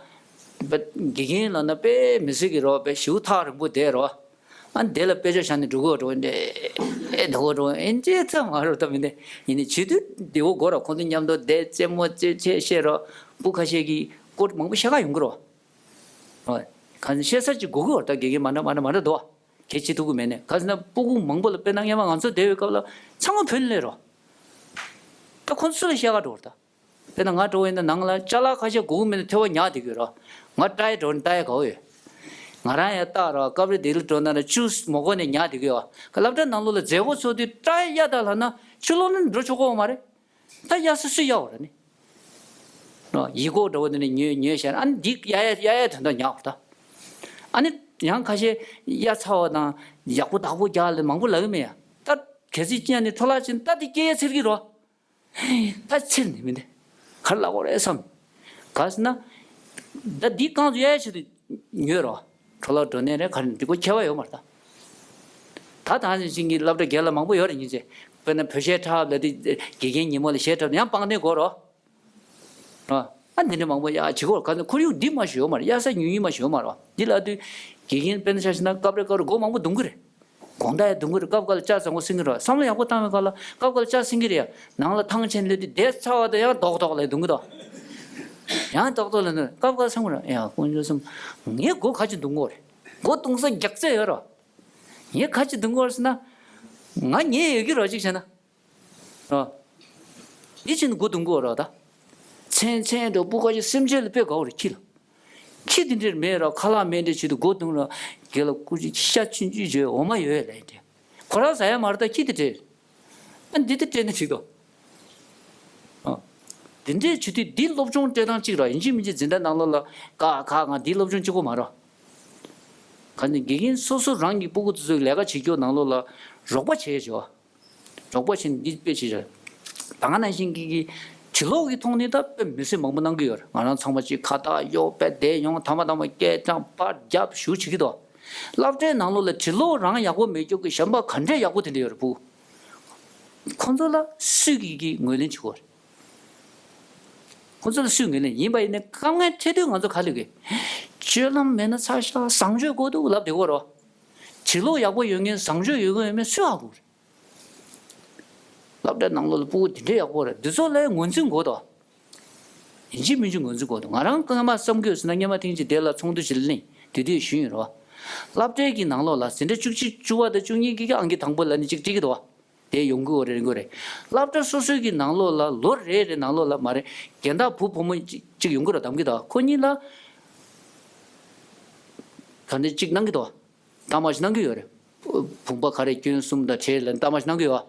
བེད་དགེ་རྒན་ལབ་ན་དཔེ་མི་སྲིད་ཀྱི་རོ། དཔེ་ཞེ་པོ་ཐག་རིང་པོ་བསྡད་རོ། ཨ་ནི་དེ་ལ་དཔེ་ཆ་བཞག་ནས་འགྲོ་གི་ཡོད་རོ། འདྲེ་འགྲོ་གི་རོ། ཨེ་འདྲེ་ཚ་མ་རོ་ད་མི་འདྲེ། ཡིན་ནའི་བྱེད་དུས་བདེ་བོ་དགོས་རོ། ཁོང་ཚོ་མཉམ་དུ་བསྡད་རྩེད་མོ་རྩེ་ཆེ་བཤད་རོ། སྤུ་ཁ་ཤས་ཀྱིས་སྐོར་མང་པོ་བཤད་ག་ཡོང་གི་རོ། ཨོ། གང་ཟེར་བཤད་ས་ཅིག་དགོས་ཀྱི་ཡོད་རེད། ད་དགེ་རྒན་མ་འདྲ་མ་འདྲ་མ་འདྲ་འདུག་གལ་ཆེ་ཐུབ་ཀྱི་མེད་ནས། ག་ཟེར་ན་སྤུ་གུ་མང་པོ་ལ། དཔེར་ན་སྔོན་མ་ང་ཚོ་བསྡད་པའི་སྐབས་ལ་ཚང་མ་བུད་སླེབས་རོ། ད་ཁོ་ཚོ་ལ་བཤད་ག་འགྲོ་ར་ད། དཔེར་ན་ང་འགྲོ་བ་ཡིན་ན་ནང་ལ་ཅ་ལག་ཁ་ཤས་དགོས་ཀྱི་མེད་ན་ཐོལ་པ་ཉར་བསྡད་ཀྱི་ཡོད་རོ། ང་ཏྲ་ཡ་འགྲོ་ན་ཏྲ་ཡ་ག་བ་ཡོད། ང་རང་ཡ་ལྟ་རོ། སྐབས་རེ་དེ་ལ་འགྲོ་ན་ར་ཆུ་མོ་གོ་ནས་ཉར་བསྡད་ཀྱི་ཡོད། ཁ་སློབ་གྲྭ་ནང་ལོགས་ལ་མཛེས་པོ་བཟོ་དུས་ཏྲ་ཡ་གཡར་དང་ལབ་ན་ཕྱི་ལོགས་ནས་འགྲོ་ཆོག་གི་ཡོད་མ་རེད། ད་གཡར་ས་སུས་གཡར་བ་རེད་ནི། ནོ། ཡིག་སྐོགས་འདྲ་བོ་དེ་ནས་ཉོས་ཉོས་བྱས། ཨ་ནི་འདི་གཡར་ཡ་གཡར་ཡ་དོན་དག་ཉར་བ་རེད་ད། ཨ་ནི་ཡང་ཁ་ཤས་གཡར་ཚར་བ་དང་ཡག་པོ་བདག་པོ་རྒྱག་ལ་མང་པོ་ལབ་ཀྱི་མེད་ཡ། ད་གལ་སྲིད་ཅི་ཡང་ནི་འཕྲོ་བརླག་ཕྱིན་ད་འདི་སྐྱེ་ཡ་ཚེར་གི་རོ། ད་ཚེར་ནི་མི་འདི་ག་རེ་ལབ་དགོས་རེད་བསམ། ག་ཟེར་ན། ད་འདི་རྐང་ཚོ་གཡར་ཡ་ཆེད་དུ་ཉོས་རོ། འཕྲོ་བརླག་འགྲོ་ནས་རེད། ག་རེ་འདི་གོ་ཁྱད་པར་ཡོད་མ་རེད་ད། ད་ད་ནི་ཅིག་གི་སློབ་གྲྭ་སྒེར་ལ་མང་པོ་ཡོད་རེད་སྙིང་རྗེ། དཔེར་ན་བོད་གཞས་འཁྲབ་ལ་དེ་དགེ་རྒན་ཉིན་མོ་ལ་གཞས་འཁྲབ་ཡང་པང་གདན་དགོས་རོ། རོ། ཨ་འདི་འདྲ་མང་པོ་ཡ་བྱེད་དགོས་རེད། ག་ཚོད་ཁོར་ཡུག་འདི་མ་ཞིག་ཡོད་མ་རེད། གཡར་ས་ཉུང་ཉུང་མ་ཞིག་ཡོད་མ་རེད་བ། འདི་ལ་དུས་དགེ་རྒན་དཔེར་ན་ཆ་བཞག་ན་སྐབས་རེ་སྐབས་རེ་མགོ་མང་པོ་རྡུང་གི་རེད། དགོང་དག་ཡང་རྡུང་གི་རེད། སྐབས་འགའ་ལ་ལྕགས་བཟང་པོ་སྲིང་གི་རེད། བསམ་བློ་ཡག་པོ་བཏང་བའི་སྐབས་ལ་སྐབས་འགའ་ལ་ལྕགས་སྲིང་གི་རེད་ཡ། ནང་ལ་ཐང་ཆེན་སླེབས་དུས་བསྡད་ཚར་བ་དང་ཡང་རྡོག་རྡོག་ལ་རྡུང་གི་འདུག་ཡང་རྡོག་རྡོག་ལ་རྡུང་། སྐབས་འགའ་བསམ་གི་རེད། ཡ་དཀོན་མཆོག་གསུམ། ངས་མགོ་ག་ཅིག་རྡུང་དགོས་རེད། མགོ་རྡུང་ས་རྒྱག་རྩེ་ཡོད་རོ། ངས་ག་ཅིག་རྡུང་དགོས་རེད་ཟེར་ན། ང་ཉལ་ཡོད་ཀྱི་རོ་གཅིག་བྱས་ན། ཨ། འདི་ཕྱིན་མགོ་རྡུང་དགོས་རོ་ད། མཚན་མཚན་འགྲོ་སྤུ་ག་ཅིག་སེམས་ཅན་ལ་དཔེ་དགའ་བོ་རེད་ཁྱི་ལ། ཁྱི་འདི་འདྲས་མེད་རོ། ཁ་ལག་མེད་འདྲས་བྱེད་དུ་མགོ་རྡུང་རོ། རྒན་ལགས་སྐུ་མཁྱེན། ཤ་ཆུང་ཆུང་བྱོས། འོ་མ་ཡོད་ལབ་འདྲས། ཁོ་རང་ཟ་ཡ་མ་རེད་ད་ཁྱི་འདི་འདྲས། ཨ་འདི་འདྲས་སྤྲད་ན་འགྲིག་དོ། ཨ། འདི་འདྲས་བྱེད་དུས་འདི་སློབ་སྦྱོང་སྤྲད་སྟངས་གཅིག་རོ། ཡིན་གཅིག་མིན་གཅིག་འཛིན་གྲྭ་ནང་ལོགས་ལ་ཀ་ཁ་ང་འདི་སློབ་སྦྱོང་གཅིག་པོ་མ་རོ། ག་ནས་དགེ་རྒན་སོ་སོ་རང་གི་སྤུ་གུ་དེ་ཚོའི་ལས་ཀ་བྱེད་རྒྱུ་ནང་ལོགས་ལ་རོགས་པ་བྱེད་ཆོག་རོགས་པ་བྱེད་ནས་འདི་དཔེ་བྱེད་ཆོག་ད་ག་ནང་བཞིན་གྱི་གི་བྱིས་སློབ་ཀྱི་ཐོག་ནས་ད་དཔེ་མི་སྲིད་མང་པོ་གནང་གི་ཡོད་རེད། ང་རང་ཚང་མ་ཅིག་ཁ་བཏགས་གཡོག་པས་བསྡད་ཡོང་། ཐ་མ་ཐ་མ་སྐད་གྲགས་པར་རྒྱབ་ཞུ་བྱེད་ཀྱི་འདུག་སློབ་གྲྭའི་ནང་ལོགས་ལ་བྱིས་སློབ་རང་ཡག་པོ་མེད་རྒྱུ་གི་གཞན་པ་ག་འདྲས་ཡག་པོ་དེ་འདྲ་ཡོད་རེད་སྤུ་གུ། ཁོང་ཚོ་ལ་སུས་ཀྱིས་ཀྱིས་ངོས་ལེན་བྱེད་དགོས་རེད། ཁོང་ཚོ་ལ་སུས་ངོས་ལེན། ཡིན་པ་ཡིན་ནའི་དཀའ་ངལ་འཕྲད་དུས་ང་ཚོ་ག་ལ་དགོས། སྤྱོད་ལམ་མེད་ན་ཚ་ཤག་བཟང་སྤྱོད་དགོས་འདུག་ལབ་བསྡད་ཀྱི་ཡོད་རེད། བྱིས་སློབ་ཡག་པོ་ཡོད་མཁན་བཟང་སྤྱོད་ཡོད་མཁན་ཡོད་མེད་སུས་ཧ་གོ་རེད། སློབ་གྲྭའི་ནང་ལོགས་ལ་སྤུ་གུ་དེ་འདྲས་ཡག་པོ་རེད། འདི་ཚོ་ལ་ངོས་འཛིན་དགོས་དོ། ཡིན་གཅིག་མིན་གཅིག་ངོས་འཛིན་དགོས་འདུག་ང་རང་སྔོན་མ་བསམ་གྱི་ཡོད་ཟེར་ན། སྔོན་མ་ཐེངས་གཅིག་དེ་ལ་ཚོགས་འདུ་ཞིག་ལ་གླེང་དུས་དེ་ཞུས་ཡིན་རོ། སློབ་གྲྭའི་གི་ནང་ལོགས་ལ་འཛིན་གྲྭ་བཅུ་གཅིག་བཅུ་པ་དང་བཅུ་གཉིས་ཀྱི་ཨང་ཀི་དང་པོ་ལ་ནི་གཅིག་སྤྲད་ཀྱི་འདུག་དེ་ཡོང་གི་ཡོད་རེད། རིང་པོ་རེད། སློབ་གྲྭ་སོ་སོའི་གི་ནང་ལོགས་ལ་ལོ་རེ་རེ་ནང་ལོགས་ལ་མ་རེད། རྒན་བདག་བུ་བུ་མོ་གཅིག་གཅིག་ཡོང་གི་རེད། གདམ་གི་འདུག་ཁོ་གཉིས་ལ། ག་འདྲ་གཅིག་གནང་གི་འདུག་གཏའ་མ་ཞིག་གནང་གི་ཡོད་རེད། བུམ་པ་ག་རེ་སྐྱོན་གསུམ་དང་བྲལ་ལ་གཏའ་མ་ཞིག་གནང་གི་ཡོད།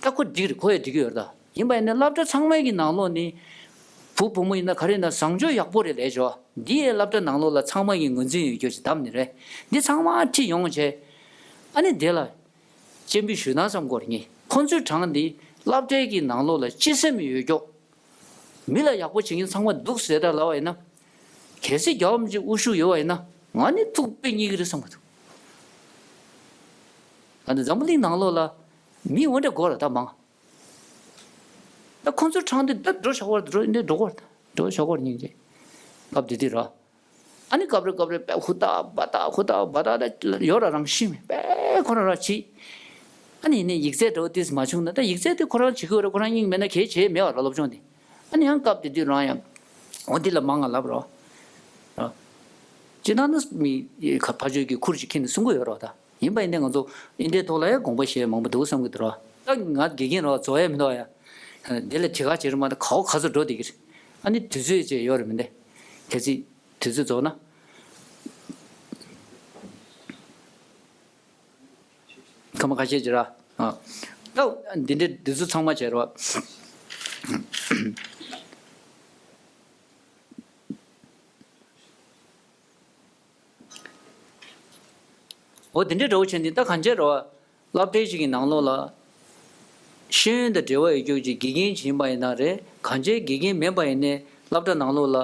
ད་ཁོ་འགྲིག་རེད། ཁོ་ཡང་འགྲིག་གི་ཡོད་རེད། ད་ཡིན་པ་ཡིན་ན་སློབ་གྲྭ་ཚང་མའི་གི་ནང་ལོགས་ནི་བུ་བུ་མོ་ཡིན་ན་ག་རེ་ཡིན་ན་བཟང་སྤྱོད་ཡག་པོ་རེད་ལས་ཆོག་འདི་ཡའི་སློབ་གྲྭ་ནང་ལོགས་ལ་ཚང་མ་གི་ངོས་འཛིན་ཡོད་རྒྱུ་ཞིག་བདམས་ནི་རེད། འདི་ཚང་མ་ཁྲིད་ཡོང་བྱས། ཨ་ནི་དེ་ལ་སྤྱན་འབུལ་ཞུ་ན་བསམ་གྱི་ཡོད་རེད། ངས་ཁོ་ཚོའི་གྲངས་འདི་སློབ་གྲྭའི་གི་ནང་ལོགས་ལ་སྤྱི་སེམས་ཡོད་རྒྱུ། མི་ལ་ཡག་པོ་བྱེད་མཁན་ཚང་མ་འདུག་ཟེར་ད་ལབ་པ་ཡིན་ན། གལ་སྲིད་རྒྱལ་བ་རིན་པོ་ཆེ་དབུ་བཞུགས་ཡོད་པ་ཡིན་ན་ང་ནི་ཐུགས་དཔེ་རྙེད་ཀྱི་རེད་བསམ་གྱི་འདུག་ད་ནི་འཛམ་བུ་གླིང་ནང་ལོགས་ལ་མི་འོ་འདྲ་དགོས་ར་ད་མང་། ད་ཁོ་ཚོའི་གྲངས་འདི་ད་འགྲོ་ཆོག་པར་འགྲོ་འདི་འགྲོ་དགོས་ར་ད་འགྲོ་ཆོག་པར་སྙིང་རྗེ། སྐབས་དེ་དུས་ར། ཨ་ནི་སྐབས་རེ་སྐབས་རེ་དཔེ་ཧུར་ཐག་འབད་ཐག་ཧུར་ཐག་འབད་ཐག་ད་ཡོད་ར་རང་ཤི་མི་དཔེ་ཁོ་རང་ར་བྱེད། ཨ་ནི་ནི་ཡིག་ཚད་འདྲ་བོ་ཏིས་མ་བྱུང་ན་ད་ཡིག་ཚད་དེ་ཁོ་རང་བྱེད་ཀྱི་ཡོད་རེད། ཁོ་རང་སྙིང་མེད་ན་གལ་ཆེ་མེད་པ་ར་སློབ་སྦྱོང་དེ། ཨ་ནི་ཡང་སྐབས་དེ་དུས་རང་ཡང་འོ་འདི་ལ་མང་ང་ལབ་རོགས། ར། སྤྱིར་བཏང་ན་མི་ཁ་ཕ་ཆོས་ཀྱི་ཁུར་ཅིག་ཁྱེར་ནས་གསུང་གི་ཡོད་རོགས་ད། ཡིན་པ་ཡིན་ཏེ་ང་ཚོ་ཨིན་དྲའི་ཐོག་ལ་ཡང་དགོངས་པ་བཞེས་མང་པོ་འདུག་བསམ་གྱི་འདུག་རོགས། ད་ང་དགེ་རྒན་རོགས་རྫོགས་ཡ་མི་འདུག་ཡ། འདི་ལ་དྲི་ག་བྱེད་རུ་མ་ད་གའོ་ག་ཚོད་འགྲོ་བསྡད་ཀྱི་རེད། ཨ་ནི་དུས་ཚོད་ཅེས་ཡོད་རེད་མི་འདུག་གལ་སྲིད་དུས་ཚོད་རྫོགས་ན། ཁ་མ་ཁ་ཤས་ཅིག་ར། ཨ། ད་འདི་འདྲའི་འདི་ཚོ་ཚང་མ་བྱས་རོགས། འོ་འདི་འདྲའི་འདྲ་བོ་བྱས་ནས་ད་གང་བྱས་རོགས། སློབ་གྲྭའི་ཅིག་གི་ནང་ལོགས་ལ། ཤེས་ཡོན་དང་འབྲེལ་བ་ཡོད་རྒྱུ་ཅིག་དགེ་རྒན་ཅིག་ཡིན་པ་ཡིན་ན་རེད། གང་བྱས་དགེ་རྒན་མིན་པ་ཡིན་ནའི་སློབ་གྲྭ་ནང་ལོགས་ལ།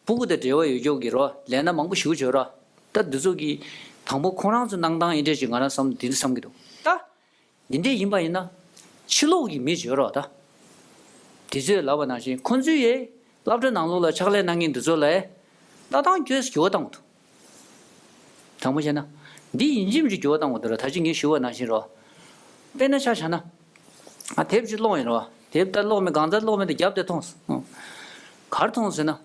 སྤུ་གུ་དང་འབྲེལ་བ་ཡོད་ཀྱོག་གི་རོ་ལས་སྣ་མང་པོ་ཞིག་བྱོས་རོ། ད་འདི་ཚོ་གི་དང་པོ་ཁོ་རང་ཚོ་གནང་སྟངས་ཨེ་འདྲས་ཅིག་ང་རང་བསམ་འདི་འདྲ་བསམ་གྱི་འདུག་ད་འདི་འདྲས་ཡིན་པ་ཡིན་ན་ཕྱི་ལོགས་ཀྱི་མི་བྱོས་རོ་ད། དེ་ཚོས་ལབ་པ་ནང་བཞིན་ཁོ་ཚོས་ཡས་སློབ་གྲྭ་ནང་ལོགས་ལ་ཕྱག་ལས་གནང་མཁན་འདི་ཚོ་ལ་ལྟ་སྟངས་སྐྱོ་སྐྱོ་བཏང་འདུག་དྲང་པོ་བཤད་ན། འདི་ཡིན་གཅིག་མིན་གཅིག་འགྱུར་བ་བཏང་དགོས་འདུག་ར། ད་ཅི་ངས་ཞུ་བ་ནང་བཞིན་རོ། དཔེར་ན་ཆ་བཞག་ན། ཨ་དེབ་ཅིག་ཀློག་ཡིན་རོ། དེབ་ད་ཀློག་མེད་གང་ཙམ་ཀློག་མེད་དེ་རྒྱབ་དེ་མཐོང་སོང་། གར་མཐོང་ཟེར་ན།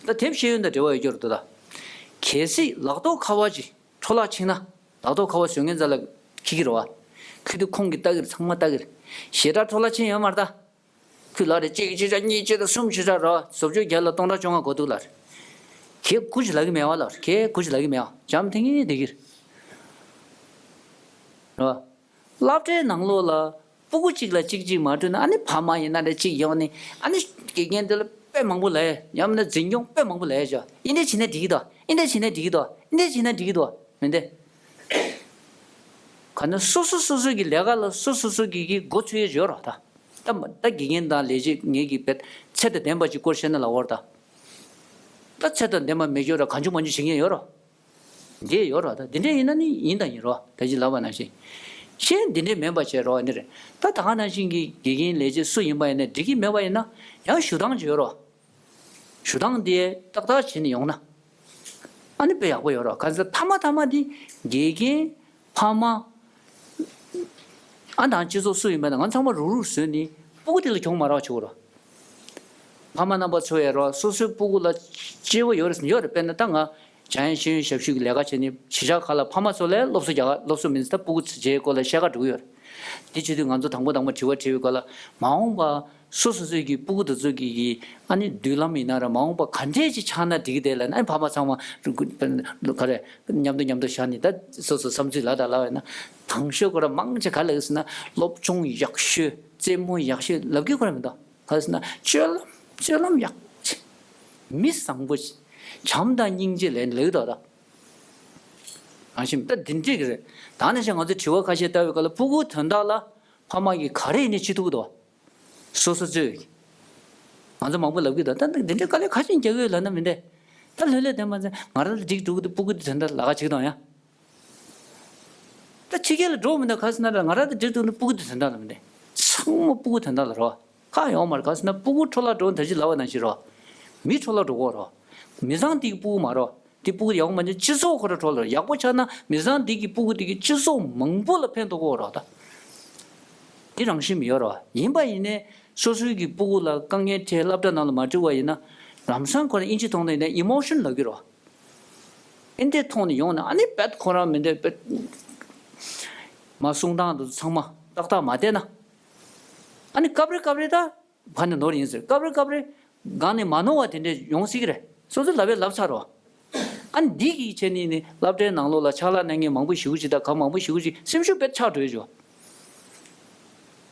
ད་དེབ་ཤེས་ཡོན་དང་འབྲེལ་བ་ཡོད་རྒྱུ་རེད་འདུག་ད། གལ་སྲིད་ལག་ཐོག་ཁ་པར་ཅིག་འཕྲོ་བརླག་ཕྱིན་ན། ལག་ཐོག་ཁ་པར་བཟོ་མཁན་རྩ་ལ་འཁྱེར་གྱི་རེད་བ། འཁྱེར་དུས་ཁོང་གིས་ལྟ་གི་རེད། ཚང་མ་ལྟ་གི་རེད། ཞེ་དྲག་འཕྲོ་བརླག་ཕྱིན་ཡོད་མ་རེད་ད། ཁོས་ལབ་རེད། གཅིག་གཅིག་ཆ་གཉིས་གཅིག་དང་གསུམ་གཅིག་ཆ་ར་བཟོ་བཅོས་རྒྱག་ལ་སྟོང་ཕྲག་བཅོ་ལྔ་དགོས་འདུག་ལབ་རེད། ཁྱེད་དགུ་ཞིག་ལབ་གི་མེད་བ་ལབ་རེད། ཁྱེད་དགུ་ཞིག་ལབ་གི་མེད་བ། འཇམ་ཐིང་ངེ་བསྡད་ཀྱི་རེད། རེད་བ། སློབ་གྲྭའི་ནང་ལོགས་ལ་སྤུ་གུ་གཅིག་ལ་གཅིག་གཅིག་མ་སྤྲོད་ན་ཨ་ནི་ཕ་མ་ཡིན་ན་རེད་གཅིག་ཡོང་ནས་ཨ་ནི་དགེ་རྒན་དེ་ལ་དཔེ་མང་པོ་ལབ་ཡ་ཡང་མིན་ན་འཛིན་སྐྱོང་དཔེ་མང་པོ་ལབ་ཡ་ཅོ། ཨིན་འདྲས་བྱས་ན་འགྲིག་གི་འདུག་ཨིན་འདྲས་བྱས་ན་འགྲིག་གི་འདུག་ཨིན་འདྲས་བྱས་ན་འགྲིག་གི་འདུག་མི་འདུག་ག་ནས་སོ་སོ་སོ་སོ་གི་ལས་ཀ་ལ་སོ་སོ་སོ་གི་གི་འགོ་ཚུགས་ཡས་ཡོད་རོགས་ད། ད་མ་ད་དགེ་རྒན་དང་ལས་བྱེད་ངེད་ཀྱི་བེད་ཚད་དང་ལྡན་པ་ཅིག་སྐོར་བཤད་ན་ལ་འོར་ད། ད་ཚད་དང་ལྡན་པ་མེད་ཡོད་ར་གང་བྱུང་མང་བྱུང་བྱེད་མཁན་ཡོད་རོགས། འདི་ཡོད་རོགས་ད་འདི་འདྲས་ཡིན་ན་ནི་ཡིན་དང་ཡིན་རོགས་ད་ཅི་ལབ་པ་ནང་བཞིན། ཤེས་འདི་འདྲས་མིན་པ་བྱས་རོགས་འདི་རེད། ད་ད་ག་ནང་བཞིན་གྱི་དགེ་རྒན་ལས་བྱེད་སུ་ཡིན་པ་ཡིན་ན་འགྲིག་གི་མེད་པ་ཡིན་ན་ཡང་ཞུ་སྟངས་ཅིག་ཡོད་རོགས། ཞུ་སྟངས་དེ་ཏག་ཏག་བྱས་ནས་ཡོང་ན། ཨ་ནི་དཔེ་ཡག་པོ་ཡོད་ར། ག་ཚོད་ཐ་མ་ཐ་མ་དེ་དགེ་རྒན་ཕ་མ། ཨ་དང་སྤྱི་ཚོགས་སུ་ཡིན་པ་ན་ང་ཚང་མ་རུག་རུག་བཟོས་ནས་སྤུ་གུ་དེ་ལ་གྱོང་མ་རག་བྱེད་དགོས་ར། ཕ་མ་རྣམ་པ་ཚོ་ཡ་ར་སོ་སོའི་སྤུ་གུ་ལ་སྐྱིད་པོ་ཡོད་རེད་ཡོད་རེད། དཔེར་ན་ད་ང་འཇམ་དབྱངས་ཤེས་ཡོན་ཞབས་ཞུ་གི་ལས་ཀ་བྱས་ནས་གཞིས་ཆགས་ཁག་ལ་ཕ་མ་ཚོ་ལ་སློབ་གསོ་རྒྱག་སློབ་གསོ་མིན་ད་སྤུ་གུ་ཚོ་བྱེད་སྐོར་ལ་བཤད་ག་འགྲོ་གི་ཡོད་རེད། དེ་བྱེད་དུས་ང་ཚོ་དང་པོ་དང་པོ་དྲི་བ་དྲི་བའི་སྐོར་ལ་མ་འོངས་པ། སོ་སོ་སོའི་གི་སྤུ་གུ་དེ་ཚོ་གི་གི་ཨ་ནི་མདུན་ལམ་ཡིན་ན་ར་མ་འོངས་པ་ག་འདྲས་ཅིག་ཆགས་ན་འགྲིག་གི་དེ་ལ་ན་ཨ་ནི་ཕ་མ་ཚང་མ་ག་རེ་མཉམ་དུ་མཉམ་དུ་བཞག་ནས་ད་སོ་སོ་བསམ་ཚུལ་ལ་ད་ལབ་ཡོད་ན་དང་ཤོས་ཁོ་ར་མང་ཆེ་ག་ལབ་ཟེར་ན་སློབ་སྦྱོང་ཡག་ཤོས་རྩེད་མོ་ཡག་ཤོས་ལབ་གི་ཁོ་ར་མི་འདུག་ག་ཟེར་ན་སྤྱོད་ལམ་སྤྱོད་ལམ་ཡག་ཆེ་མི་བཟང་པོ་ཆེ་བྱམས་དང་སྙིང་རྗེ་ལས་ལེགས་དོ་ད། ཨ་ཤིམ་ད་འདི་འགྲིག་གི་རེད། ད་ནས་བྱས་ང་ཚོས་དྲི་བ་ཁ་ཤས་བལྟ་བའི་སྐབས་ལ་སྤུ་གུ་དོན་དག་ལ་ཕ་མ་གིས་ག་རེ་ཡིན་ནའི་བྱེད་ཐུབ་ཀྱི་འདུག་སོ་སོ་ཚོས། ང་ཚོ་མང་པོ་ལབ་ཀྱི་འདུག་ད་འདི་འདྲའི་དཀའ་ལས་ག་ཚོད་རྒྱག་གི་ཡོད་ལབ་ན་མི་འདྲ། ད་ལྷོད་ལྷོད་བསྡད་མ་ཚད་ང་རང་ལ་འགྲིག་འགྲོ་གི་འདུག་སྤུ་གུ་དེ་དོན་དག་ལ་ག་བྱེད་ཀྱི་འདུག་ཡ། ད་ཕྱི་རྒྱལ་ལ་འགྲོ་མི་འདུག་ག་ཟེར་ན་ང་རང་ལ་འགྲིག་འདུག་ནི་སྤུ་གུ་དེ་དོན་དག་ལ་མི་འདྲ། ཚང་མ་སྤུ་གུ་དོན་དག་ལ་རོ། ཁག་ཡོང་མ་རེད། ག་ཟེར་ན་སྤུ་གུ་འཕྲོ་བརླག་འགྲོ་ད་ཅི་ལབ་པ་ནང་བཞིན་རོ། མི་འཕྲོ་བརླག་འགྲོ་གོ་རོ། མི་ཚང་དེ་གི་སྤུ་གུ་མ་རོ། དེ་སྤུ་གུ་ཡག་པོ་མ་ཆགས་སྤྱི་ཚོགས་ཁོ་ར་འཕྲོ་བརླག་ཡག་པོ་ཆགས་ན་མི་ཚང་དེ་གི་སྤུ་གུ་དེ་གི་སྤྱི་ཚོགས་མང་པོ་ལ་ཕན་ཐོགས་གོ་རོ་ད། དེ་རང་བཞིན་མི་ཡོད་རོ། ཡིན་པ་ཡིན་ནའི་སོ་སོའི་གི་སྤུ་གུ་ལ་དཀའ་ངལ་འཕྲད་སློབ་གྲྭ་ནང་ལ་མ་འགྲིག་པ་ཡིན་ན་ལམ་སང་ཁོ་ར་ཨིན་ཇི་ཐོག་ནས་ཡིན་ན་ཨི་མོ་ཤོན་ལབ་གི་རོ། ཨིན་དེ་ཐོག་ནས་ཡོང་ནས་ཨ་ནི་བེད་ཁོ་རང་མི་འདོད་བེད། མ་གསུང་སྟངས་དེ་ཚོ་ཚང་མ་ཏག་ཏག་མ་བསྡད་ན། ཨ་ནི་སྐབས་རེ་སྐབས་རེ་ད་ཕ་ནས་ནོར་ཡིན་ཟེར། སྐབས་རེ་སྐབས་རེ་སྒང་ནས་མ་ནོར་བ་དེ་འདྲས་ཡོང་སྲིད་ཀྱི་རེད། སོ་སོས་ལབ་པས་ལབ་ཚར་རོ། ཨ་འདི་གི་བྱས་ནས་ནི་སློབ་གྲྭའི་ནང་ལོགས་ལ་ཕྱག་ལས་གནང་མཁན་མང་པོ་ཞེ་པོ་ཅིག་དང་གང་མང་པོ་ཞེ་པོ་ཅིག་སེམས་ཤུགས་དཔེ་ཆག་འགྲོ་ཡོད་ཅོ།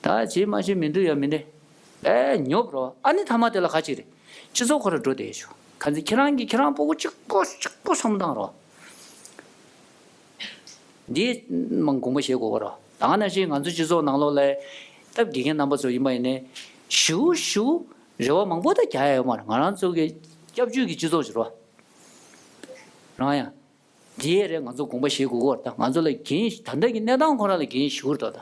ད་བྱེད་མ་བྱེད་མི་འདུག་ཡ་མི་འདྲ། ཨེ་ཉོབ་རོ། ཨ་ནི་མཐའ་མ་དེ་ལ་ག་ཅིག་རེད། སྤྱི་ཚོགས་ཁོ་ར་འགྲོ་བསྡད་ཡོད་ཅོ། ག་ཚོད་ཁྱེད་རང་གིས་ཁྱེད་རང་སྤུ་གུ་གཅིག་པོ་གཅིག་པོ་བསམ་བཏང་རོགས། འདི་མང་དགོངས་པ་བཞེས་དགོས་ཀྱི་རེད། ད་ག་ནང་བཞིན་ང་ཚོ་སྤྱི་ཚོགས་ནང་ལོགས་ལ་སྟབས་དགེ་རྒན་རྣམ་པ་ཚོ་ཡིན་པ་ཡིན་ནའི་ཞུ་ཞུ་རེ་བ་མང་པོ་ད་རྒྱག་ཡ་ཡོད་མ་རེད། ང་རང་ཚོ་གི་སྐྱབས་བཅོལ་གྱི་སྤྱི་ཚོགས་ཤིག་རེད་པ། རང་ཡང་འདི་ཡས་རེད། ང་ཚོ་དགོངས་པ་བཞེས་དགོས་ཀྱི་རེད། ད་ང་ཚོ་ལ་འགན་ད་ལྟ་གི་གནས་སྟངས་ཁོ་རང་ལ་འགན་ཞུ་རེད་ད།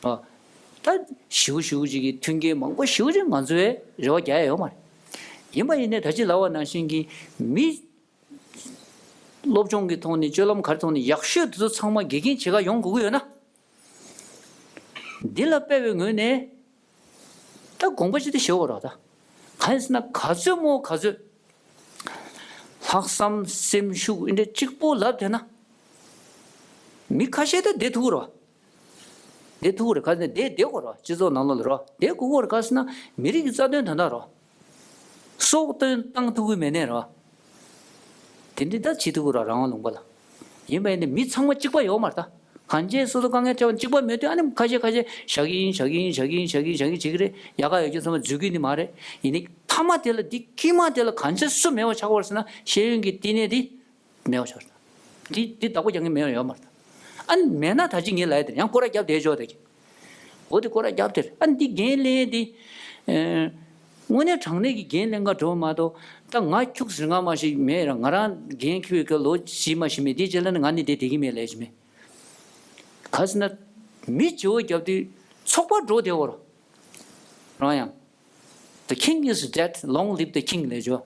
ཨ་ད་ཞུ་ཞུ་ཅིག་གི་མཐུན་རྐྱེན་མང་པོ་ཞུ་ཅིག་ང་ཚོས་རེ་བ་རྒྱག་ཡ་ཡོད་མ་རེད། ཡིན་པ་ཡིན་ནའི་ད་ཅི་ལབ་པ་ནང་བཞིན་གྱི་མི་སློབ་སྦྱོང་གི་ཐོག་ནས་སྤྱོད་ལམ་ག་རེ་ཐོག་ནས་ཡག་ཤོས་དེ་ཚོ་ཚང་མ་དགེ་རྒན་བྱེད་ག་ཡོང་དགོས་ཀྱི་ཡོད་ན། འདི་ལ་དཔེ་བའི་ངོས་ནས་ད་དགོངས་པ་ཅི་ལྟར་བཞེས་དགོས་རེད་ད། གང་ཡིན་ཟེར་ན་ག་ཚོད་མོ་ག་ཚོད་ལྷག་བསམ་སེམས་ཤུགས་འདི་འདྲ་གཅིག་པོ་ལབ་བསྡད་ན། མི་ཁ་ཤས་ད་བསྡད་ཐུབ་ཀྱི་རེད་པ། བསྡད་ཐུབ་ཀྱི་རེད། ག་ཟེར་ན་བསྡད་བསྡད་དགོས་རེད་པ། སྤྱི་ཚོགས་ནང་ལོགས་ལ་རེད་པ། བསྡད་དགོས་ཀྱི་རེད། ག་ཟེར་ན་མི་རིགས་ཀྱི་རྩ་དོན་དོན་དག་རེད་པ། སྲོག་བཏོན་བཏང་ཐུབ་ཀྱི་མེད་ནའི་རེད་པ། དེ་འདྲ་ད་བྱེད་ཐུབ་ཀྱི་རེད་པ། རང་དབང་ལུང་པ་ལ། ཡིན་པ་ཡིན་ནའི་མི་ཚང་མ་གཅིག་པ་ཡོད་མ་རེད་ད། གང་ཅི་སོ་སོ་དཀའ་ངལ་འཕྲད་པ་གཅིག་པ་མེད་དུས་ཨ་ནི་ཁ་ཤས་ཁ་ཤས་བཞག་གི་ཡིན་བཞག་གི་ཡིན་བཞག་གི་ཡིན་བཞག་གི་ཡིན་བྱེད་ཀྱི་རེད། ཡག་ག་ཡོད་རྒྱུ་ཚང་མ་འཛུལ་གྱི་ནི་མ་རེད། ཡིན་ནའི་མཐའ་མ་དེ་ལ་འདི་དཀྱིལ་མ་དེ་ལ་གང་ཅི་སུ་མེད་པ་ཆགས་པ་རེད་ཟེར་ན་ཤེས་ཡོན་གྱི་བསྟི་གནས་འདི་མེད་པ་ཆགས་རེད། འདི་འདི་བདག་པོ་རྒྱག་མཁན་མེད་པ་ཡོད་མ་རེད། ཨ་ནི་མེད་ན་ད་ཅི་ངས་ལབ་ཡ་དེ་རེད། ཡང་སྐོར་ར་རྒྱབ་བསྡད་ཆོག་དེ་གི། འོ་དེ་སྐོར་ར་རྒྱབ་དེ་རེད། ཨ་ནི་འདི་འགན་ལེན་འདི། ཨེ། དངོས་གནས་དྲང་གནས་ཀྱི་འགན་ལེན་ག་འགྲོ་མ་གཏོགས་ད་ང་ཁྱུག་ཟེར་ང་མ་ཞིག་མེད་ར། ང་རང་འགན་འཁྱེར་བའི་སྐབས་ལོ་བཞི་མ་ཞིག་མེད། དེ་རྗེས་ལ་ནི་ང་ནི་དེ་བསྡད་ཀྱི་མེད་ལས་ཀྱི་མེད། ག་ཟེར་ན། མི་བྱེ་བ་བརྒྱབ་དུས་ཚོགས་པ་འགྲོ་བསྡད་པ་རེད། རང་ཡང་། The king is dead, long live the king ལས་བྱོས།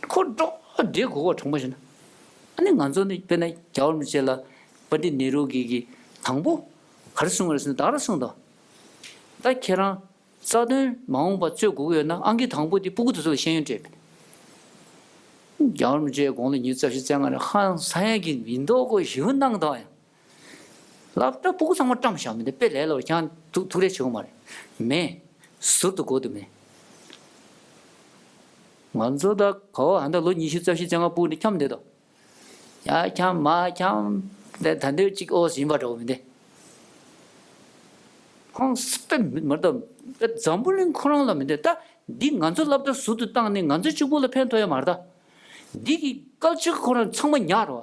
ཁོ་འགྲོ་བསྡད་དགོས་གོ་དྲང་པོ་བཤད་ན། ཨ་ནི་ང་ཚོ་ནི་དཔེར་ན་རྒྱལ་བ་རིན་པོ་ཆེ་ལ་པཎྜི་ཏ་ནེ་རུ་གིས་གིས་དང་པོ་ག་རེ་གསུངས་པ་རེད་ཟེར་ན་ད་ག་རེ་གསུངས་འདུག་ད་ཁྱེད་རང་རྩ་དོན་མ་འོངས་པ་རྩོད་དགོས་ཀྱི་ཡོད་ན་ཨང་ཀི་དང་པོ་དེ་སྤུ་གུ་དེ་ཚོ་ལ་ཤེས་ཡོན་སྤྲད་པ་ཡིན། རྒྱལ་བ་རིན་པོ་ཆེའི་དགུང་ལོ་ཉི་ཤུ་རྩ་བཞི་རྩ་ལྔ་རེད། ཧང་སང་ཡ་གི་མི་འདུག་གོ་ཞུ་གནང་དང་ཡང་། སློབ་གྲྭ་སྤུ་གུ་ཚང་མ་བཀྲམ་བཞག་མི་འདུག་དཔེ་ལས་སླ་བོ་ཁྱང་ཐུག་ཐུག་རེ་བྱེད་དགོས་མ་རེད། མེད། ཟུར་དུ་དགོས་དུ་མེད། ང་ཚོ་ད་ག་བ་ཧ་ད་ལོ་ཉི་ཤུ་རྩ་བཞི་རྩ་ལྔ་སྤུ་གུ་འདི་འཁྱམ་བསྡད་དོ། ཡ་འཁྱམ་མ་འཁྱམ་དེ་ད་འདོད་ཅིག་ཨོ་ཟིན་པ་འདྲ་བོ་མི་འདུག་ཁོང་སྤེ་མི་མ་གཏོགས་སྤེ་འཛམ་བུ་གླིང་ཁོ་རང་ལ་མི་འདུག་ད་འདི་ང་ཚོ་སློབ་གྲྭ་ཟུར་དུ་བཏང་ནས་ང་ཚོ་གཅིག་པོ་ལ་ཕན་ཐོགས་ཡ་མ་རེད་ད། འདི་གི་ཀལ་ཆར་ཁོ་རང་ཚང་མ་ཉར་རོ།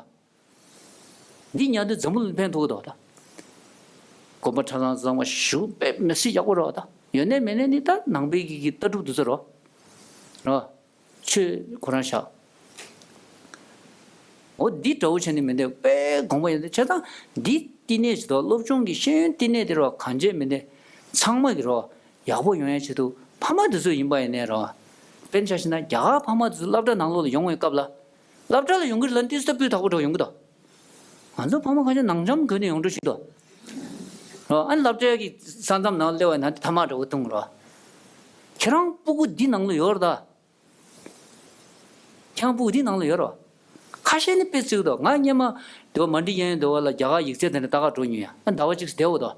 འདི་ཉར་དུས་འཛམ་བུ་གླིང་ཕན་ཐོགས་འདུག་ད། གོམ་པ་ཁྲ་ཚང་ཚང་བ་ཞུ་དཔེ་མི་སྲིད་ཡག་པོ་རོ་ད། ཡོད་ནའི་མེད་ནའི་ནི་ད་ནང་པའི་གི་གི་ལྟ་གྲུབ་འདུག་ཟེར་རོ། རོ། ཆོས་ཁོ་རང་བཞག་འོ་འདི་འདྲ་བོ་བྱས་ནས་མི་འདུག་དཔེ་དགོངས་པ་ཡོད་འདུག་བྱས་ཙང་འདི་བསྟི་གནས་ཞིག་འདུག་སློབ་སྦྱོང་གི་ཤེས་ཡོན་བསྟི་གནས་དེ་རོ་གང་བྱས་མི་འདུག་ཚང་མ་གི་རོ་ཡག་པོ་ཡོང་ཡ་ཆེད་དུ་ཕ་མ་དེ་ཚོ་ཡིན་པ་ཡིན་ནའི་རོ། དཔེར་ན་ཆ་བཞག་ན་རྒྱ་གར་ཕ་མ་དེ་ཚོ་སློབ་གྲྭ་ནང་ལོགས་ལ་ཡོང་བའི་སྐབས་ལ། སློབ་གྲྭ་ལ་ཡོང་གི་རེད་ལབ་ན་ཏོག་ཙམ་སྤུས་དག་པོ་འདྲ་ཡོང་གི་འདུག་ང་ཚོ་ཕ་མ་ཁ་ཤས་ནང་འཇམ་དགོས་ནས་ཡོང་འགྲོ་ཞིག་འདུག་ཨ་ནི་སློབ་གྲྭའི་གི་ས་མཚམས་ནང་སླེབས་པ་ན་ཐ་མག་འདྲ་བོ་བཏུང་རོགས། ཁྱེད་རང་སྤུ་གུ་འདི་ནང་ལ་ཡོད་རེད་ད། ཁྱེད་རང་སྤུ་གུ་འདི་ནང་ལ་ཡོད་རེད། ཁ་ཤས་ནི་དཔེ་བརྩི་གི་འདུག་ང་སྔོན་མ་འདི་བ་མ་འགྲིག་ཡན་འདི་བ་ལ་རྒྱ་གར་ཡིག་ཚད་དེ་འདྲ་ལྟ་ག་འགྲོ་མྱོང་ཡ། ཨ་ཟླ་བ་གཅིག་བསྡད་འོ་དོ།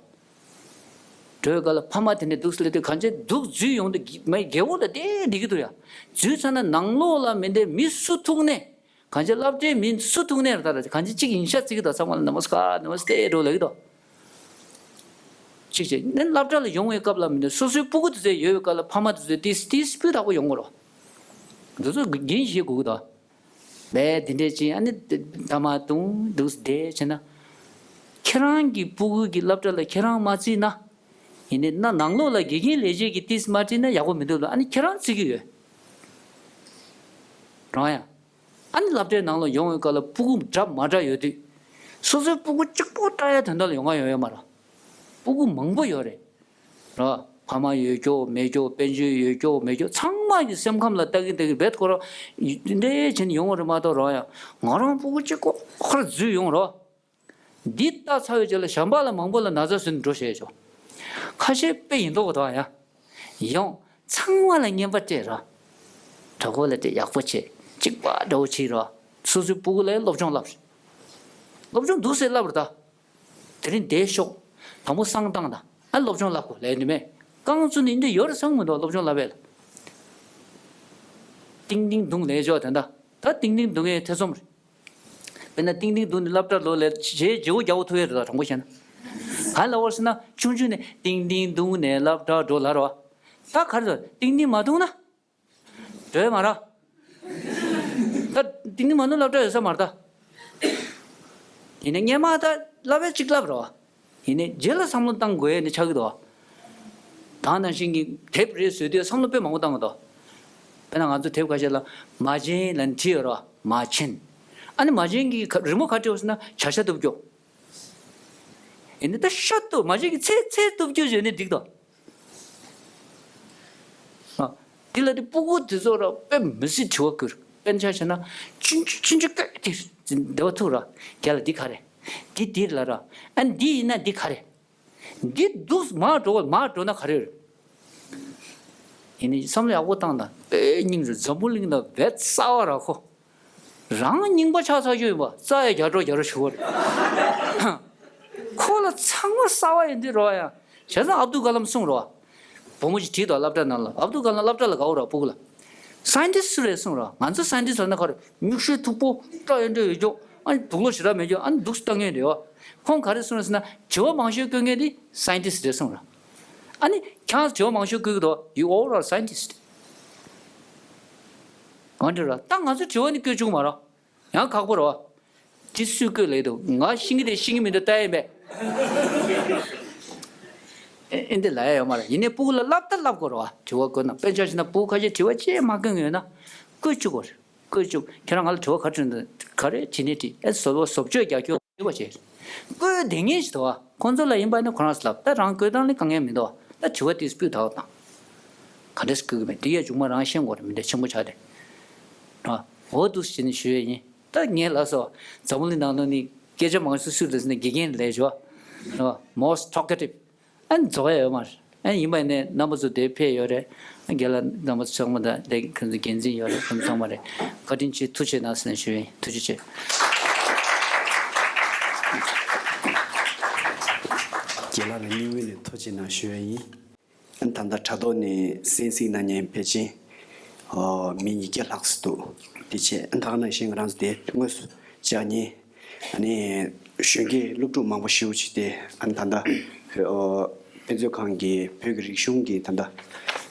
འགྲོ་བའི་སྐབས་ལ་ཕ་མ་དེ་འདྲས་འདུག་སེ་སླེབས་དུས་གང་ཅི་འདུག་འཛུལ་ཡོང་དུས་མ་རྒྱལ་པོ་ལ་བལྟས་བསྡད་ཀྱི་འདུག་ཡ། འཛུལ་ཚར་ན་ནང་ལོགས་ལ་མི་འདྲ་མི་སུ་ཐུག་ནས། གང་ཅི་སློབ་གྲྭའི་མི་སུ་ཐུག་ནས་རེད་ད། གང་ཅི་གཅིག་ཡིན་ཤ་བརྩི་གི་འདུག་ཚང་མ་ལ་ནམ་སི་ཀཱར་ནམ་སི་ཏེ་འགྲོ་ལབ་ཀྱི་འདུག་གཅིག་བྱས་ནས་སློབ་གྲྭ་ལ་ཡོང་བའི་སྐབས་ལ་མི་འདུག་སོ་སོའི་སྤུ་གུ་དེ་ཚོ་ཡོད་པའི་སྐབས་ལ་ཕ་མ་དེ་ཚོས་ཏིས་ཏིས་སྤུས་དག་པོ་ཡོང་དགོས་རོ། འདི་ཚོ་འགན་བཞེས་དགོས་ཀྱི་འདུག་བས་དེ་འདྲས་ཅིག་ཨ་ནི་ད་མ་དུང་འདུག་བསྡད་བྱས་ན། ཁྱེད་རང་གི་སྤུ་གུ་གི་སློབ་གྲྭ་ལ་ཁྱེད་རང་མ་བརྩིས་ན། ཡིན་ནའི་ན་ནང་ལོགས་ལ་དགེ་རྒན་ལས་བྱེད་ཀྱི་ཏིས་མ་བརྩིས་ན་ཡག་པོ་མི་འདུག་ལ་ཨ་ནི་ཁྱེད་རང་བརྩི་གི་ཡོད། རང་ཡང་། ཨ་ནི་སློབ་གྲྭའི་ནང་ལ་ཡོང་བའི་སྐབས་ལ་སྤུ་གུ་འདྲ་མ་འདྲ་ཡོད་དུས། སོ་སོའི་སྤུ་གུ་གཅིག་པོ་བལྟ་ཡ་དོན་དག་ལ་ཡོང་ག་ཡོང་ཡོད་མ་རེད། སྤུ་གུ་མང་པོ་ཡོད་རེད། ར། ཕ་མ་ཡོད་ཀྱོག་མེད་ཀྱོག་དཔལ་འབྱོར་ཡོད་ཀྱོག་མེད་ཀྱོག་ཚང་མ་གི་སེམས་ཁམས་ལ་ལྟ་གི་ལྟ་གི་རྦད་ཁོ་རང་འདྲ་བྱས་ནས་ཡོང་བ་རེད་མ་གཏོགས་རང་ཡང་ང་རང་སྤུ་གུ་གཅིག་པོ་ཁོ་ར་འཛུལ་ཡོང་རོགས། འདི་ལྟ་ཚར་བའི་རྗེས་ལ་གཞན་པ་ལ་མང་པོ་ལ་ན་ཚ་བཟོས་ནས་འགྲོ་བྱས་ཆོག་ཁ་ཤས་དཔེ་ཡིན་མདོག་གི་འདུག་ཡ། ཡང་ཚང་མ་ལ་རྔན་པ་སྤྲད་ར། གྲོགས་པོ་ལ་སྤྲད་ཡག་པོ་བྱེད་གཅིག་པ་འདྲ་བོ་བྱེད་ར། སོ་སོའི་སྤུ་གུ་ལ་སློབ་སྦྱོང་བསླབ། སློབ་སྦྱོང་འདུག་སེ་བསླབ་ར་ད། དེ་རིང་བསྡད་ཤོག་དང་པོ་བསང་བཏང་དང་ཨ་སློབ་སྦྱོང་བསླབ་དགོས་ལས་ནི་མེད། རྐང་བཙུགས་ནས་འདི་ཡོད་རེད་བསམ་མི་འདུག་སློབ་སྦྱོང་བསླབ་པས་ལ། ཏིང་ཏིང་རྡུང་ལས་ཆོག་དེ་འདྲ། ད་ཏིང་ཏིང་རྡུང་ཡས་ཐེ་ཚོམ་རེད། དཔེར་ན་ཏིང་ཏིང་བརྡུངས་ནས་སློབ་གྲྭར་འགྲོ་ལབ་བྱས་བརྗེ་བོ་རྒྱག་པོ་ཐུབ་ཡས་རེད་ད། དྲང་པོ་བཤད་ན། ག་ལབ་པ་རེད་ཟེར་ན་ཆུང་ཆུང་ནས་ཏིང་ཏིང་བརྡུངས་ནས་སློབ་གྲྭར་འགྲོ་ལབ་རེད་བ། ད་ག་རེ་ཟེར་ཏིང་ཏིང་མ་བརྡུངས་ན། འགྲོ་ཡས་མ་རེད། ད་ཏིང་ཏིང་མ་བརྡུངས་སློབ་གྲྭ་ཡོད་ས་མ་རེད་ད། ཡིན་ནའི་སྔས་མ་ད་བསླབ་ཡས་གཅིག་བསླབ་རེད་བ། ཡིན་ནའི་རྗེས་ལ་བསམ་བློ་བཏང་དགོས་ཡས་ནི་ཆགས་ཀྱི་འདུག་བ། ད་ནང་བཞིན་གྱི་དེབ་རེ་བཟོས་དུས་བསམ་བློ་དཔེ་མང་པོ་བཏང་གི་འདུག་དཔེར་ན་ང་ཚོ་དེབ་ཁ་ཤས་ལ་མ་བྱན་ལབ་ནས་བྲིས་ཡོད་རེད་བ། མ་བྱན། ཨ་ནི་མ་བྱན་གྱི་རི་མོ་ག་བྲིས་ཡོད་ཟེར་ན་བྱ་ཤ་གཏུབ་རྒྱུ། ཡིན་ནའི་ད་ཤ་གཏུབ་མ་བྱན་གྱི་ཚེ་ཚེ་གཏུབ་རྒྱུ་བྱས་ནས་འགྲིག་འདུག་ཨ། འདི་ལ་དེ་སྤུ་གུ་དེ་ཚོ་ར་དཔེ་མི་སྲིད་དྲི་བ་བསྐུར། དཔེར་ན་ཆ་བཞག་ན་ཆུང་ཆུང་ཆུང་ཆུང་སྐད་དེ་འདི་བ་ཐུག་ར། རྒྱ་ལ་འདི་ག་རེ། འདི་འདིར་ལ་ར། ཨ་འདི་ཡིན་ན་འདི་ག་རེ། འདི་འདུག་མར་འགྲོ་བ་མར་འགྲོ་ན་ག་རེ་རེད། ཡིན་ནའི་བསམ་བློ་ཡག་པོ་བཏང་དང་དཔེ་སྙིང་རུས། འཛམ་བུ་གླིང་ལ་བེད་གསར་པ་ར་ཁོ། རང་རྙིང་པ་ཆགས་ཚར་རྒྱུ་ཡིན་པ་རྩ་ཡ་རྒྱ་སྒྲོག་རྒྱ་སྒྲོག་ཞུ་བ་རེད། ཁོ་ལ་ཚང་མ་གསར་པ་ཡིན་དུས་རོ་ཡ། བྱས་ཙང་ཨབ་དུལ་ཀ་ལམ་གསུངས་རོ། བུ་མོ་ཞིག་བྲིས་དང་སློབ་གྲྭ་ནང་ལ། ཨབ་དུལ་ཀ་ལམ་སློབ་གྲྭ་ལ་དགའ་བོ་ར་སྤུ་གུ་ལ། སའེན་ཊིསི་ཊི་རེད་གསུངས་རོ། ང་ཚོ་སའེན་ཊིསི་ཊི་ལབ་ན་ག་རེ། མིག་ཤེལ་མཐུག་པོ་སྐྲ་ཡོད་འདྲ་ཡོད་རྒྱུ། ཨ་ནི་དུག་ལོག་ཞེ་དྲག་མེད་རྒྱུ། ཨ་ནི་འདུག་སེ་ལྟ་མཁན་རེད་བ། ཁོང་ག་རེ་གསུངས་རེད་ཟེར་ན་དྲི་བ་མང་ཤོས་བཀོད་མཁན་དེ་སའེན་ཊིསི་ཊི་རེད་གསུངས་རོ། ཨ་ནི་ཁྱེད་རང་དྲི་བ་མང་ཤོས་བཀོད་ཀྱི་འདུག You all are scientists. གང་འདྲ་ར། ད་ང་ཚོ་དྲི་བ་ནི་བཀོད་བཅུག་མ་རེད། ཡང་ཁག་པོ་རེད་བ། དེ་སུས་བཀོད་ལེགས་འདུག་ང་ཤེས་ཀྱི་རེད་ཤེས་ཀྱི་མི་འདུག་ལྟ་ཡས་མེད། ཨེ་ཨེ་འདི་ལབ་ཡ་ཡོད་མ་རེད། ཡིན་ནའི་སྤུ་གུ་ལ་བསླབ་ད་བསླབ་དགོས་རེད་བ། དྲི་བ་བཀོད་ན། དཔེར་ན་ཆ་བཞག་ན་སྤུ་གུ་ཁ་ཤས་དྲི་བ་ཅིག་མ་བཀོད་མཁན་ཡོད་ན་བཀོད་བཅུག་དགོས་རེད། བཀོད་བཅུག་ཁྱེད་རང་ང་ལ་དྲི་བ་ག་རེ་དྲིས་འདུག་ག་རེ་བྱས་ནས་དྲིས། ཨེ་བཟོ་བཟོ་བཅོས་རྒྱག་རྒྱུ་ཡོད་པ་བྱས། བཀོད་བདེ་ངེས་ཤིག་འདུག་བ། ཁོང་ཚོ་ལ་ཡིན་པ་ནི་ཁོ་རང་ཚོ་ལབ། ད་རང་བཀོད་སྟངས་ལ་དཀའ་ངལ་མི་འདུག་ད་དྲི་བ་དེ་སྤུས་དག་དང་། ག་འདྲས་བཀོད་ཀྱི་མེད་དེ་ཡ་མཇུག་མ་རང་ཤེས་དགོས་རེད། མི་འདྲ་ཆེན་པོ་ཆགས་ཏེ། ཨ། འོ་འདུག་སེ་བྱས་ནས་ཞུ་ཡས་ཡིན། ད་ངས་ལབ་སོང་། འཛམ་བུ་གླིང་ནང་ལོགས་ནས་སྐད་ཆ་མང་ཤོས་སུ་ལབ་ཟེར་ན་དགེ་རྒན་ལབ་ཞོ། ཨ། most talkative། ཨ་ནི་རྫོགས་ཡ་ཡོད་མ་རེད། ཨ་ནི་ཡིན་པ་ཡིན་ནའི་རྣམ་པ་ཚོ་དེ་ཕེབས་ཡོད་རེད། ཨ་རྒན་ལགས་རྣམ་པ་ཚོ་ཚང་མ་དང་དེ་ཁོང་ཚོ་འགན་འཛིན་ཡོད་རེད། ཁོང་ཚོ་ཚང་མ་རེད། བཀའ་དྲིན་ཆེ། ཐུགས་རྗེ་གནང་ཟེར་ནས་ཞུ་ཡིན། ཐུགས་རྗེ་ཆེ། རྒན་ལགས་ལ་སྙིང་དབུས་ནས་ཐུགས་རྗེ་གནང་ཞུ་ཡ་ཡིན། ད་ལྟ་དྲ་ཐོག་ནས་གསན་གཟིགས་གནང་མཁན་ཕལ་ཆེར་ཨ་མི་ཉིས་བརྒྱ་ལྷག་ཙམ་འདུག་དེ་བྱས་ད་ག་ནང་བཞིན་ང་རང་ཚོ་དེ་དངོས་སུ་བཅར་མཁན་ཨ་ནི་གཞོན་སྐྱེས་སློབ་ཕྲུག་མང་པོ་ཞེ་པོ་ཅིག་དེ་ཨ་ནི་ད་ལྟ་བོད་ཨ་དཔེ་མཛོད་ཁང་གི་བོད་ཀྱི་རིག་གཞུང་གི་ད་ལྟ་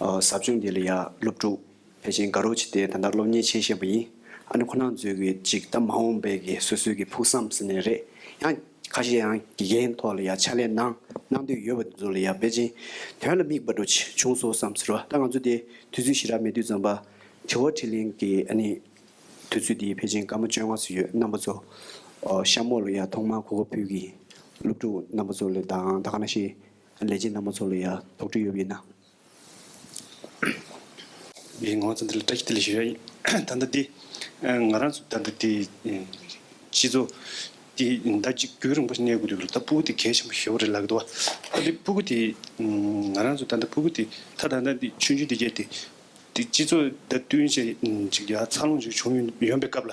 ཨ་ཟབ་སྦྱོང་འདི་ལ་ཡ་སློབ་ཕྲུག་ཕལ་ཆེར་དགའ་རབ་ཅིག་དེ་ད་ལྟ་སློབ་གཉེར་བྱེད་བཞིན་པ་ཡིན། ཨ་ནི་ཁོ་རང་ཚོའི་གི་ཅིག་ད་མ་འོངས་པའི་གི་སོ་སོའི་གི་ཕུགས་བསམ་ཟེར་ནའི་རེད། ཡང་ཁ་ཤས་ཡང་དགེ་རྒན་ཐོག་ལ་ཡ་ཕྱག་ལས་གནང་གནང་འདོད་ཡོད་པ་དེ་ཚོ་ལ་ཡ་ཕལ་ཆེར་དོན་ལ་དམིགས་པ་འདྲ་ཅིག་བྱུང་སོང་བསམ་ཟེར་བ། ད་ང་ཚོ་དེ་དུས་ཚོད་ཞེ་དྲག་མེད་དུས་ཙམ་པ་དྲི་བ་དྲིས་ལན་གི་ཨ་ནི་དུས་ཚོད་དེ་ཕལ་ཆེར་སྐར་མ་བཅོ་ལྔ་ཙམ་ཡོད། རྣམ་པ་ཚོ་ཨོ་གཤམ་འོག་ལ་ཡ་ཐོག་མར་གོ་སྐབས་ཕུལ་གི་སློབ་ཕྲུག་རྣམ་པ་ཚོ་ལ་དང་ད་ག་ནང་བཞིན་ལས་བྱེད་རྣམ་པ་ཚོ་ལ་ཡ་དོགས་འདྲི་ཡོད་པ་ཡིན་ན། ངས་ངོ་ཚ་འདི་ལ་བཀྲ་ཤིས་བདེ་ལེགས་ཞུ་ཡ་ཡིན། ད་ལྟ་འདི་ང་རང་ཚོ་ད་ལྟ་འདི་སྤྱི་ཚོགས་འདི་ཟླ་གཅིག་རྒྱུན་རིང་པོ་ཞིག་གནས་དགོས་དུས་ལ་ད་སྤུ་གུ་འདི་གལ་ཆེན་པོ་ཞེ་པོ་རེད་ལབ་ཀྱི་འདུག་བ། ད་འདི་སྤུ་གུ་འདི་ང་རང་ཚོ་ད་ལྟ་སྤུ་གུ་འདི་ད་ད་ལྟ་འདི་ཆུང་ཆུང་འདི་གས་འདི་འདི་སྤྱི་ཚོགས་ད་བསྟུན་བྱས་ཅིག་ཡ་འཚར་ལོངས་ཅིག་བྱུང་ཡོད་པའི་སྐབས་ལ།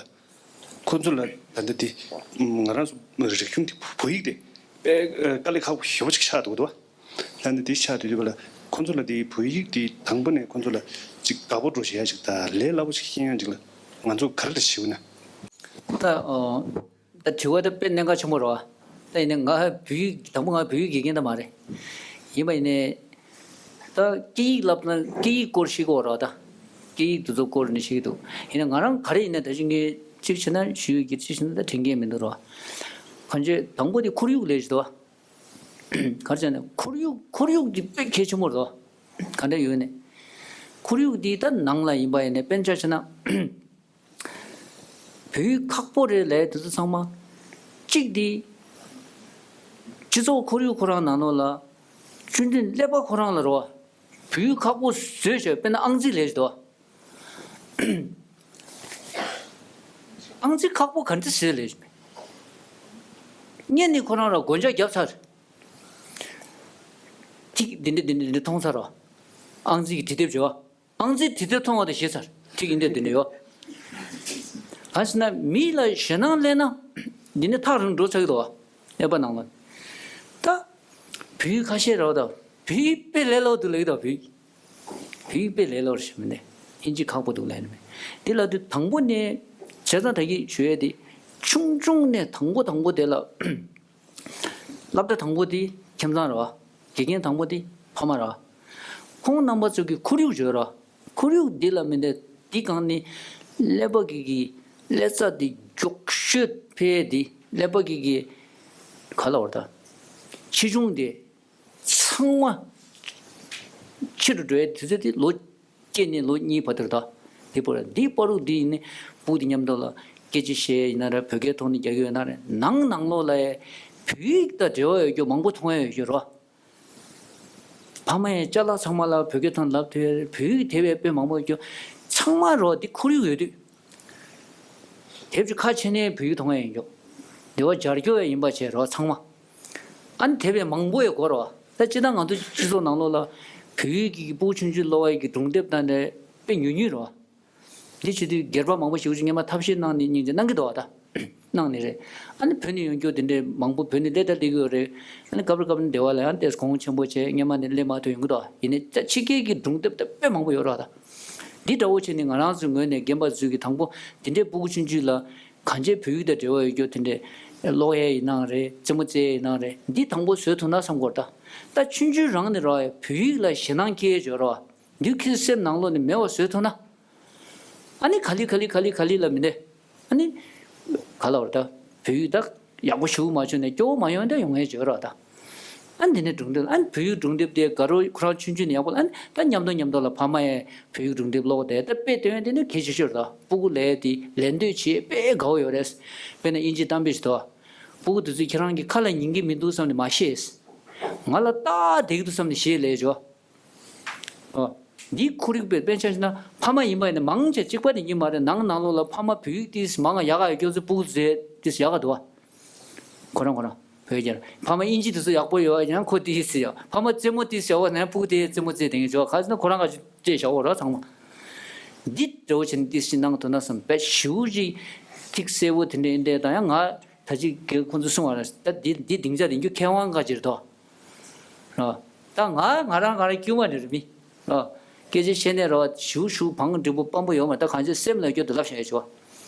ཁོ་ཚོ་ལ་ད་ལྟ་དེ་ང་རང་ཚོ་རིག་གཞུང་དེ་བོད་ཡིག་དེ་དཔེ་དཀའ་ལས་ཁག་པོ་ཞེ་པོ་ཅིག་ཆགས་འདུག་འདུག་ད་ནི་དེ་ཆགས་དུས་དུས་ལ་ཁོ་ཚོ་ལ་དེ་བོད་ཡིག་དེ་དང་པོ་ནས་ཁོ་ཚོ་ལ་ཅིག་དགའ་པོ་འགྲོ་བྱེད་ཡ་ཅིག་དང་ལས་སླ་པོ་ཅིག་ཤེས་ཡ་ཅིག་ལ་ང་ཚོ་ག་རེ་ལ་བྱེད་དགོས་ན། ད་ཨོ། ད་དྲི་བ་དེ་དཔེ་གནད་འགག་ཆེན་པོ་རེད་བ། ད་ཡིན་ནའི་ང་བོད་ཡིག་དང་པོ་ང་བོད་ཡིག་དགེ་རྒན་ད་མ་རེད། ཡིན་པ་ཡིན་ནའི། ད་སྐད་ཡིག་ལབ་ན་སྐད་ཡིག་སྐོར་ཤེས་དགོས་རེད་བ་ད། སྐད་ཡིག་དེ་ཚོ་སྐོར་ནས་ཤེས་ཀྱི་འདུག་ཡིན་ན་ང་རང་ག་རེ་ཡིན་ན་ད་ཅི་ངས་གཅིག་བྱས་ན་ཞུ་ཡིག་གི་གཅིག་བྱས་ན་ད་དྲན་གྱི་མི་འདུག་རེད་བ། གང་ཅི་དང་པོ་དེ་ཁོར་ཡུག་ལས་ཞིག་འདུག་བ། ག་རེ་བྱས་ན་ཁོར་ཡུག་ཁོར་ཡུག་དེ་དཔེ་གལ་ཆེན་པོ་རེད་བ། ག་འདྲ་ཡོད་ནས། ཁོར་ཡུག་དེ་ད་ནང་ལ་ཡིན་པ་ཡིན་ནའི་དཔེར་ན་ཆ་བཞག་ན། བོད་ཡིག་ཁག་པོ་རེད་ལབ་དེ་ཚོ་ཚང་མ། གཅིག་དེ། སྤྱི་ཚོགས་ཁོར་ཡུག་ཁོ་རང་ནང་ལོགས་ལ། ཆུ་འདྲེན་ཀླད་པ་ཁོ་རང་ལ་རེད་བ། བོད་ཡིག་ཁག་པོ་བཟོས་བྱས་དཔེར་ན་ཨང་རྩིས་ལས་ཞིག་འདུག་བ། ཨང་རྩིས་ཁག་པོ་ག་འདྲ་བཟོས་ལས་ཞིག་སྔོན་ནས་ཁོ་རང་ལ་སྒོ་ལྕགས་བརྒྱབ་ཚར། ཐིག་འདི་འདྲ་འདི་འདྲ་འདི་འདྲ་མཐོང་ཚར་རོ། ཨང་རྩིས་ཀྱི་འབྲི་དེབ་བྱས་བ། ཨང་རྩིས་འབྲི་དེབ་མཐོང་བ་དང་ཤེས་ཚར། ཐིག་འདི་འདྲ་འདི་འདྲ་ཡོད། གང་ཟེར་ན་མི་ལ་ཞེད་སྣང་སླེབས་ན། འདི་ནི་ཐག་རིང་འགྲོ་ཚར་གི་འདུག་བ། ཀླད་པ་ནང་ལ། ད། བོད་ཡིག་ཁ་ཤས་རེད་བ་ད། བོད་ཡིག་དཔེ་ལས་སླ་པོ་འདུག་ལབ་ཀྱི་འདུག་བོད་ཡིག་བོད་ཡིག་དཔེ་ལས་སླ་པོ་ཞིག་མིན་ཏེ། ཨིན་ཇི་ཁག་པོ་འདུག་ལབ་ནི་མིན། འདི་ལབ་དུས་དང་པོ་ནས་ བྱས་ཙང་ད་གིན་ཞུ་ཡས་དེ། ཆུང་ཆུང་ནས་དང་པོ་དང་པོ་དེ་ལ། སློབ་གྲྭ་དང་པོ་དེ་ཁྱིམ་ཚང་རེད་བ། དགེ་རྒན་དང་པོ་དེ་ཕ་མ་རེད་བ། ཁོང་རྣམ་པ་ཚོ་གི་ཁོར་ཡུག་བརྗོད་རོགས། ཁོར་ཡུག་འདི་ལ་མི་འདི་འདི་གང་ནི། ཀླད་པ་གི་གི་ཀླད་རྩ་འདི་མགྱོགས་ཤོས་འཕེལ་འདི་ཀླད་པ་གི་གི་ག་ལ་བར་ད། ཆེ་ཆུང་འདི་ཚང་མ་ཕྱི་རུ་འགྲོ་ཡའི་དུས་ཚོད་འདི་ལོ་གཅིག་ནས་ལོ་གཉིས་བར་དུ་རེད་ད། འདི་བར་འདི་བར་དུ་འདི་ཡིན་ནི་སྤུ་འདི་མཉམ་དུ་ལ་སྐད་ཆ་བཤད་ཡིན་ན་རེད། བོད་སྐད་ཐོག་ནས་རྒྱག་གི་ཡོད་ན་རེད། ནང་ནང་ལོགས་ལ་བོད་ཡིག་དང་འབྲེལ་བ་ཡོད་རྒྱུ་མང་པོ་མཐོང་ཡ་ཡོད་རྒྱུ་རོ། ཕ་མ་ཡང་ཅ་ལག་ཚང་མ་ལ་བོད་སྐད་ཐོག་ལབ་ཐུབ་ཡ་རེད། བོད་ཡིག་དེབ་ཡང་དཔེ་མང་པོ་ཡོད་རྒྱུ། ཚང་མ་རོ་འདི་ཁོར་ཡུག་ཡོད་དུས། དེབ་ཅིག་ཁ་ཕྱེ་ནས་བོད་ཡིག་མཐོང་ཡ་ཡིན་རྒྱུ། འདི་བ་སྦྱར་རྒྱུ་ཡ་ཡིན་པ་བྱས་རོ་ཚང་མ། ཨ་ནི་དེབ་ཡང་མང་པོ་ཡང་དགོས་རོ། ད་སྤྱིར་བཏང་ང་ཚོ་སྤྱི་ཚོགས་ནང་ལོགས་ལ་བོད་ཡིག་གི་སྤུ་གུ་ཆུང་ཆུང་ཀློག་ཡ་གི་སྒྲུང་དེབ་དང་འདྲ་དཔེ་ཉུང་ཉུང་རོ། འདི་བྱེད་དུས་སྒེར་པ་མང་པོ་ཞིག་ཅིག་སྔོན་མ་ཐབས་ཤེས་གནང་ནས་སྙིང་རྗེ་གནང་གི་འདུག་བ་ད། གནང་ནི་རེད། ཨ་ནི་བོད་ནས་ཡོང་རྒྱུ་དེ་འདྲའི་མང་པོ་བོད་ནས་སླེབས་ད་སླེབས་ཀྱི་ཡོད་རེད། ཨ་ནི་སྐབས་རེ་སྐབས་རེ་སྡེ་བ་ལ་ཡང་ཏོག་ཙམ་གོང་ཆེན་པོ་བྱས་སྔོན་མ་ནས་སླེབས་མ་ཐུབ་ཡོང་གི་འདུག་བ། ཡིན་ནའི་ད་ཕྱི་རྒྱལ་གྱི་སྒྲུང་དེབ་ད་དཔེ་མང་པོ་ཡོད་རེད་བ་ད། འདི་འདྲ་བོ་བྱས་ནས་ང་རང་ཚོའི་ངོས་ནས་རྒན་པ་ཚོས་ཀྱི་དང་པོ་དེ་འདྲའི་སྤུ་གུ་ཆུང་ཆུང་ལ་གང་ཅིའི་བོད་ཡིག་དང་འབྲེལ་བ་ཡོད་རྒྱུ་དེ་འདྲའི་ཀློག་ཡས་ཡིན་ནའང་རེད། རྩེད་མོ་རྩེ་ཡས་ཡིན་ནའང་རེད། འདི་དང་པོ་བཟོས་ཐུབ་ན་བསམ་གྱི་ཡོད་རེད་ད། ད་ཆུང་ཆུང་རང་ནས་རོ་བོད་ཡིག་ལ་ཞེད་སྣང་སྐྱེ་ཡས་ཡོད་རེད་བ། འདི་ཁོའི་སེམས་ནང་ལོགས་ནས་མེད་པ་བཟོས་ཐུབ་ན། ཨ་ནི་ག་ལེ་ག་ལེ་ག་ལེ་ག་ལེ་ལ་མི་འདི། ཨ་ནི། ག་ལ་བར་ད། བོད་ཡིག་ད། ཡག་པོ་ཞུ་མ་བྱུང་ནས་སྐྱོ་བོ་མ་ཡོང་ད་ཡོང་ཡས་བྱོས་རོགས་ད། ཨ་ནི་འདི་ནས་སྒྲུང་དེབ་ཨ་ནི་བོད་ཡིག་སྒྲུང་དེབ་དེ་དགའ་རོགས་ཁོ་རང་ཆུང་ཆུང་ནས་ཡག་པོ་ལ་ཨ་ནི་ད་མཉམ་དུ་མཉམ་དུ་ལ་ཕ་མ་ཡས་བོད་ཡིག་སྒྲུང་དེབ་ཀློག་དེ་ད་དཔེ་སྟོན་ཡས་དེ་ནི་གལ་ཆེ་ཤོས་རེད་ད། སྤུ་གུ་ལས་དེ་ལེན་འདོད་བྱེད་དཔེ་དགའ་བོ་ཡོད་རེད། དཔེར་ན་དབྱིན་ཇི་གཏམ་དཔེ་ཞིག་འདུག་སྤུ་གུ་དེ་ཚོས་ཁྱེད་རང་གི་ཁ་ལ་ཉན་གྱི་མི་འདུག་བསམ་ནས་མ་བཤད། ང་ལ་ཏག་བསྡད་ཀྱི་འདུག་བསམ་ནས་བཤད་ལས་བྱོས། ཨོ། འདིའི་ཁོར་ཡུག་པའི་དཔེ་ཆ་ཞིག་ན་ཕ་མ་ཡིན་པ་ཡིན་ན་མང་ཆེ་གཅིག་པ་ནི་ཡིན་མ་རེད། ནང་ནང་ལོགས་ལ་ཕ་མ་བོད་ཡིག་ཏིས་མང་ང་ཡག་ག་ཡོད་ཁྱོད་ཚོ་སྤུ་གུ་ཚོས་ཏིས་ཡག་ག་འདུག་བ། ཁོ་རང་ཁོ་རང་བོད་རྒྱལ་ཕ་མ་དབྱིན་ཇི་དེ་ཚོ་ཡག་པོ་ཡོད་ཡང་ཁོ་ཏིས་ཡོད། ཕ་མ་རྩེད་མོ་ཏིས་ཡོད་ན་སྤུ་གུ་དེ་རྩེད་མོ་རྩེ་དེ་ངས་བྱོས་ག་ཟེར་ན་ཁོ་རང་ག་ཅིག་བྱས་བཞག་འོ་ར་ཚང་མ། འདི་འདྲ་བོ་བྱས་ནས་ཏིས་ཞིག་གནང་ཐུབ་ན་བསམ་པས་ཞིའུ་ཞིག་ཐིག་གསལ་བོ་དེ་འདྲ་ཡིན་འདྲ་དང་ཡང་ང་ད་ཅིག་གི་ཁོང་ཚོ་གསུང་བ་ར་ད་འདི་འདི་སྡིངས་ཆ་རིང་རྒྱུ་མཁས་དབང་ག་ཅིག་རེད་དོ། རོ། ད་ང་ང་རང་ང་རང་དཀྱུས་མ་འདྲ་རེད་མི། རོ། སྐད་ཆ་བཤད་ནས་རོ་ཞུ་ཞུ་བང་འགྲིག་པོ་སྤམ་པོ་ཡོད་མ་ད་གང་ཅི་སེམས་ལ་སྐྱོ་དུ་ལབ་བྱ་ཡ་ཆོ།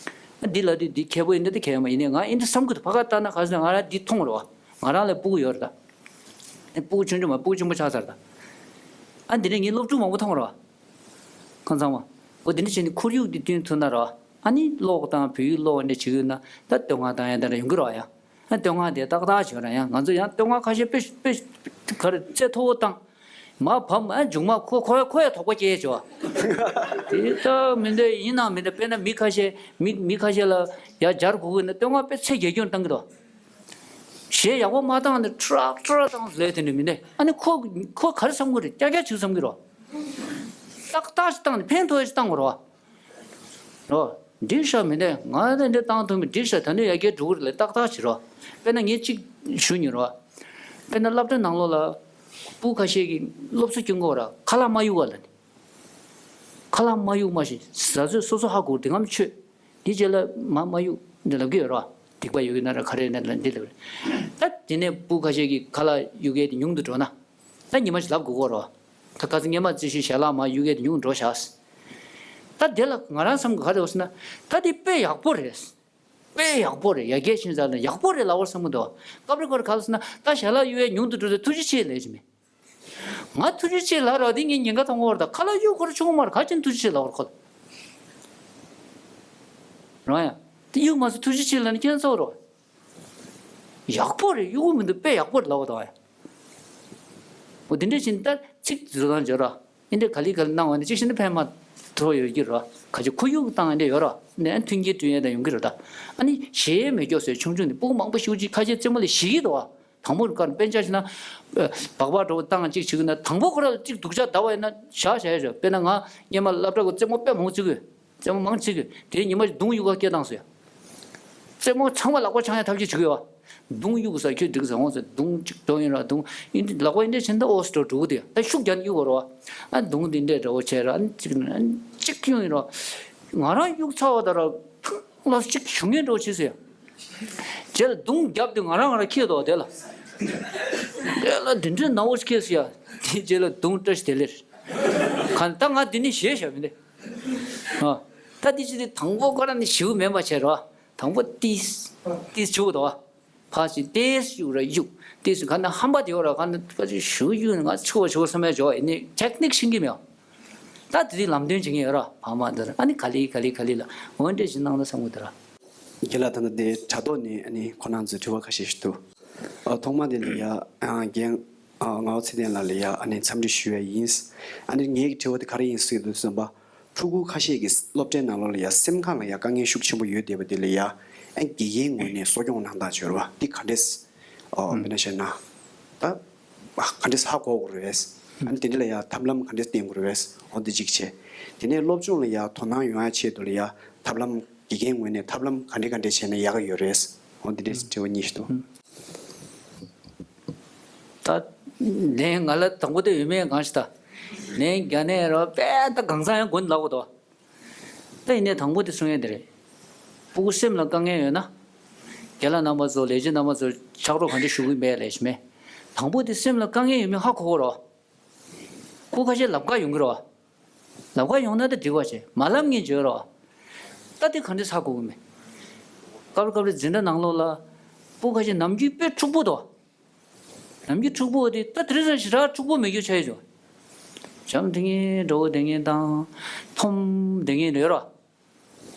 ཨ་འདི་ལ་དུས་འདི་ཁྱད་པོ་ཡིན་འདི་དེ་ཁྱད་ཡོད་མ་ཡིན་ནས་ང་ཨིན་འདི་བསམ་གི་འདུག་ཕ་ག་ལྟ་ན་ག་ཟེར་ང་རང་འདི་མཐོང་རོ། ང་རང་ལ་སྤུ་གུ་ཡོད་རེད་ད། ཨ་སྤུ་གུ་ཆུང་ཆུང་མ་སྤུ་གུ་ཆེན་པོ་ཆགས་ཚར་ད། ཨ་འདི་ནས་ངས་སློབ་ཕྲུག་མང་པོ་མཐོང་རོ། ཁོང་ཚང་མ། འོ་འདི་འདྲ་བྱས་ནས་ཁོར་ཡུག་འདི་བསྟུན་ཐུབ་ན་རོ། ཨ་ནི་ཀློག་དང་བོད་ཡིག་ཀློག་འདྲ་བྱེད་གི་ཡོད་ན་ད་བསྟོད་བསྔགས་བཏང་ཡ་འདི་འདྲ་ཡོང་གི་རོ་ཡ། ཨ་བསྟོད་བསྔགས་དེ་ཏག་ཏག་བྱོས་ར་ཡང་ང་ཚོ་ཡང་བསྟོད་བསྔགས་ཁ་ཤས་དཔེ་དཔེ་ག་རེ་རྩེ་མཐོ་བོ་བཏང་། མ་བབ་ཨ་མཇུག་མ་ཁོ་ཁོ་ཁོ་ཡ་དོགས་པ་སྐྱེ་བྱོས། དེ་ད་མི་འདྲ་ཡིན་ན་མི་འདྲ་དཔེར་ན་མི་ཁ་ཤས་མི་མི་ཁ་ཤས་ལ་ཡ་སྦྱར་དགོས་ཀྱི་ན་བསྟོད་བསྔགས་དཔེ་ཚད་བརྒྱད་སྐྱོན་བཏང་གི་འདུག་གཞས་ཡག་པོ་མ་བཏང་ནས་ཁྲག་ཁྲག་བཏང་ལས་དེ་འདྲ་མི་འདྲ་ཨ་ནི་ཁོ་ཁོ་ག་རེ་བསམ་གི་རེད་ཀྱག་ཀྱག་བྱེད་བསམ་གི་རོ། ཏག་ཏག་ཞིག་བཏང་ནས་ཕན་ཐོགས་ཡ་ཞིག་བཏང་དགོས་རོ། རོ། འགྲིག་ཤག་མི་འདུག་ང་ད་འདི་བཏང་ཐུབ་མི་འགྲིག་ཤག་ད་ནི་ཡ་གྱལ་འགྲོ་གི་རེད་ལ་ཏག་ཏག་བྱེད་རོགས། དཔེར་ན་ངས་གཅིག་ཞུ་ཉོན་རོགས། དཔེར་ན་སློབ་གྲྭ་ནང་ལོགས་ལ་སྤུ་ཁ་ཤས་ཀྱིས་སློབ་གསོ་སྐྱོན་གོ་ར་ཁ་ལག་མ་གཡུག་བ་ལ་ནི། ཁ་ལག་མ་གཡུག་མ་ཞིག་ཟ་ཚོད་སོ་སོ་ཧ་གོ་དེ་ངམ་ཆོད། འདི་རྗེས་ལ་མ་མ་གཡུག་འདི་ལབ་གི་ཡོད་རོགས། སྡིག་པ་ཡོད་ཀྱི་ན་ར་ག་རེ་ཡོད་ན་ལ་འདི་ལབ་རེད། ད་དེ་ནས་སྤུ་ཁ་ཤས་ཀྱིས་ཁ་ལག་གཡུག་མཁན་དེ་ཉུང་དུ་འགྲོ་ན། ད་ཉི་མ་ཞིག་ལབ་དགོས་ཀྱི་རེད་བ། ད་ཁ་སང་སྔོན་མ་རྩེ་ཤོད་ཞལ་ལག་མར་གཡུག་མཁན་དེ་ཉུང་འགྲོ་བཞག་ད་དེ་ལ་ང་རང་བསམ་གྱི་ག་རེ་ཡོད་ཟེར་ན། ད་དེ་དཔེ་ཡག་པོ་རེད། དཔེ་ཡག་པོ་རེད། ཡ་གྱལ་ཕྱིན་ཚར་ན་ཡག་པོ་རེད་ལབ་པར་བསམ་གྱི་འདུག་སྐབས་རེ་ཁོ་རེ་ག་རེ་ཟེར་ན། ད་ཞལ་ལག་གཡུག་ཡས་ཉུང་དུ་འགྲོ་ཚེ་ཐུགས་རྗེ་ཆེ་ལབ་ཀྱི་མེད། ང་ཐུགས་རྗེ་ཆེ་ལབ་རོགས་དེ་ངས་ཉེན་ཁ་མཐོང་གི་ཡོད་རེད། ད་ཁ་ལག་གཡུག་ཁོ་རེ་ཆུང་ངུ་མ་རེད། ག་ཅི་ཐུགས་རྗེ་ཆེ་ལབ་པ་རེད་ཁོ། རང་ཡ། དེ་གཡུག་མ་སོང་ཐུགས་རྗེ་ཆེ་ལབ་ན་ཁྱེད་ཚོ་རོ། ཡག་པོ་རེད། གཡུག་གི་མི་འདུག་དཔེ་ཡག་པོ་རེད་ལབ་པ་དང་། འོ་དེ་འདྲ་བྱས་ནས་ད་ཚིག་འཛུལ་ཐང་འཇོག་ར། ཨེ་འདྲ་ག་ལེ་ག་ལེ་གནང་བ་ནི་གཅིག་བྱས་ན་ཕན་མ་ཐོགས་ཡོད་ཀྱི་རེད། ག་ཅི་ཁོར་ཡུག་བཏང་ཨེ་འདྲ་ཡོད་ར། ནས་མཐུན་རྐྱེན་བསྐྲུན་ཡས་དང་ཡོང་གི་རེད་ད། ཨ་ནི་གཞས་མེད་སྐྱོ་ཟེར་ཆུང་ཆུང་ནས་སྤུ་གུ་མང་པོ་ཤུགས་ཀྱིས་ཁ་ཤས་རྩེད་མོ་ལ་ཞེད་ཀྱི་འདུག་བ། དང་པོ་རུ་ཁར་དཔེ་ཆ་བཞག་ན། སྦག་སྦག་འདྲ་བོ་བཏང་གཅིག་བྱེད་ཀྱི་ན་དང་པོ་ཁོ་ར་ལ་གཅིག་སྡུག་ཅག་བརྡབས་པ་ཡིན་ན་བཞག་བཞག་ཡ་རེད། དཔེར་ན་ང་སྔོན་མ་སློབ་གྲྭ་གི་རྩེད་མོ་དཔེ་མང་པོ་རྩེ་གི་ཡོད། རྩེད་མོ་མང་རྩེ་གི་དེའི་ཉི་མ་ཞིག་མདུང་གཡུག་ག་སྐད་བཏང་སོང་ཡ། རྩེད་མོ་ཚང་མ་ལག་པ་འཆང་ཡ་ཐབས་ཤེས་བྱེད་ཀྱི་ཡོད། མདུང་གཡུག་ས་ཁྱོད་འགྲིག་ཟེར་འོང་ཟེར་མདུང་གཅིག་འགྲོ་ཡིན་ར་མདུང་ཡིན་ལག་པ་ཡིན་འདྲ་བྱེད་ད་ཨོ་སི་འགྲོ་འགྲོ་གི་དེ་ད་ཤུགས་རྒྱག་ནས་གཡུག་གོ་ར་བ། ཨ་མདུང་འདི་འདྲ་འདྲ་བོ་བྱས་ར་ཨ་གཅིག་ཨ་གཅིག་གཡུག་ཡིན་ར། ང་རང་གཡུག་ཚར་བ་ད་ར་ལ་གཅིག་ཞུ་ངན་འགྲོ་བྱེད་ཟེར། རྗེས་ལ་མདུང་རྒྱབ་དུས་ང་རང་ང་རང་ཁྱེར་འདུག་དེ་ལ། དེ་ལ་འདི་འདྲའི་ནག་པོ་ཞིག་ཁྱེར་ཟེར་ཡ། དེ་རྗེས་ལ་མདུང་བཀྲ་ཤིས་བདེ་ལེགས། གང་ད་ང་འདི་ནས་བཞེས་བཞག་མི་འདི། ཨ། ད་དེ་ཅི་དེ་དང་པོ་ཁོ་རང་ནི་ཞུ་མེད་པ་བྱས་རོ། དང་པོ་ཏིས་ཏིས་ཞུ་དོ། ཕ་ཞིག་ཏིས་ཞུ་ར་ཡུག་ཏིས་ག་ན་ཧམ་པ་དེ་ཡོད་ར། ག་ན་ཕ་ཞིག་ཞུ་ཡུག་ང་ཆུ་བ་ཞུ་བསམ་ཡ་ཇོ་ཨེ་ནི་ཊེག་ནིག་ཤེས་ཀྱི་མེད། ད་དེ་དེ་ལམ་སྟོན་བྱེད་ཀྱི་ཡོད་ར། ཕ་མ་དེར་ཨ་ནི་ག་ལི་ག་ལི་ག་ལི་ལ་འོན་ཏེ་ཞིག་གནང་ན་བསམ་གི་དེ་ར། རྒན་ལགས། ད་ལྟ་དེ་དྲ་ཐོག་ནས་ཨ་ནི་ཁོ་རང་ཚོས་དྲི་བ་ཁ་ཤས་ཤིག་འདུག་ཨ། ཐོག་མ་དེ་ལ་ཡ་ཨ་རྒན་ཨ་ངག་དབང་ཚེ་བརྟན་ལགས་ལ་ཡ་ཨ་ནི་འཚམས་འདྲི་ཞུ་ཡ་ཡིན། ཨ་ནི་ངའི་གི་དྲི་བ་དེ་ག་རེ་ཡིན་ཟེར་དུས་ཙམ་པ། ཕྲུ་གུ་ཁ་ཤས་ཀྱི་སློབ་གྲྭའི་ནང་ལོགས་ལ་ཡ་སེམས་ཁམས་ལ་ཡ་དཀའ་ངལ་ཤུགས་ཆེན་པོ་ཡོད་བསྡད་པ་དེ་ལ་ཡ་ཨ་དགེ་རྒན་ངོས་ནས་གསོ་སྐྱོང་གནང་སྟངས་བྱོས་ར་བ་འདི་ག་འདྲས། ཨ། དཔེར་ན་བཤད་ན། ད་ག་འདྲས་ཧ་གོ་དགོས་རེད། ཨ་ནི་དེ་འདྲ་ལ་ཡ་ཐབས་ལམ་ག་འདྲས་བསྟེན་དགོས་རེད། འོ་འདི་གཅིག་བྱས། དེ་ནས་སློབ་སྦྱོང་ལ་ཡ་དོ་སྣང་ཡོང་ཡ་ཆེད་དུ་ལ་ཡ་ཐབས་ལམ་དགེ་རྒན་ངོས་ནས་ཐབས་ལམ་ག་འདྲས་ག་འདྲས་བྱས་ན་ཡག་གི་ཡོད་རེད། འོ་འདི་འདྲས་དྲི་བ་གཉིས་ཤིག་འདུག་ད་ལན་ང་ལ་དང་པོ་དེ་ཡོད་མེད་གང་ཞིག་ད། ལན་རྒྱ་ནས་རོ་དཔེ་ད་གང་ཚང་ཡང་དགོན་ལབ་དགོས་དོ། ད་ཡིན་ནའི་དང་པོ་དེ་གསུང་ཡས་དེ་རེད། སྤུ་གུ་སེམས་ལ་དཀའ་ངལ་ཡོད་ན། རྒན་ལགས་རྣམ་པ་ཚོ་ལས་བྱེད་རྣམ་པ་ཚོ་ཕྱག་རོགས་གང་འདྲ་ཞུ་གི་མེད་ལས་ཤི་མེད། དང་པོ་དེ་སེམས་ལ་དཀའ་ངལ་ཡོད་མེད་ཧ་གོ་གོ་རོགས། སྤུ་གུ་ཁ་ཤས་ལབ་ཁ་ཡོང་གི་རོགས། ལབ་ཁ་ཡོང་ན་ད་འགྲིག་པ་བྱས་མ་ལབ་ངས་བརྗོད་རོགས། ད་དེ་གང་འདྲ་ཧ་གོ་གི་མེད། སྐབས་རེ་སྐབས་རེ་འཛིན་གྲྭ་ནང་ལོགས་ལ་སྤུ་གུ་ཁ་ཤས་ནམ་རྒྱུན་དཔེ་འཁྲུག་པོ་འདུག་ནམ་རྒྱུན་འཁྲུག་པོ་དེ་ད་དེ་རིང་སང་ཞེ་དྲག་འཁྲུག་པོ་མེད་རྒྱུ་ཆགས་ཡོད་ཅོ། བྱམས་དེ་ངན་འགྲོ་བོ་དེ་ངན་དང་། འཐོམ་དེ་ངན་རེད་རོ།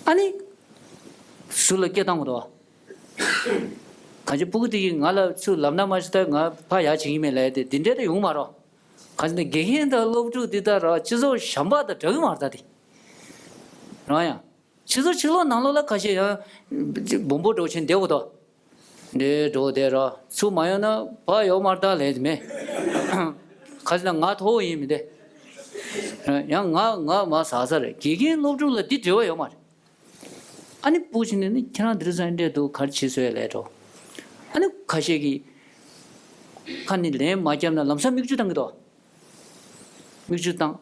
ཨ་ནི། ཟུར་ལ་སྐད་བཏང་གི་འདུག་གང་ཅི་སྤུ་གུ་དེ་གིས་ང་ལ་ཚུར་ལབ་ན་མ་ཤི་ད་ང་ཕ་ཡག་བྱེད་ཀྱི་མེད་ལབ་ཡ་དེ་འདི་འདྲའི་ད་ཡོང་མ་རོ། གང་ཅི་ན་དགེ་རྒན་དང་སློབ་ཕྲུག་དེ་ད་རོ་སྤྱི་ཚོགས་གཞན་པ་དང་འདྲ་གི་མ་རེད་ད་དེ། རང་ཡང་། སྤྱི་ཚོགས་ཕྱི་ལོགས་ནང་ལོགས་ལ་ཁ་ཤས་ཡང་། སྦོམ་པོ་འགྲོ་ཆེན་བསྡད་འོ་དོ། འདྲེ་འགྲོ་བསྡད་ར་ཚུར་མ་ཡོང་ན་བག་ཡོད་མ་རེད་ད་ལན་དེ་མེད། ཁ་ཤས་ན་ང་མཐོ་བོ་ཡིན་མི་འདི། ཡང་ང་ང་མ་ཟ་ས་རེད། དགེ་རྒན་སློབ་ཕྲུག་ལ་འདི་འབྲེལ་བ་ཡོད་མ་རེད། ཨ་ནི་སྤུ་ཆེ་ནས་ནི་ཁྱེད་རང་འདིར་ས་འདྲེ་འདུག་གར་བྱེད་སོས་ལས་འགྲོ། ཨ་ནི་ཁ་ཤས་ཀྱིས་ཁ་ནི་ལན་མ་བརྒྱབ་ན་ལམ་སང་མིག་ཆུ་བཏང་གི་འདུག་མིག་ཆུ་བཏང་།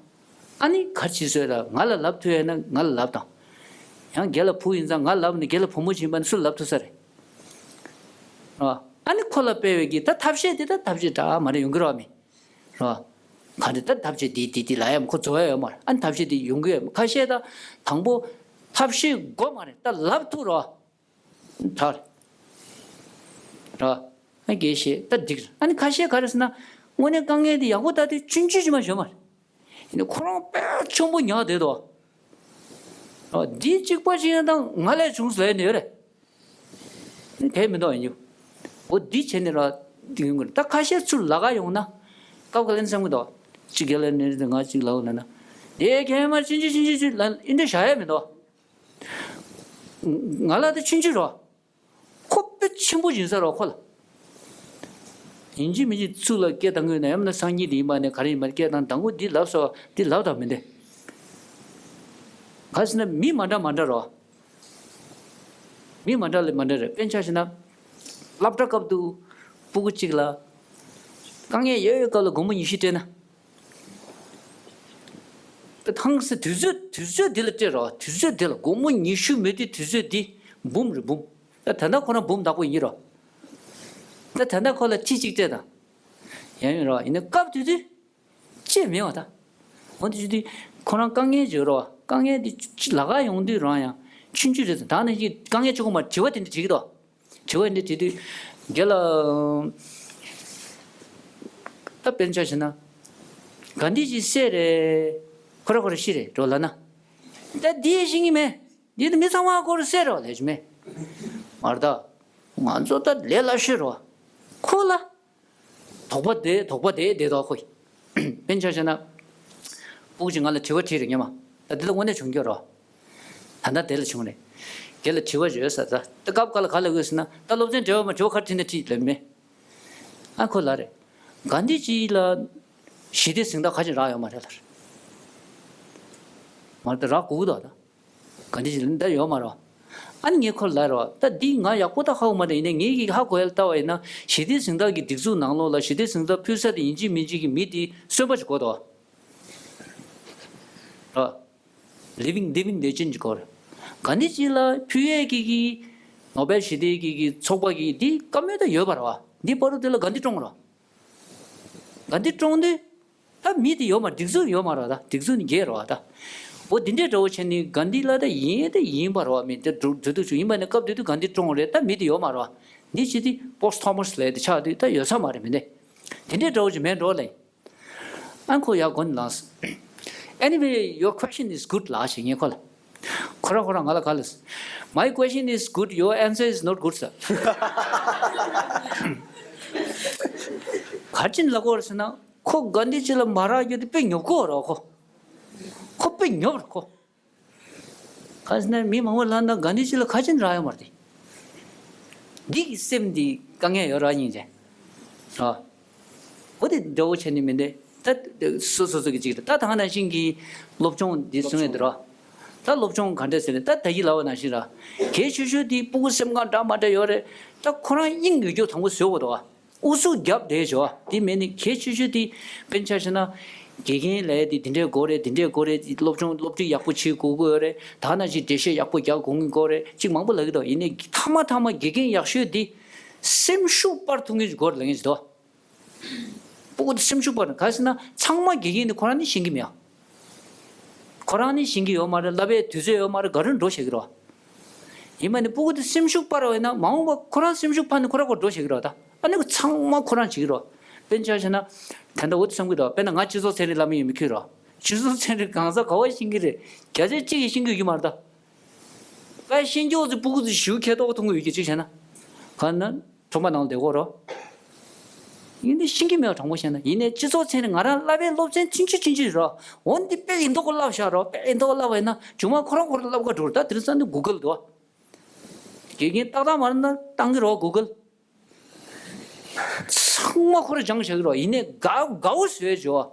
ཨ་ནི་ག་རེ་བྱེད་སྲོལ་ལ་ང་ལ་ལབ་ཐུབ་ཡ་ན་ང་ལ་ལབ་དང་། ཡང་རྒན་ལ་བུ་ཡིན་ཙང་ང་ལབ་ནས་རྒན་ལ་བུ་མོ་བྱིན་པ་ནི་སུ་ལ་ལབ་ཐུབ་ས་རེད། རོ། ཨ་ནི་ཁོ་ལ་སྤེལ་བའི་གི་ད་ཐབས་ཤེས་དེ་ད་ཐབས་ཤེས་འདྲ་མ་རེད་ཡོང་གི་རོགས་མི། རོ། ག་རེ་ད་ཐབས་ཤེས་དེ་དེ་དེ་ལ་ཡ་མ་ཁོ་རྫོགས་ཡ་ཡོད་མ་རེད། ཨ་ནི་ཐབས་ཤེས་དེ་ཡོང་གི་ཡོད་མ་ཁ་ཤས་ད་དང་པོ་ཐབས་ཤེས་དགོས་མ་རེད་ད་ལབ་ཐུབ་རོ། དྲག་རེད། ར། ཨ་དགེ་བཤེས་ད་འགྲིག་རེད། ཨ་ནི་ཁ་ཤས་ག་རེ་ཟེར་ན། དངོས་གནས་དཀའ་ངལ་དེ་ཡག་པོ་ད་དེ་ཆུང་ཆུང་ཅིག་མ་ཞོན་མ་རེད། ཡིན་ནའི་ཁོ་རང་དཔེ་ཆེན་པོ་ཉག་བསྡད་དོ། ར། འདི་གཅིག་པ་ཅིག་ཡང་དང་ང་ལས་བྱུང་ཟེར་ནས་ཡོད་རེད། དེ་མི་འདུག་ཡིན་རྒྱུ། འོ་འདི་བྱས་ནས་ར། འདི་ཡོང་གི་རེད། ད་ཁ་ཤས་ཚུར་ལ་ག་ཡོང་ན། སྐབས་ག་ལེན་བསམ་གི་འདུག་གཅིག་ག་ལེན་ནས་ང་གཅིག་ལ་འོ་ལ་ན། དེ་གས་མ་ཆུང་ཆུང་ཆུང་ཆུང་ཆུང་ལ་ཨིན་འདྲ་བྱ་ཡ་མི་འདུག་ང་ལ་དེ་ཆུང་ཆུང་རོ། ཁོ་དཔེ་ཆེན་པོ་ཡིན་ས་རོ་ཁོ་ལ། ཡིན་གཅིག་མིན་གཅིག་ཚུར་ལ་སྐད་བཏང་གི་ཡོད་ན་ཡང་ན་སང་ཉིན་དེ་ཡིན་པ་ནས་ག་རེ་ཡིན་པ་སྐད་བཏང་དང་པོ་འདི་ལབ་སོ་འདི་ལབ་དང་མི་འདི། ག་ཟེར་ན་མི་མ་འདྲ་མ་འདྲ་རོ། མི་མ་འདྲ་ལས་མ་འདྲ་རེད། དཔེར་ན་ཆ་བཞག་ན། སློབ་གྲྭ་སྐབས་དུ་སྤུ་གུ་གཅིག་ལ་དཀའ་ངལ་ཡོད་ཡོད་སྐབས་ལ་སྒོར་མོ་ཉི་ཤུ་སྤྲད་ན། ད་ཐང་སི་དུས་ཚོད་དུས་ཚོད་འདི་ལ་སྤྲད་རོགས། དུས་ཚོད་འདི་ལ་སྒོར་མོ་ཉི་ཤུ་མེད་དུས་དུས་ཚོད་འདི་འབུམ་རེད་འབུམ། ད་ད་ལྟ་ཁོ་རང་འབུམ་བདག་པོ་ཡིན་རོགས། ད་ད་ལྟ་ཁོ་ལ་ཁྲི་གཅིག་སྤྲད་དང་། ཡང་ཡིན་རོགས། ཡིན་ན་སྐབས་དེ་དུས་ཅེས་མེད་བ་ད། འོན་ཏེ་ཅི་དུས་ཁོ་རང་དཀའ་ངལ་བརྗོད་རོགས། དཀའ་ངལ་འདི་ལ་ག་ཡོང་དུས་རང་ཡང་ཆུང་ཆུང་རེད་ད་ནི་དཀའ་ངལ་ཆུང་གོ་མ་དྲི་བ་དེ་འདྲ་དྲིས་ཀྱི་འདུག་དྲི་བ་འདི་དྲིས་དུས་རྒན་ལགས། ད་དཔེར་ན་ཆ་བཞག་ན། ག་འདི་ཅི་སེ་རེད། ཁོ་ར་ཁོ་ར་ཤི་རེད་འགྲོ་ལ་ན། ད་འདི་ཤི་ངེས་མེད། འདི་ནི་མི་ཚང་མ་ཁོ་ར་སེ་རོ་ལས་ཅི་མེད། མ་རེད་ད། ང་ཚོ་ད་ལས་སླ་ཤོས་རོ། ཁོ་ལ། དོགས་པ་དེ་དོགས་པ་དེ་དེ་དོགས་ཁོ། དཔེར་ན་ཆ་བཞག་ན། སྤུ་གུ་ཅིག་ང་ལ་དྲི་བ་དྲིས་རེད་སྔོན་མ། ད་དེ་ལ་དངོས་གནས་བྱུང་རྒྱུ་རོ། ད་ལྟ་དེ་ལ་བྱུང་རེད། རྒན་ལ་དྲི་བ་ཡོད་ས་ད། ད་སྐབས་འགའ་ལ་ག་ལ་ཡོད་ཟེར་ན་ད་སློབ་ཚན་འབྲེལ་བ་མ་དྲི་བ་ག་རེ་དྲིས་ན་དྲིས་ལབ་མེད། ཨ་ཁོ་ལ་རེད། ག་འདི་ཅི་ལ། ཞི་བདེ་གཟེངས་རྟགས་ག་ཅིག་རག་ཡོད་མ་རེད་ལ་རེད། མ་རེད་ད་རག་དགོས་ཀྱི་འདུག་ད། ག་འདི་ཞིག་ལ་འདི་ཡོད་མ་རེད། ཨ་ནི་ངས་ཁོ་ལ་ལབ་རོགས། ད་འདི་ང་ཡག་པོ་ད་ཧ་གོ་མ་རེད། ཡིན་ནའི་ངེད་ཀྱིས་ཧ་གོ་ཡ་ལ་ལྟ་བ་ཡིན་ན་ཞི་བདེ་གཟེངས་རྟགས་ཀྱི་སྒྲིག་འཛུགས་ནང་ལོགས་ལ་ཞི་བདེ་གཟེངས་རྟགས་ཕུལ་ས་དེ་ཡིན་གཅིག་མིན་གཅིག་གི་མི་དེ་གསོན་པོ་ཞིག་དགོས་དོ། རོ། living living legend ཅིག་དགོས་རེད། ག་འདི་ཅིག་ལ་ཕུལ་ཡས་ཀྱི་གི་ནོ་བེལ་ཞི་བདེ་གི་གི་ཚོགས་པ་གི་འདི་བཀའ་མོལ་ད་ཡོད་པ་རེད་བ། འདི་བར་དུ་དེ་ལ་ག་འདི་བཀྲོངས་རོགས། ག་འདི་བཀྲོངས་དུས། ད་མི་དེ་ཡོད་མ་རེད། སྒྲིག་འཛུགས་ཡོད་མ་རེད་ད། སྒྲིག་འཛུགས་ནི་རྒྱས་རེད་བ་ད། འོ་འདི་འདྲའི་འདྲ་བོ་བྱས་ནས་གྷན་དྷི་ལ་ད་ཡིན་ད་ཡིན་པ་རེད་བ། མི་དེ་འགྲོ་འགྲོ་དུས་ཚོད་ཡིན་པ་ནས་སྐབས་དེ་དུས་གྷན་དྷི་བཀྲོངས་རེད། ད་མི་དེ་ཡོད་མ་རེད་བ། འདི་ཅི་དེ་པོ་སི་ཐོ་མ་སི་ལབ་དེ་ཆགས་དུས་ད་ཡོད་ས་མ་རེད། མི་འདི་དེ་འདྲའི་འདྲ་བོ་ཅིག་མེད་འགྲོ་ལེ། ཨ་ཁོ་ཡར་སྒོ་ནས་ལངས། Anyway, your question is good ལབ་བྱས་ངས་ཁོ་ལ། ཁོ་རང་ཁོ་རང་ང་ལ་ག་ལབ། My question is good, your answer is not good ཟེར། ག་རེ་བྱས་ནས་ལབ་དགོས་རེད་ཟེར་ན། ཁོ་གྷན་དྷི་ཇི་ལ་མ་རག་རྒྱུ་དེ་དཔེ་ཉོབ་ཀྱི་ཡོད་རེད་ཁོ། ཁོ་དཔེ་ཉོབ་རེད་ཁོ། ག་ཟེར་ན་མི་མང་པོ་ལབ་ན་གྷན་དྷི་ཇི་ལ་ག་རེ་བྱས་ནས་རག་ཡོད་མ་རེད་དེ། འདི་གི་སེམས་འདི་དཀའ་ངལ་ཡོད་རེད་སྙིང་རྗེ། ཨ། འོ་དེ་འདྲ་བོ་བྱས་ནས་མི་འདི། ད་སོ་སོ་སོ་གི་ཅིག་རེད། ད་ད་ག་ནང་བཞིན་གྱི་སློབ་སྦྱོང་འདི་གསུང་ཡས་འདི་རོ། ད་སློབ་སྦྱོང་ག་འདྲ་ཟེར་ནས་ད་ད་གི་ལབ་པ་ནང་བཞིན་ར། གལ་ཆེ་ཤོས་དེ་སྤུ་གུ་སེམས་ཁམས་འདྲ་མ་འདྲ་ཡོད་རེད། ད་ཁོ་རང་དབྱིངས་ཡོད་རྒྱུ་དང་པོ་བཟོ་དགོས་འདུག་བ། ཨུ་ཚུགས་རྒྱབ་བསྡད་བྱས་བ། དེ་མིན་ནི་གལ་ཆེ་ཤོས་དེ་དཔེར་ན་ཆ་བཞག་ན། དགེ་རྒན་ལབ་ཡས་དེ་འདི་འདྲའི་དགོས་རེད། འདི་འདྲའི་དགོས་རེད། སློབ་སྦྱོང་སློབ་ཁྲིད་ཡག་པོ་བྱེད་དགོས་ཀྱི་ཡོད་རེད། ད་ག་ནང་བཞིན་འགྲེལ་བཤད་ཡག་པོ་རྒྱག་དགོས་ཀྱི་ཡོད་རེད། ཅིག་མང་པོ་ལབ་ཀྱི་འདུག་ཡིན་ནའི་མཐའ་མ་མཐའ་མ་དགེ་རྒན་ཡག་ཤོས་དེ་སེམས་ཤུགས་སྤར་ཐུབ་མཁན་ཞིག་དགོས་རེད་ལབ་མཁན་ཞིག་འདུག་སྤུ་གུ་དེ་སེམས་ཤུགས་སྤར་ནས། ག་རེ་ཟེར་ན་ཚང་མ་དགེ་རྒན་དེ་ཁོ་རང་ནི་ཤེས་ཀྱི་མེད། ཁོ་རང་ནི་ཤེས་ཀྱི་ཡོད་མ་རེད། བསླབ་པའི་དུས་ཚོད་ཡོད་མ་རེད། ག་རེ་འགྲོ་བྱེད་ཀྱི་རོ། ཡིན་པ་ནི་སྤུ་གུ་དེ་སེམས་ཤུགས་སྤར་བ་ཡིན་ན་མ་འོངས་པ་ཁོ་རང་སེམས་ཤུགས་སྤར་ནས་ཁོ་རང་ཁོ་འགྲོ་བྱེད་ཀྱི་རོ། ད་ཨ་ནི་ཚང་མ་ཁོ་རང་བྱེད་ཀྱི་རོ། དཔེར་ན་ཆ་བཞག་ན། ད་ལྟ་འོ་དེ་བསམ་གྱི་འདུག་དཔེར་ན་ང་སྤྱི་ཚོགས་ཚན་རིག་བསླབ་མི་ཡིན་མི་ཁྱོད་རོ། སྤྱི་ཚོགས་ཚན་རིག་གང་ཟག་ག་བ་ཤེས་ཀྱི་རེད། བརྒྱ་ཆ་གཅིག་གིས་ཤེས་ཀྱི་ཡོད་མ་རེད་ད། ད་ཤེས་རྒྱུ་ཚོ་སྤུ་གུ་ཚོ་ཞུ་ཁེ་ཏོག་མཐོང་གི་ཡོད་ཀྱི་ཅིག་བྱས་ན། གང་ན། ཁྲོམ་པ་ནང་ལ་བསྡད་ཀྱི་ཡོད་རེད། ཡིན་ནའི་ཤེས་ཀྱི་མེད་པ་དྲང་པོ་བཤད་ན། ཡིན་ནའི་སྤྱི་ཚོགས་ཚན་རིག་ང་རང་བསླབ་པའི་སློབ་ཚན་ཆུང་ཆུང་ཆུང་ཆུང་རེད། འོ་འདི་དཔེ་ཡིན་མདོག་གི་བསླབ་བཞག་རེད། དཔེ་ཡིན་མདོག་གི་བསླབ་པ་ཡིན་ན་མཇུག་མ་ཁོ་རང་ཁོ་རང་བསླབ་ག་འགྲོ་རེད། ད་དེང་སང་འདི་གུ་གལ་འདུག་དགེ་རྒན་ཏག་ཏག་མ་རེད་ན་བཏང་གི་རེད་གུ་གལ། ཚང་མ་ཁོ་རང་སྦྱང་བཞག་གི་རེད། ཡིན་ནའི་དགའ་དགའ་བོ་བཟོས་བྱས་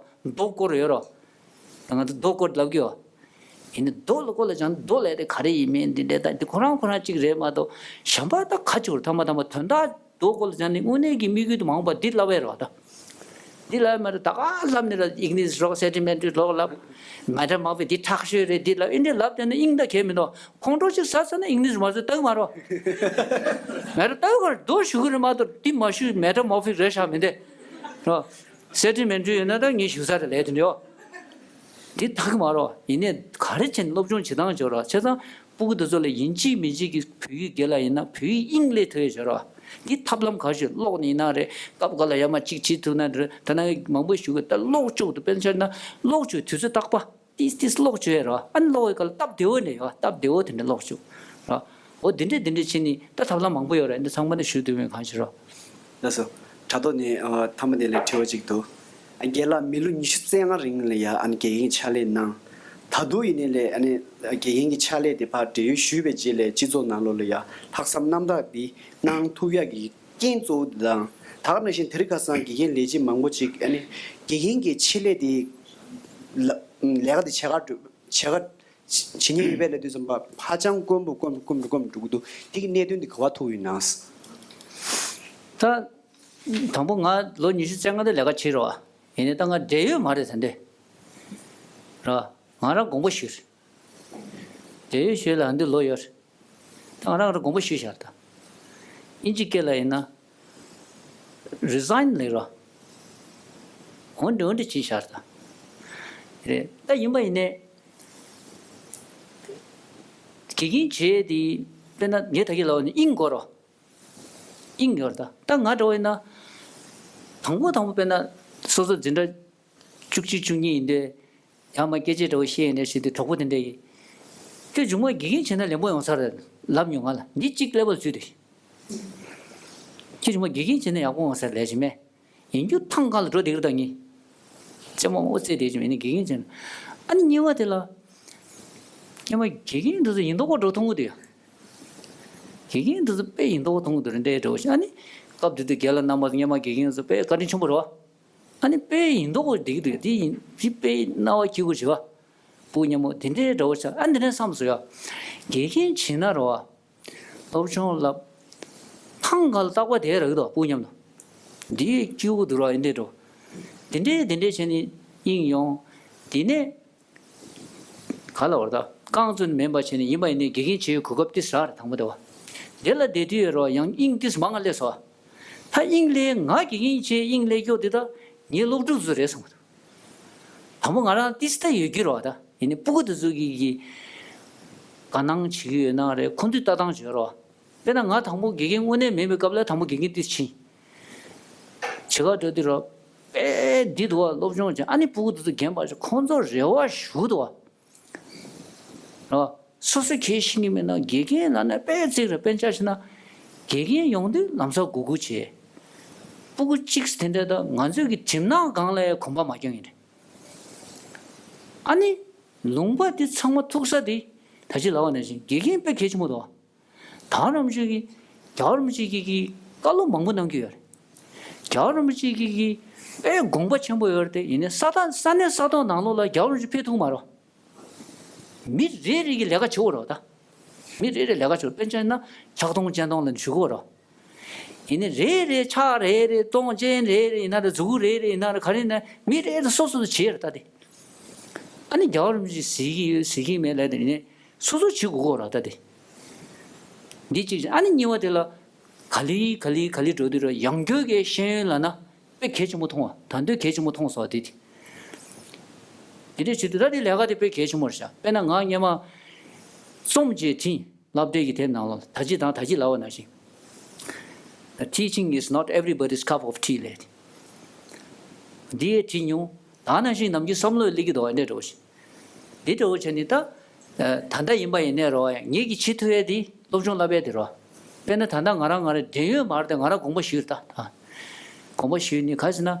མདོག་སྐོར་ཡོད་རེད། ད་ང་ཚོ་མདོག་སྐོར་ལབ་ཀྱི་ཡོད། ཡིན་ནའི་མདོག་ལ་སྐོར་ལ་སྦྱང་མདོག་ལབ་དེ་ག་རེ་ཡིན་མིན་འདི་འདྲ་ད་འདི་ཁོ་རང་ཁོ་རང་གཅིག་རེད་མ་གཏོགས་གཞན་པ་ད་ག་ཅིག་རེད། ཐ་མ་ཐ་མ་དོན་དག་མདོག་སྐོར་ལ་སྦྱང་ནས་དངོས་གནས་ཀྱི་དམིགས་ཡུལ་དུ་མ་འོངས་པ་འདི་ལབ་ཡས་རེད་བ་ད། འདི་ལབ་ཡས་མ་རེད། ད་ག་ལབ་ནས་ར་ཨིག་ནིས་ལོག་སེ་ཊི་མེན་ཊི་ལོག་ལབ། མེ་ཊ་མོར་ཕིག་འདི་དྲག་ཤོས་རེད་འདི་ལབ། ཨེ་འདྲས་ལབ་བསྡད་ན་དབྱིངས་ད་གས་མི་འདུག་ཁོང་ཁྲོ་ཅིག་ཟ་ཚར་ན་ཨིག་ནིས་མ་བཟོས་ལྟ་གི་མ་རེད། མེ་ཊ་ལྟ་གི་མ་རེད། མདོག་ཞུ་གི་རེད་མ་གཏོགས་འདི་མ་ཞུ་མེ་ཊ་མོར་ཕིག་རེད་ཤག་མི་འདི། རོ། སེ་ཊི་མེན་ཊི་ཡོད་ན་ད་ངས་ཞུ་ས་རེད་ལས་དེ་འདྲ་ཡོད། འདི་ལྟ་གི་མ་རེད། ཡིན་ནའི་ག་རེ་བྱས་ནས་སློབ་སྦྱོང་བྱེད་སྟངས་བྱོས་རོགས། བྱས་ཙང་སྤུ་གུ་དེ་ཚོ་ལ་ཡིན་གཅིག་མིན་གཅིག་གི་བོད་ཡིག་སྒེར་ལ་ཡིན་ན་བོད་ཡིག་དབྱིངས་སླེབས་ཐུབ་ཡས་བྱོས་རོགས། འདི་ཐབས་ལམ་ག་ཞིག་ཀློག་ནས་ཡིན་ན་རེད། སྐབས་འགའ་ལ་ཡར་མར་གཅིག་བྱེད་ཐུབ་ན་རེད། ད་ནང་མང་པོ་ཞུ་གི་ད་ཀློག་བཅུག་ཏུ་དཔེར་ན་ཆ་ན་ཀློག་བཅུག་དུས་ཚོད་རྟག་པ་ཏིས་ཏིས་ཀློག་བཅུག་ཡས་རོགས། ཨ་ནི་ཀློག་ཡས་ག་ལ་སྟབས་བདེ་བོ་འདྲ་ཡོད། སྟབས་བདེ་བོ་དེ་འདྲ་ཀློག་བཅུག་རོགས། འོ་དེ་འདྲས་དེ་འདྲས་བྱས་ནས་ད་ཐབས་ལམ་མང་པོ་ཡོད་རེད། འདི་ཚང་མ་ནས་ཞུ་ཐུབ་མིན་གང་ཞིག་རོགས། ལགས་སོ། དྲ་ཐོག་ནས་ཨ་མཐའ་མ་དེ་ལ་དྲི་བ་གཅིག་འདུག་ཨ་རྒན་ལགས་མི་ལོ་ཉི་ཤུ་རྩ་ལྔ་རིང་ལ་ཡ་ཨ་ནི་དགེ་རྒན་ཕྱག་ལས་གནང་། ད་དུང་ཡིན་ནའི་ལས་ཨ་ནི་དགེ་རྒན་གྱི་ཕྱག་ལས་དེ་ཕར་བགྲེས་ཡོལ་ཞུས་པའི་རྗེས་ལ་སྤྱི་ཚོགས་ནང་ལོགས་ལ་ཡ་ལྷག་བསམ་རྣམ་དག་འདི་གནང་ཐུབ་ཡག་གི་རྐྱེན་གཙོ་བོ་དེ་དང་། ད་ག་ནང་བཞིན་དེ་རིང་ཁ་སང་དགེ་རྒན་ལས་བྱེད་མང་པོ་ཅིག་ཨ་ནི་དགེ་རྒན་གྱི་ཆེད་ལས་དེ་ལ་ལས་ཀ་དེ་བྱེད་ག་འགྲོ་བྱེད་ག་བྱེད་ཉེན་ཡོད་པའི་ལས་དུས་ཙམ་པ་ཧ་ཅང་དཀོན་པོ་དཀོན་པོ་དཀོན་པོ་དཀོན་པོ་འགྲོ་གི་འདུག་དེ་གི་གནད་དོན་འདི་ག་པར་ཐུག་ཡོད་ན། ད། དང་པོ་ང་ལོ་ཉི་ཤུ་རྩ་ལྔ་དེ་ལས་ཀ་བྱེད་རོགས། ཡིན་ནའི་ད་ང་བགྲེས་ཡོལ་མ་རེད་ད་འདི། ར། ང་རང་དགོངས་པ་ཞུས། བགྲེས་ཡོལ་ཞུས་ལ་འདི་ལོ་ཡོད། ད་ང་རང་རང་དགོངས་པ་ཞུས་བཞག་ད། ཨིན་ཇི་སྐད་ལ་ཡིན་ན། རི་ཟའིན་ལབ་རོགས། འོན་ཏེ་འོན་ཏེ་བྱས་བཞག་ད། རེད་ད་ཡིན་པ་ཡིན་ནའི། དགེ་རྒན་བྱས་དེ། དཔེར་ན་ངས་ད་གིན་ལབ་པ་ནི་དབྱིངས་དགོས་རོགས། དབྱིངས་ཡོད་རེད་ད། ད་ང་འདྲ་བོ་ཡིན་ན། དང་པོ་དང་པོ་དཔེར་ན། སོ་སོ་འཛིན་གྲྭ་བཅུ་གཅིག་བཅུ་གཉིས་ཡིན་དུས། ཡང་མ་སྐད་ཆ་འདྲ་བོ་བཤད་ཡིན་ནའི་ཞེས་དུས་གྲོགས་པོ་དེ་འདྲས་ཀྱིས། ཁྱོད་མཇུག་མ་དགེ་རྒན་བྱས་ན་ལན་པོ་ཡོང་ས་རེད་ལབ་མྱོང་ང་ལ། འདི་གཅིག་ཀླད་པ་ལ་འཛུལ་འདུག་ཁྱོད་མཇུག་མ་དགེ་རྒན་བྱས་ན་ཡག་པོ་ཡོང་ས་རེད་ལབ་ཀྱི་མེད། ཡིན་རྒྱུ་ཐང་ག་ལ་འགྲོ་བསྡད་ཀྱི་རེད་ད་ངས། རྩེད་མོ་མོ་རྩེ་བསྡད་ཀྱི་མེད་ནི་དགེ་རྒན་བྱས་ན། ཨ་ནི་གཉིས་པ་དེ་ལ། སྔོན་མ་དགེ་རྒན་འདི་ཚོ་ཡིན་མདོག་ཁ་འགྲོ་མཐོང་གི་འདུག་དགེ་རྒན་འདི་ཚོ་དཔེ་ཡིན་མདོག་ཁ་མཐོང་གི་འདུག་རེད་འདྲ་འདྲ་བོ་ཞིག་ཨ་ནི། སྐབས་དེ་དུས་རྒན་ལགས་རྣམ་པ་སྔོན་མ་དགེ་རྒན་ཚོ་དཔེ་བཀའ་དྲིན་ཆེན་པོ་རེད་བ། ཨ་ནི་དཔེ་ཡིན་མདོག་ཁ་བསྡད་ཀྱི་འདུག་དེ་ཡིན་དེ་དཔེ་སྣང་བ་སྐྱིད་པོ་བྱེད་བ། སྤུ་གུ་མཉམ་པོ་དེ་འདྲའི་འདྲ་བོ་ཞིག་ཨ་འདི་འདྲའི་བསམ་སོང་ཡ། དགེ་རྒན་བྱེད་ན་རེད་བ། སློབ་སྦྱོང་བསླབ། ཐང་ག་ལ་རྟག་པར་བསྡད་རག་གི་འདུག་སྤུ་གུ་མཉམ་དུ། འདི་སྐྱིད་པོ་འདུག་ར་ཨེ་འདྲས་འགྲོ། དེ་འདྲས་དེ་འདྲས་བྱས་ནས་དབྱིངས་ཡོང་། དེ་ནས། ག་ལ་བར་ད་རྐང་བཙུགས་ནས་མེད་པ་བྱས་ནས་ཡིན་པ་ཡིན་ནའི་དགེ་རྒན་བྱེད་ཡུལ་གོ་སྐབས་དེ་ཟ་རེད་དང་པོ་དེ་བ། དེ་ལ་བསྡད་དུས་ཡོད་རོགས་ཡང་དབྱིངས་དེ་མང་ང་སླེབས་སོང་། ད་དབྱིངས་སླེབས་ང་དགེ་རྒན་བྱས་དབྱིངས་སླེབས་སྐྱོ་དེ་ད་ངའི་སློབ་ཕྲུག་ཚོ་རེད་བསམ་གི་འདུག་དང་པོ་ང་རང་ཏིས་ད་ཡོད་ཀྱི་རོགས་ད། ཡིན་ནའི་སྤུ་གུ་དེ་ཚོ་གི་གི་དགའ་སྣང་བྱེད་ཀྱི་ཡོད་ན་རེད། ཁོང་ཚོས་ལྟ་སྟངས་བྱོས་རོགས། དཔེར་ན་ང་དང་པོ་དགེ་རྒན་དངོས་གནས་མེད་པའི་སྐབས་ལ་དང་པོ་དགེ་རྒན་དེ་ཕྱིན། བྱེད་ག་འགྲོ་དུས་རོགས། དཔེ་འདི་འདུག་བ། སློབ་སྦྱོང་བྱས། ཨ་ནི་སྤུ་གུ་དེ་ཚོ་རྒན་པ་ཞིག་ཁོང་ཚོར་རེ་བ་ཞུ་འདུག་བ། རོགས། སོ་སོ་གལ་ཤེས་ཀྱི་མེད་ན་དགེ་རྒན་ལབ་ན་དཔེ་བརྩེགས་རེད། དཔེ་ཆ་བཞག་ན་དགེ་རྒན་ཡོང་དུས་ལམ་སང་སྒུག་སྒུག་བྱས། སྤུ་གུ་གཅིག་དེ་འདྲ་ད་ང་ཚོས་ཀྱི་གྲིབ་ནག་སྒང་ལ་གོམ་པ་མ་རྒྱག་ཡིན་རེད། ཨ་ནི་ལུང་པ་འདི་ཚང་མ་ཐུག་ས་འདི་ད་ཅི་ལབ་པ་ནང་བཞིན་དགེ་རྒན་དཔེ་གལ་ཆེན་པོ་འདུག། ད་རིན་པོ་ཆེ་གིས། རྒྱལ་བ་རིན་པོ་ཆེ་གིས་ཀྱི་བཀའ་སློབ་མང་པོ་གནང་གི་ཡོད་རེད། རྒྱལ་བ་རིན་པོ་ཆེ་གིས་ཀྱི་དཔེ་དགོངས་པ་ཆེན་པོ་ཡོད་རེད་དེ། ཡིན་ནའི་ས་ཐག་ས་གནས་ས་ཐོག་ནང་ལོགས་ལ་རྒྱལ་བ་རིན་པོ་ཆེ་ཕེབས་ཐུབ་མ་རེད། མི་རེ་རེ་གི་ལས་ཀ་བྱེད་དགོས་རེད་ད། མི་རེ་རེ་ལས་ཀ་བྱེད་དགོས། དཔེར་ན་ཆ་བཞག་ན་ཕྱག་སྟོང་སྤྱན་སྟོང་ལ་ཞུ་དགོས་རེད། ཡིན་ནའི་རེ་རེ་ཕྱག་རེ་རེ་སྟོང་སྤྱན་རེ་རེ་ཡིན་ན་རེད། མཛུ་གུ་རེ་རེ་ཡིན་ན་རེད། ག་རེ་ཡིན་ན་མི་རེ་རེ་སོ་སོ་སོ་བྱེད་རེད་ད་དེ། ཨ་ནི་རྒྱལ་བ་རིན་པོ་ཆེ་གཟིགས་ཀྱི་ཡོད་གཟིགས་ཀྱི་མེད་ལབ་དེ་ནི་སོ་སོ་བྱེད་དགོས་ཀྱི་རེད་ད་དེ། འདི་གཅིག་བྱས། ཨ་ནི་གཉིས་པ་དེ་ལ་ག་ལེ་ག་ལེ་ག་ལེ་འགྲོ་དུས་ར་ཡང་སྐྱར་གྱི་ཤེས་ཡོན་ལབ་ན་དཔེ་གལ་ཆེན་པོ་མཐོང་བ། ད་དུང་གལ་ཆེན་པོ་མཐོང་སོང་དེ་དེ། དེ་འདྲས་བྱེད་དུས་ད་དེ་ལས་ཀ་དེ་དཔེ་གལ་ཆེན་པོ་རེད་ཤག། དཔེར་ན་ང་སྔོན་མ་རྩོམ་གྱི་ཁྲིད། སློབ་གྲྭའི་གི་དེབ་ནང་ལོགས་ད་ཅི་དང་ད་ཅི་ལབ་པ་ནང་བཞིན། Teaching is not everybody's cup of tea ལབ། འདི་ཡས་བྲིས་མྱོང་། ད་ནང་བཞིན་ནམ་རྒྱུན་བསམ་བློ་སླེབས་ཀྱི་འདུག་ཨ་འདྲས་འགྲོ་བཞིན། འདི་འདྲ་བོ་བྱས་ནས་ད། ད་ལྟ་ཡིན་པ་ཡིན་ནའི་རོ། ངེད་ཀྱིས་བྱེད་ཐུབ་ཡས་དེ་སློབ་སྦྱོང་བསླབ་ཡས་དེ་རོ། དཔེར་ན་ད་ལྟ་ང་རང་ང་རང་འབྲེལ་ཡོད་མ་རེད་དེ། ང་རང་དགོངས་པ་ཞུས་རེད་ད། དགོངས་པ་ཞུས་ནས་ག་རེ་ཟེར་ན།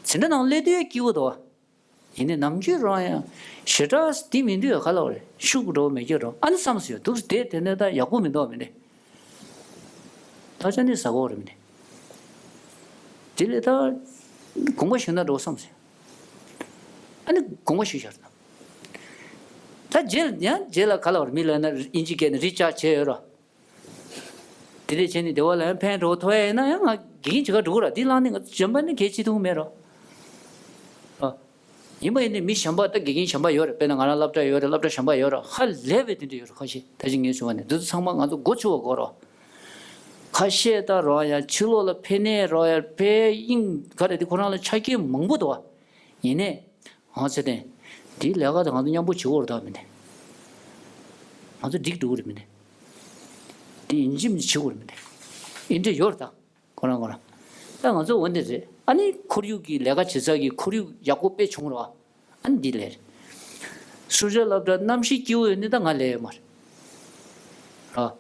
འཛིན་གྲྭ་ནང་སླེབས་དུས་སྐྱིད་པོ་འདུག། ཡིན་ནའི་ནམ་རྒྱུན་རང་ཡང་ཞེ་དྲག་འདི་མི་འདུག་ཡ། ག་ལབ་རེད། ཤུགས་འགྲོ་མེད་ཀྱི་རོ། ཨ་ནི་བསམ་སོང་ཡ། འདུག་སེ་དེ་དེ་ནས་ད་ཡག་པོ་མི་འདུག་མི་འདུག། ད་ཆ་ནས་ཟ་གོ་རེད་མི་འདུག། དེ་ལས་ད་དགོངས་པ་ཞུ་ན་འགྲོ་བསམ་སོང་ཡ། ཨ་ནི་དགོངས་པ་ཞུས་བཞག་རེད། ད་རྗེས་ཡང་རྗེས་ལ་ག་ལབ་རེད། མི་ལབ་ན་དབྱིན་ཇི་སྐད་ནས་རི་ཅར་ཇི་བྱས་ཡོད་རོ། དེ་འདྲས་བྱས་ནས་སྡེ་བ་ལ་ཡང་ཕན་འདྲ་བོ་ཐོགས་ཡ་ཡིན་ན་ཡང་ང་དགེ་རྒན་བྱེད་ག་འགྲོ་གི་ར། འདི་བླངས་ནས་ང་ཚོ་གཞན་པ་ནི་གལ་ཆེ་ཐུབ་མེད་རོ། ཨ། ཡིན་པ་ཡིན་ནའི་མི་གཞན་པ་ད་དགེ་རྒན་གཞན་པ་ཡོད་རེད། དཔེར་ན་ང་རང་སློབ་གྲྭ་ཡོད་རེད། སློབ་གྲྭ་གཞན་པ་ཡོད་རེད། ཧ་ལས་པའི་དེ་འདྲ་ཡོད་རེད། ཁ་ཤས་ད་ཅི་ངས་ཞུ་བ་ནི་འདི་ཚོ་ཚང་མ་ང་ཚོ་མགོ་ཚོས་པ་དགོས་རོ། ཁ་ཤས་ད་རོ་ཡ་ཕྱི་ལོགས་ལ་ཕེབས་ནས་རོ་ཡ་ཕེབས་དབྱིངས་ག་རེ་དེ་ཁོ་རང་ལ་ཆ་རྐྱེན་མང་པོ་འདུག་བ། ཡིན་ནའི། ཨང་ཚེ་བརྟན། འདིའི་ལས་ཀ་དེ་ང་ཚོ་མཉམ་པོ་བྱེད་དགོས་རེད་ད་མི་འདི། ང་ཚོ་འགྲིག་འགྲོ་གི་རེད་མི་འདི། འདི་ཡིན་གཅིག་མིན་གཅིག་བྱེད་དགོས་རེད་མི་འདི། འདི་འདྲ་ཡོད་རེད་ད། ཁོ་རང་ཁོ་རང་། ད་ང་ཚོ་འོ་འདི་རེད། ཨ་ནི་ཁོར་ཡུག་གི་ལས་ཀ་བྱེད་ས་གི་ཁོར་ཡུག་ཡག་པོ་དཔེ་བྱུང་རོགས། ཨ་ནི་འདི་ལས་རེད། སུ་ཇཱ་སློབ་གྲྭ་གནམ་གཤིས་སྐྱིད་པོ་ཡོད་ནི་ད་ང་ལས་ཡོད་མ་རེད། རོ།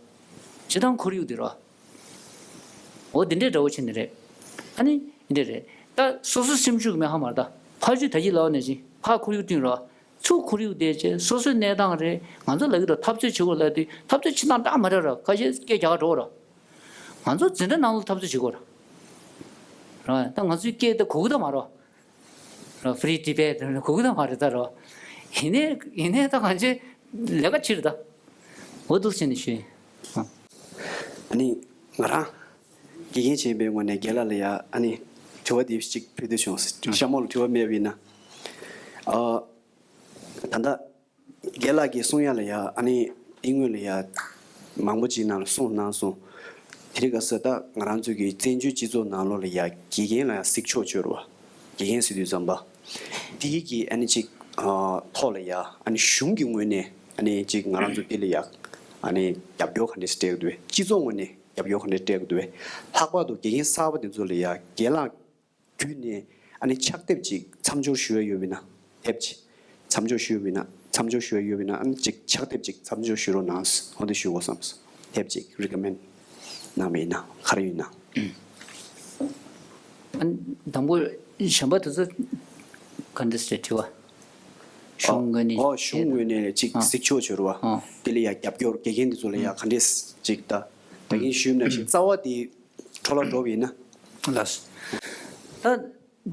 སྤྱི་བཏང་ཁོར་ཡུག་འདི་རོ། འོ་འདི་འདྲའི་འདྲ་བོ་བྱས་ནི་རེད། ཨ་ནི་འདི་འདྲ་རེད། ད་སོ་སོ་སེམས་ཤུགས་མེད་ཧ་མ་རེད་ད། ཕར་ཚུར་ད་གི་ལབ་ནས་ཅི། ཕར་ཁོར་ཡུག་བསྟུན་རོགས། ཚུར་ཁོར་ཡུག་བསྡད་བྱས་སོ་སོའི་གནས་སྟངས་རེད། ང་ཚོ་ལབ་ཀྱི་འདུག། འཐབ་རྩོད་བྱེད་དགོས་ལབ་དུས་འཐབ་རྩོད་བྱེད་སྟངས་འདྲ་མ་འདྲ་ར། ཁ་ཤས་སྐད་རྒྱག་ག་འགྲོ་ར། ང་ཚོ་འཛིན་གྲྭ་ནང་ལ་འཐབ་རྩོད་བྱེད་དགོས་ར། ར་ད་ང་ཚོའི་སྐད་ད་གོ་གི་ད་མ་ར། ར་Free Tibet གོ་གི་ད་མ་རེད་ད་ར། ཡིན་ནའི་ཡིན་ནའི་ད་གང་ཅི་ལས་ཀ་བྱེད་རེད་ད། འོ་འདུག་བྱས་ནས་ཞུ་ཡིན། ཨ་ནི་ང་རང་དགེ་རྒན་བྱས་པའི་ངོས་ནས་རྒན་ལགས་ལ་ཡ་ཨ་ནི་དྲི་བ་འདི་གཅིག་ཕུལ་འདོད་བྱུང་། གཤམ་འོག་ལ་དྲི་བ་མེད་པ་ཡིན་ན། ཨ། ད་ལྟ་རྒན་ལགས་ཀྱིས་གསུང་ཡ་ལ་ཡ་ཨ་ནི་དེ་སྔོན་ལ་ཡ་མང་པོ་ཅིག་ནང་ལ་གསུངས་གནང་སོང་། དེ་རིང་ཁ་སང་ད་ང་རང་ཚོ་གི་བཙན་བྱོལ་སྤྱི་ཚོགས་ནང་ལོགས་ལ་ཡ་དགེ་རྒན་ལ་ཡ་གཟིགས་ཕྱོགས་བཅོས་ར་བ། དགེ་རྒན་ཟེར་དུས་ཙམ་པ། དེ་གི་ཨ་ནི་ཅིག་ཨ་ཐོག་ལ་ཡ་ཨ་ནི་གཞུང་གི་ངོས་ནས་ཨ་ནི་ཅིག་ང་རང་ཚོ་དེ་ལ་ཡ་ཨ་ནི་རྒྱབ་སྐྱོར་ག་འདྲས་སྤྲད་ཀྱི་འདུག་བས། སྤྱི་ཚོགས་ངོས་ནས་རྒྱབ་སྐྱོར་ག་འདྲས་སྤྲད་ཀྱི་འདུག་བས། ལྷག་པར་དུ་དགེ་རྒན་གསར་པ་དེ་ཚོ་ལ་ཡ་རྒན་ལགས་བརྒྱུད་ནས་ཨ་ནི་ཕྱག་དེབ་ཅིག་མཚམས་སྦྱོར་ཞུ་ཡ་ཡོད་མིན་ན། དེབ་ཅིག་མཚམས་སྦྱོར་ཞུ་ཡ་ཡོད་མིན་ན། མཚམས་སྦྱོར་ཞུ་ཡ་ཡོད་མིན་ན། ཨ་ནི་ཅིག་ཕྱག་དེབ་ཅིག་མཚམས་སྦྱོར་ཞུ་རོགས་གནང་། འོ་འདི་ཞུ་དགོས་བསམ་སོང་། དེབ་ཅིག་རི་ཀོ་མེན་གནང་བ་ཡིན་ན་ག་རེ་ཡིན་ན། ཨ་ནི་དང་པོ་གཞན་པ་དེ་ཚོ་ག་འདྲ་ཟེར་དྲི་བ། གཞུང་ངོས་ནས། ཨོ་གཞུང་ངོས་ནས་ཅིག་ཨ་གཟིགས་ཕྱོགས་བྱོས་རོགས། ཨ་དེ་ལ་ཡ་རྒྱབ་སྐྱོར་དགེ་རྒན་དེ་ཚོ་ལ་ཡ་ག་འདྲས་ཅིག་ད་ད་གིན་ཞུས་ན་ཞིག་རྩ་བ་དེ་འཕྲོ་བརླག་འགྲོ་བ་ཡིན་ན། ལགས། ད་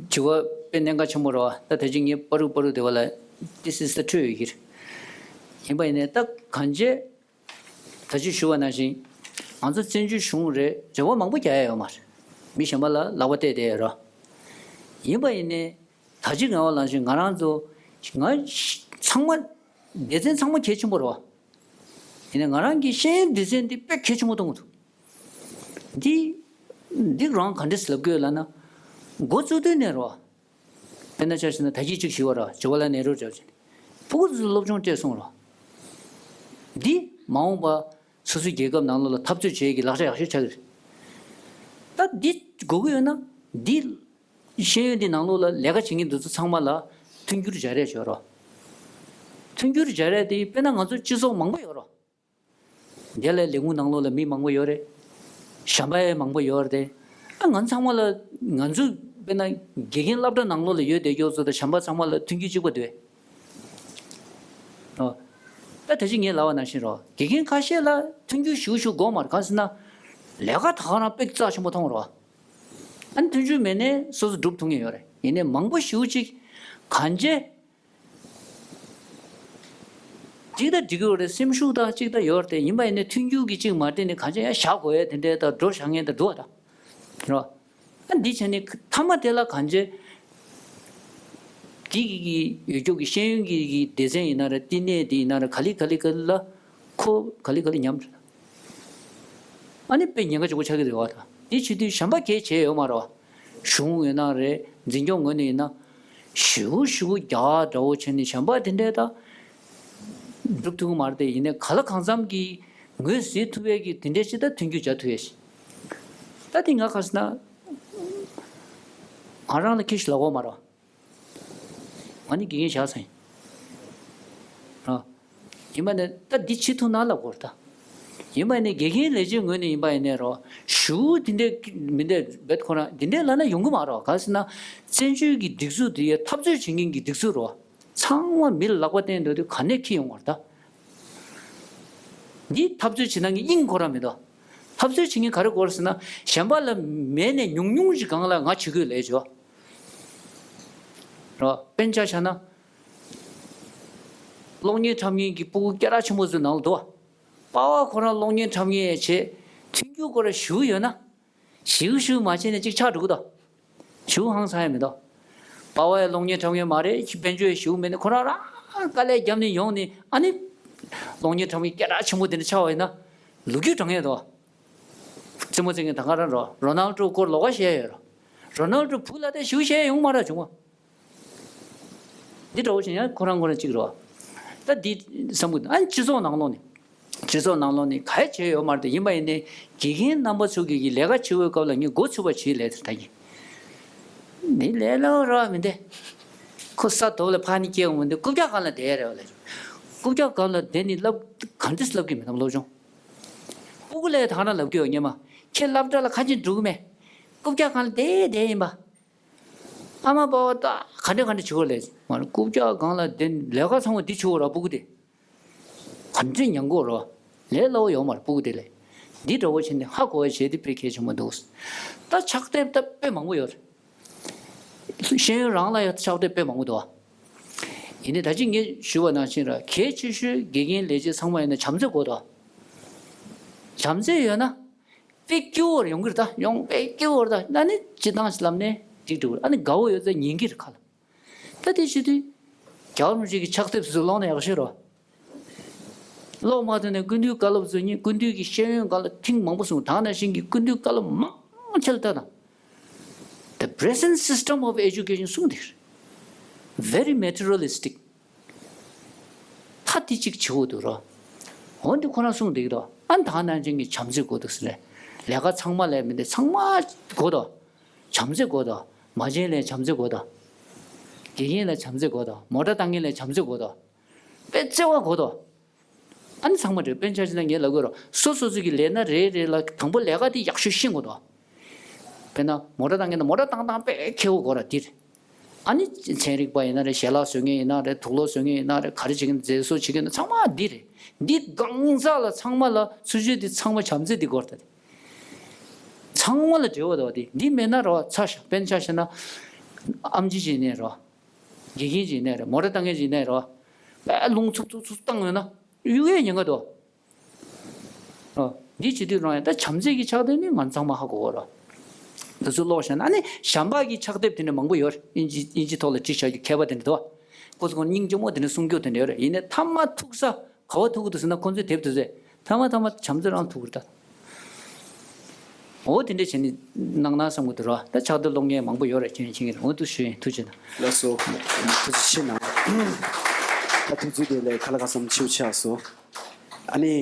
དྲི་བ་དཔེ་གནད་འགག་ཆེན་པོ་རེད་བ། ད་ད་ཅི་ངས་པ་རུ་པ་རུ་དེ་བ་ལ། This is the truth ཡོད་ཀྱི་རེད། ཡིན་པ་ཡིན་ནའི་ད་གང་བྱས། ད་ཅི་ཞུ་བ་ནང་བཞིན། ང་ཚོ་བཙན་བྱོལ་གཞུང་རེད། རེ་བ་མང་པོ་རྒྱག་ཡ་ཡོད་མ་རེད། མི་གཞན་པ་ལ་ལག་པ་གཏད་བསྡད་ཡོད་རེད། ཡིན་པ་ཡིན་ནའི། ད་ཅི་ངས་བ་ལང་བཞིན་ང་རང་ཚོ། ང་ཚང་མ། སྡེ་ཚན་ཚང་མ་གལ་ཆེན་པོ་རེད་བ། ཡིན་ནའི་ང་རང་གི་ཤེས་ཡོན་སྡེ་ཚན་འདི་དཔེ་གལ་ཆེན་པོ་མཐོང་གི་འདུག། འདི། འདི་རང་ག་འདྲས་ལབ་དགོས་ལབ་ན། འགོ་བཙུགས་དུས་ནས་རེད་བ། དཔེར་ན་ཆ་བཞག་ན་ད་གིན་གཅིག་ཞུས་པ་རེད་བ། ཇ་ཝ་ཧར་ལལ་ནེ་རུ་རེད་བ། ཕྲུ་གུ་ཚོ་སློབ་སྦྱོང་སྤྲད་སོང་རོ། འདི་མ་འོངས་པ་སོ་སོའི་རྒྱལ་ཁབ་ནང་ལོགས་ལ་འཐབ་རྩོད་བྱེད་ཀྱི་ལག་ཆ་ཡག་ཤོས་ཆགས་ཀྱི་རེད། ད་འདི་དགོས་ཀྱི་ཡོད་ན་འདི་ཤེས་ཡོན་འདི་ནང་ལོགས་ལ་ལས་ཀ་བྱེད་མཁན་འདི་ཚོ་ཚང་མ་ལ་མཐུན་འགྱུར་སྦྱར་ཡས་བྱོས་རོགས། མཐུན་འགྱུར་སྦྱར་ཡས་དེ་དཔེར་ན་ང་ཚོ་སྤྱི་ཚོགས་མང་པོ་ཡོད་རོགས། འདི་ལ་ལས་ཁུངས་ནང་ལོགས་ལ་མི་མང་པོ་ཡོད་རེད། གཞན་པ་ཡང་མང་པོ་ཡོད་རེད། ཨ་ང་ཚང་མ་ལ་ང་ཚོ་དཔེར་ན་དགེ་རྒན་སློབ་གྲྭ་ནང་ལོགས་ལ་ཡོད་བསྡད་རྒྱུ་ཚོ་དང་གཞན་པ་ཚང་མ་ལ་མཐུན་འགྱུར་གཅིག་པ་འདུག་ཨ། ད་ད་ཅི་ངས་ལབ་པ་ནང་བཞིན་རོ། དགེ་རྒན་ཁ་ཤས་ལ་མཐུན་འགྱུར་ཞུ་ཞུ་དགོས་མ་རེད། གང་ཟེར་ན། ལས་ཀ་ད་ག་རང་དཔེ་རྩ་ཆེན་པོ་མཐོང་རོ། ཨ་ནི་མཐུན་འགྱུར་མེད་ནས་སོ་སོ་སྒྲུབ་ཐུབ་མཁན་ཡོད་རེད། ཡིན་ནའི་མང་པོ་ཞེ་པོ་ཅིག་གང་བྱས། གཅིག་ད་འགྲིག་གི་ཡོད་རེད། སེམས་ཤུགས་དང་གཅིག་ད་ཡོད་རེད། ཡིན་པ་ཡིན་ནའི་མཐུན་འགྱུར་གྱི་གཅིག་མ་བསྟེན་ནས་གང་བྱས་ཡང་བཞག་དགོས་ཡ་དེ་འདྲའི་ད་འགྲོ་བཞག་མཁན་ད་འདུག་བ་ད། རོ། ཨ་འདི་བྱས་ནས་མཐའ་མ་དེ་ལ་གང་བྱས། འདི་གི་གི་ཡོད་རྒྱུ་གི་ཤེས་ཡོན་གྱི་གི་སྡེ་ཚན་ཡིན་ན་རེད། བསྟི་གནས་འདི་ཡིན་ན་རེད། ག་ལེ་ག་ལེ་ག་ལེ་ལ་ཁོ་ག་ལེ་ག་ལེ་ཉམས་རེད། ཨ་ནི་དཔེ་ཉེན་ཁ་ཆེན་པོ་ཆགས་ཀྱི་རེད་བ་ད། འདི་བྱེད་དུས་གཞན་པ་གས་བྱས་ཡོད་མ་རེད་བ། གཞུང་ཡོད་ན་རེད། འཛིན་སྐྱོང་ངོས་ནས་ཡིན་ན། ཞུ་ཞུ་རྒྱ་འདྲ་བོ་བྱས་ནས་གཞན་པ་དེ་འདྲས་ད། སྒྲུབ་ཐུབ་ཀྱི་མ་རེད་དེ། ཡིན་ནའི་ག་ལ་གང་འཚམ་གྱི་ངོས་ཟིན་ཐུབ་ཡས་ཀྱི་དེ་འདྲས་ཅིག་ད་མཐུན་འགྱུར་བྱ་ཐུབ་ཡས་ཤིག་ད་དེ་ང་ག་ཟེར་ན། ང་རང་ལ་ཁྱི་ཞིག་ལབ་དགོས་མ་རེད། ང་ནི་དགེ་རྒན་བཞག་ཟིན། ཨ། ཡིན་པ་ནི་ད་འདི་བྱེད་ཐུབ་ན་ལབ་དགོས་རེད་ད། ཡིན་པ་ནི་དགེ་རྒན་ལས་བྱེད་ངོས་ནས་ཡིན་པ་ཡིན་ནའི་རོ། ཞུ་དེ་འདྲས་མི་འདྲས་བེད་ཁོ་རང་དེ་འདྲས་ལབ་ན་ཡོང་གི་མ་རེད། ག་ཟེར་ན། བཙན་བྱོལ་གྱི་སྒྲིག་འཛུགས་དེ་ཡ་འཐབ་རྩོད་བྱེད་མཁན་གྱི་སྒྲིག་འཛུགས་རོ། ཚང་མ་མི་ལ་ལག་པ་བསྟན་འདུག་དུས་ག་ནས་ཁྱི་ཡོང་བར་ད། འདི་འཐབ་རྩོད་བྱེད་སྟངས་ཀྱི་དབྱིངས་ཁོ་རང་མི་འདུག་འཐབ་རྩོད་བྱེད་མཁན་ག་རེ་དགོས་རེད་ཟེར་ན། གཞན་པ་ལ་མེད་ནས་ཉུང་ཉུང་ཞིག་སྒང་ལ་ང་བྱེད་དགོས་ལས་བྱོས། རོ། དཔེར་ན་ཆ་བཞག་ན། གློག་བརྙན་འཁྲབ་མཁན་གྱི་སྤུ་གུ་སྐད་གྲགས་ཆེན་པོ་ཚོའི་ནང་ལ་འདུག་བ། པ་ཕ་ཁོ་རང་གློག་བརྙན་འཁྲབ་མཁན་ཡང་བྱེད། མཐུན་འགྱུར་ཁོ་རང་ཞེ་པོ་ཡོད་ན། ཞེ་པོ་ཞེ་པོ་མ་བྱས་ནས་ཅིག་ཆགས་འགྲོ་གི་འདུག་ཞེ་པོ་ཧང་སང་ཡ་མི་འདུག་པ་ཕ་ཡང་གློག་བརྙན་འཁྲབ་མཁན་མ་རེད། དཔལ་འབྱོར་ཡང་ཞེ་པོ་མེད་ནས་ཁོ་རང་རང་དཀའ་ལས་བརྒྱབ་ནས་ཡོང་ནས་ཨ་ནི། གློག་བརྙན་འཁྲབ་མཁན་སྐད་གྲགས་ཆེན་པོ་དེ་འདྲ་ཆགས་པ་ཡིན་ན། ལོ་རྒྱུས་བགྲང་ཡས་འདུག་རྩེད་མོ་རྩེ་མཁན་ད་ག་རང་རོ། རོ་ནལ་ཏྲོ་སྐོར་ལོགས་ཀ་བཤད་ཡོད་རོ། རོ་ནལ་ཏྲོ་བུ་ལ་དེ་ཞུ་བཤད་ཡོང་མ་ར་བྱུང་བ། འདི་འདྲ་བོ་ཞིག་ཡང་ཁོ་རང་ཁོ་རང་གཅིག་རོ། ད་འདི་བསམ་གི་འདུག་ཨ་ནི་སྤྱི་ཚོགས་ནང་ལོགས་ནས། སྤྱི་ཚོགས་ནང་ལོགས་ནས་ག་རེ་བྱས་ཡོད་མ་རེད་དེ། ཡིན་པ་ཡིན་ནའི་དགེ་རྒན་རྣམ་པ་ཚོ་གི་གི་ལས་ཀ་བྱེད་པའི་སྐབས་ལ་ངས་འགོ་ཚུགས་པ་བྱེད་ལས་དེ་ད་ཡིན། འདི་ལས་སླ་བོ་རོ་མི་འདི། ཁོ་ས་དོབ་ལ་ཕ་ནི་སྐྱེ་འོང་མི་འདི། རྐུབ་བཀྱག་སྒང་ལ་བསྡད་རེད་བ་ལས། རྐུབ་བཀྱག་སྒང་ལ་བསྡད་ནས་བསླབ་ག་འདྲས་བསླབ་གི་མེད་དམ་སློབ་སྦྱོང་། སྤུ་གུ་ལས་ད་ག་རང་ལབ་གི་ཡོད་སྙམ་མ། ཁྱེད་སློབ་གྲྭ་ལ་ཁ་ཆེ་འགྲོ་གི་མེད། རྐུབ་བཀྱག་སྒང་ལ་བསྡད་བསྡད་ཡིན་པ། ཨ་མ་པ་ཕ་ད་ག་འདྲ་ག་འདྲ་བྱེད་དགོས་ལས། མ་རེད། རྐུབ་བཀྱག་སྒང་ལ་བསྡད་ལས་ཀ་ཚང་མ་འདི་བྱེད་དགོས་ར་སྤུ་གུ་དེ། ག་འདྲ་ཉན་དགོས་ར། ལས་སླ་བོ་ཡོད་མ་རེད་སྤུ་གུ་དེ་ལས། འདི་འདྲ་བོ་བྱས་ནས་ཧ་གོ་བ་བྱས་ཏེ་དཔེ་གལ་ཆེན་པོ་འདུག་ད་ཕྱག་དེབ་ད་དཔེ་མང་པོ་ཡོད་རེད། ཤེས་ཡོན་རང་ལ་ཡང་ཕྱག་དེབ་དཔེ་མང་པོ་འདུག་ཡིན་ནའི་ད་ཅི་ངས་ཞུས་པ་ནང་བཞིན་ར། གལ་ཆེ་ཤོས་དགེ་རྒན་ལས་བྱེད་ཚང་མ་ཡིན་ན་བྱམས་བརྩེ་དགོས་འདུག་བྱམས་བརྩེ་ཡོད་ན། དཔེ་སྐྱིད་པོ་ཡོང་གི་རེད་ད། ཡོང་དཔེ་སྐྱིད་པོ་རེད་ད། ཨ་ནི་སྤྱིར་བཏང་ཞིག་ལབ་ནས་འགྲིག་འགྲོ་གི་རེད། ཨ་ནི་དགའ་བོ་ཡོད་ཚད་ཉན་གི་རེད་ཁ་ལ། ད་དེ་བྱེད་དུས། རྒྱལ་བ་རིན་པོ་ཆེ་གི་ཕྱག་དེབ་ཚོ་ཀློག་ན་ཡག་ཤོས་རེད། ཀློག་མ་ཐུབ་ནས་སྐུ་མདུན་བཀའ་སློབ་ཚོ་ཉིད་སྐུ་མདུན་གྱི་ཤེས་ཡོན་སྒང་ལ་ཐེངས་མང་པོ་གསུངས། ད་ནང་བཞིན་གྱི་སྐུ་མདུན་བཀའ་སློབ་མང་ཆེ་ལ་ལྟ་དང་། The present system of education གསུངས་འདུག Very materialistic. ད་དེ་གཅིག་བྱེད་དགོས་འདུག་རོ། འོ་འདི་ཁོ་རང་གསུངས་འདུག་དོ། ཨ་ནི་ད་ནང་བཞིན་གྱི་བྱམས་བརྩེ་དགོས་འདུག་ཟེར་ནས། ལས་ཀ་ཚང་མ་ལས་མི་འདི་ཚང་མ་དགོས་དོ། བྱམས་བརྩེ་དགོས་དོ། མ་བྱན་ལས་བྱམས་བརྩེ་དགོས་དོ། དགེ་རྒན་ལ་བྱམས་བརྩེ་དགོས་དོ། མོ་ཊ་བཏང་མཁན་ལ་བྱམས་བརྩེ་དགོས་དོ། དཔེ་བརྩེ་བ་དགོས་དོ། ཨ་ནི་ཚང་མ་རེད། དཔེར་ན་ཆ་བཞག་ན་ངས་ལབ་དགོས་རོ། སོ་སོ་སོ་གི་ལས་སྣ་རེ་རེ་ལ་དང་པོ་ལས་ཀ་དེ་ཡག་ཤོས་ཤེས་དགོས་དོ། དཔེར་ན་མོ་ཊ་བཏང་མཁན་ན་མོ་ཊ་བཏང་སྟངས་དཔེ་མཁས་པོ་དགོས་ར་འདི་རེད། ཨ་ནི་ཚན་རིག་པ་ཡིན་ན་རེད། ཞལ་ལག་བཟོ་མཁན་ཡིན་ན་རེད། དུག་ལོག་བཟོ་མཁན་ཡིན་ན་རེད། ག་རེ་བྱེད་མཁན་མཛེས་བཟོ་བྱེད་མཁན་ཚང་མ་འདི་རེད། འདི་གང་ཟག་ལ་ཚང་མ་ལ་ཚུལ་འཆོས་འདི་ཚང་མ་བྱམས་བརྩེ་འདི་དགོས་རེད་ད། ཚང་མ་ལ་འབྲེལ་བ་འདུག་བ། འདི་འདི་མེད་ན་རོ་ཚ་ཤ། དཔེར་ན་ཆ་བཞག་ན་ཨེམ་ཆི་ཅིག་ཡིན་ནའི་རོ། དགེ་རྒན་ཅིག་ཡིན་ནའི་རོ། མོ་ཊ་བཏང་མཁན་ཅིག་ཡིན་ནའི་རོ། དཔེ་རླུང་འཚུབ་འཚུབ་འཚུབ་བཏང་ཡོད་ན་གཡུག་ཡས་ཉེན་ཁ་འདུག་ཨོ། འདི་བྱེད་དུས་རང་ཡང་ད་བྱམས་བརྩེ་གི་ཕྱག་དེབ་ནི་ང་ཚང་མ་ཧ་གོ་གོ་ར། འདི་ཚོ་ཀློག་བཞག་ན་ཨ་ནི་གཞན་པ་གི་ཕྱག་དེབ་དེ་འདྲ་མང་པོ་ཡོད་རེད། དབྱིན་ཇི་དབྱིན་ཇི་ཐོག་ལ་བྲིས་བཞག་རྒྱུ་མཁས་པ་དེ་འདྲ་འདུག་ཁོ་ཚོ་ཁོང་སྙིང་རྗེ་མོ་དེ་འདྲ་གསུང་རྒྱུ་དེ་འདྲ་ཡོད་རེད། ཡིན་ནའི་མཐའ་མ་ཐུག་ས་ག་བ་ཐུག་གི་འདུག་ཟེར་ན། ཁོ་ཚོའི་དེབ་དེ་ཚོས་མཐའ་མ་མཐའ་མ་བྱམས་བརྩེ་རང་ཐུག་གི་རེད་ད། འོ་དེ་འདྲ་བྱས་ནས་གནང་ན་བསམ་གི་འདུག་ར། ད་ཕྱག་དེབ་ཀློག་མཁན་མང་པོ་ཡོད་རེད། ཁྱེད་ཁྱེད་ཀྱི་འོ་འདུག་ཞུ་ཡིན། ཐུགས་རྗེ་གནང་། ལགས་སོ། ཐུགས་རྗེ་ཆེ་གནང་། ད་དུས་ཚོད་དེ་ལས་ཁ་ལ་ཁ་སམ་ཆེ་བོ་ཆགས་སོང་། ཨ་ནི།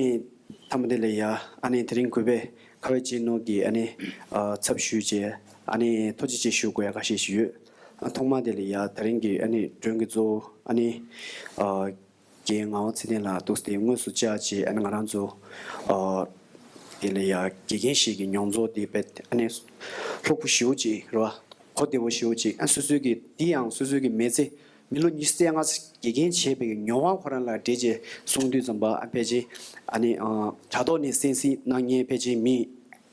མཐའ་མ་དེ་ལ་ཡ། ཨ་ནི་དེ་རིང་གུས་པས་ཁ་བའི་སྤྱི་ནོར་གྱི་ཨ་ནི། ཨ། ཚབ་ཞུས་བྱས། ཨ་ནི་ཐུགས་རྗེ་ཆེ་ཞུ་དགོས་ཡ་ཁ་ཤས་ཤིག་ཡོད། ཨ། ཐོག་མ་དེ་ལ་ཡ་དེ་རིང་གི་ཨ་ནི་མགྲོན་གྱི་གཙོ་བོ་ཨ་ནི། ཨ། རྒན་ངག་དབང་ཚེ་བརྟན་ལགས་འདུག་སྟེ་དངོས་སུ་བཅར་བྱས་ཨ་ནི་ང་རང་ཚོ། ཨ། དེ་ལ་ཡ་དགེ་རྒན་ཞིག་གི་མྱོང་ཚོར་དེ་དཔེ་ཨ་ནི། ལྷུག་པོ་ཞེ་པོ་ཅིག་རེད་བ། གོ་བདེ་བོ་ཞེ་པོ་ཅིག་ཨ། སོ་སོའི་གི་དེ་ཡང་སོ་སོའི་གི་མི་ཚེ། མི་ལོ་ཉི་ཤུ་རྩ་ལྔ་དགེ་རྒན་བྱས་པའི་མྱོང་བ་ཁོ་རང་ལ་འགྲེལ་བྱས་གསུངས་དུས་ཙམ་པ་ཨ་ཕལ་ཆེར་ཨ་ནི། ཨ། དྲ་ཐོག་ནས་གསན་གཟིགས་གནང་མཁན་ཕལ་ཆེར་མི་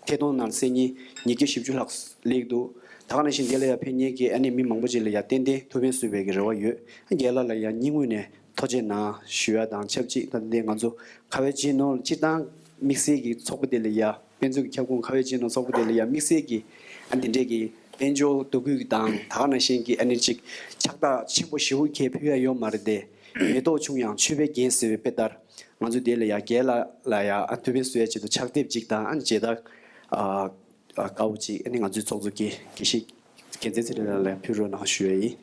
ཐད་གཏོང་ནང་གསན་མཁན་ཉིས་བརྒྱ་བཞི་བཅུ་ལྷག་སླེབས་འདུག་ད་ག་ནང་བཞིན་དེ་ལ་ཡང་ཕེབས་མཁན་གྱི་ཨ་ནི་མི་མང་པོ་ཅིག་ལ་ཡང་ཏན་ཏན་ཐུགས་ཕན་གསོས་པའི་གི་རེ་བ་ཡོད། ཨ། རྒན་ལགས་ལ་ཡང་སྙིང་དབུས་ནས་ཐུགས་རྗེ་གནང་ཞུ་ཡ་དང་ཆབས་ཅིག་ད་ལྟ་ང་ཚོ་ཁ་བའི་སྤྱི་ནོར་སྤྱིར་བཏང་དམིགས་བསལ་གྱི་ཚོགས་པ་དེ་ལ་ཡང་དཔེ་མཛོད་ཀྱི་ཁྱབ་ཁོངས་ཁ་བའི་སྤྱི་ནོར་ཚོགས་པ་དེ་ལ་ཡང་དམིགས་བསལ་གྱི་ཨ་འདི་འདྲས་ཀྱི་དཔལ་འབྱོར་དོ་ཁུར་གྱི་དང་ད་ག་ནང་བཞིན་གྱི་ཨ་ནི་ཅིག་ཕྱག་རྟགས་ཆེན་པོ་ཞེ་པོ་གས་ཕུལ་ཡ་ཡོད་མ་རེད་དེ། མེ་ཏོག་ཆུང་ཡང་མཆོད་པའི་རྒྱན་ཟེར་བའི་དཔེ་ལྟར། ང་ཚོ་དེ་ལ་ཡང་རྒན་ལགས་ལ་ཡང་ཨ་ཐུགས་ཕན་གསོས་ཡ་ཆེད་དུ་ཕྱག་དེབ་ཅིག་དང་ཨ་ནི་མཇལ་དར། ཨ། ཨ། དཀར་པོ་ཅིག་ཨ་ནི་ང་ཚོའི་ཚོགས་གཙོ་དགེ་དགེ་བཤེས་རྒྱལ་མཚན་ཚེ་རིང་ལགས་ལ་ཕུལ་རོགས་གནང་ཞུ་ཡ་ཡིན།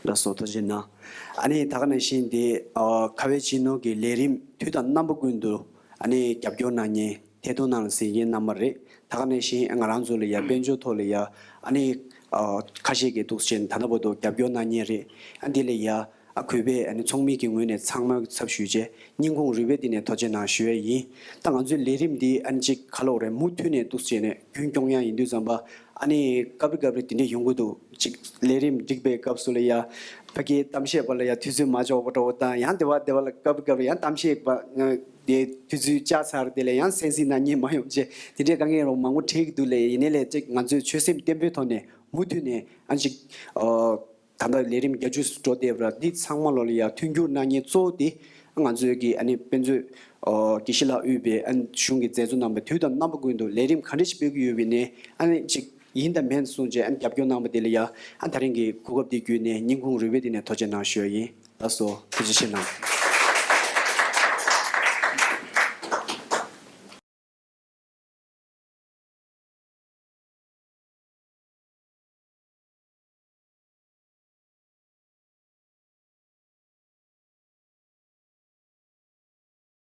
ལགས་སོ། ཐུགས་རྗེ་གནང་། ཨ་ནི་ད་ག་ནང་བཞིན་དེ། ཨ། ཁ་བའི་སྤྱི་ནོར་གྱི་ལས་རིམ་དུས་དང་རྣམ་པ་ཀུན་ཏུ་ཨ་ནི་རྒྱབ་སྐྱོར་གནང་མཁན་ཐད་གཏོང་ནང་ལ་གཟིགས་མཁན་རྣམ་པ་རེད། ད་ག་ནང་བཞིན་ང་རང་ཚོ་ལ་ཡ་དཔལ་འབྱོར་ཐོག་ལ་ཡ་ཨ་ནི། ཨ། ཁ་ཤས་ཀྱིས་འདུག་ཟེར་ནས་ད་ལྟ་བར་དུ་རྒྱབ་སྐྱོར་གནང་མཁན་རེད། ཨ། འདི་ལ་ཡ། ཨ། གུས་པས་ཨ་ནི་ཚོགས་མི་གི་ངོས་ནས་ཚང་མ་ཚབ་ཞུས་བྱས་སྙིང་ཁུང་རུས་པའི་གཏིང་ནས་ཐུགས་རྗེ་གནང་ཞུ་ཡ་ཡིན། ད་ང་ཚོའི་ལས་རིམ་འདི་ཨ་ནི་ཅིག་ག་ལབ་དགོས་རེད། མུ་མཐུད་ནས་འདུག་ཟེར་ནས་རྒྱུན་སྐྱོང་ཡ་ཡིན་དུས་ཙམ་པ་ཨ་ནི་སྐབས་རེ་སྐབས་རེ་དེ་འདྲས་ཡོང་གི་འདུག་ཅིག་ལས་རིམ་སྒྲིག་པའི་སྐབས་སུ་ལ་ཡ་ཕ་གིའི་གཏམ་བཤད་པ་ལ་ཡ་དུས་ཚོད་མ་འཇོག་པ་འདྲ་བོ་དང་། ཡང་དེ་བ་དེ་བ་ལ་སྐབས་རེ་སྐབས་རེ་ཡང་གཏམ་བཤད་པ་དེ་དུས་ཚོད་བཅད་ཚར། དེ་ལ་ཡང་གསན་གཟིགས་གནང་མཁན་མ་ཡོང་བྱས་དེ་འདྲས་དཀའ་ངལ་རོགས་མང་པོ་འཕྲད་ཀྱི་འདུག་ལས། ཡིན་ནའི་ལས་ཅིག་ང་ཚོས་ཆོད་སེམས་བརྟན་པོའི་ཐོག་ནས་མུ་མཐུད་ནས་ཨ་ནི་ཅིག་ཨ། ད་ལྟ་ལས་རིམ་བརྒྱད་ཅུ་འགྲོ་བསྡད་པ་འདི་ཚང་མ་ལོ་ལ་ཡ་མཐུན་འགྱུར་གནང་མཁན་གཙོ་བོ་དེ་ང་ཚོའི་གི་ཨ་ནི་དཔེ་མཛོད། ཨོ། དགེ་བཤེས་ལགས་དབུས་པའི་ཨ་ནི་གཞུང་གི་མཛད་གཙོ་རྣམ་པ་དུས་དང་རྣམ་པ་ཀུན་ཏུ་ལས་རིམ་ག་འདྲ་ཞིག་སྤེལ་གྱི་ཡོད་པ་ཡིན་ནའི་ཨ་ནི་ཅིག་ཡིན་དང་མིན་གསུངས་བྱས་ཨ་ནི་རྒྱབ་སྐྱོར་གནང་པ་དེ་ལ་ཡ་ཨ་ད་རིང་གི་གོ་སྐབས་འདི་བརྒྱུད་ནས་སྙིང་ཁུང་རུས་པའི་གཏིང་ནས་ཐུགས་རྗེ་གནང་ཞུ་ཡ་ཡིན། ལགས་སོ། ཐུགས་རྗེ་ཆེ་གནང་།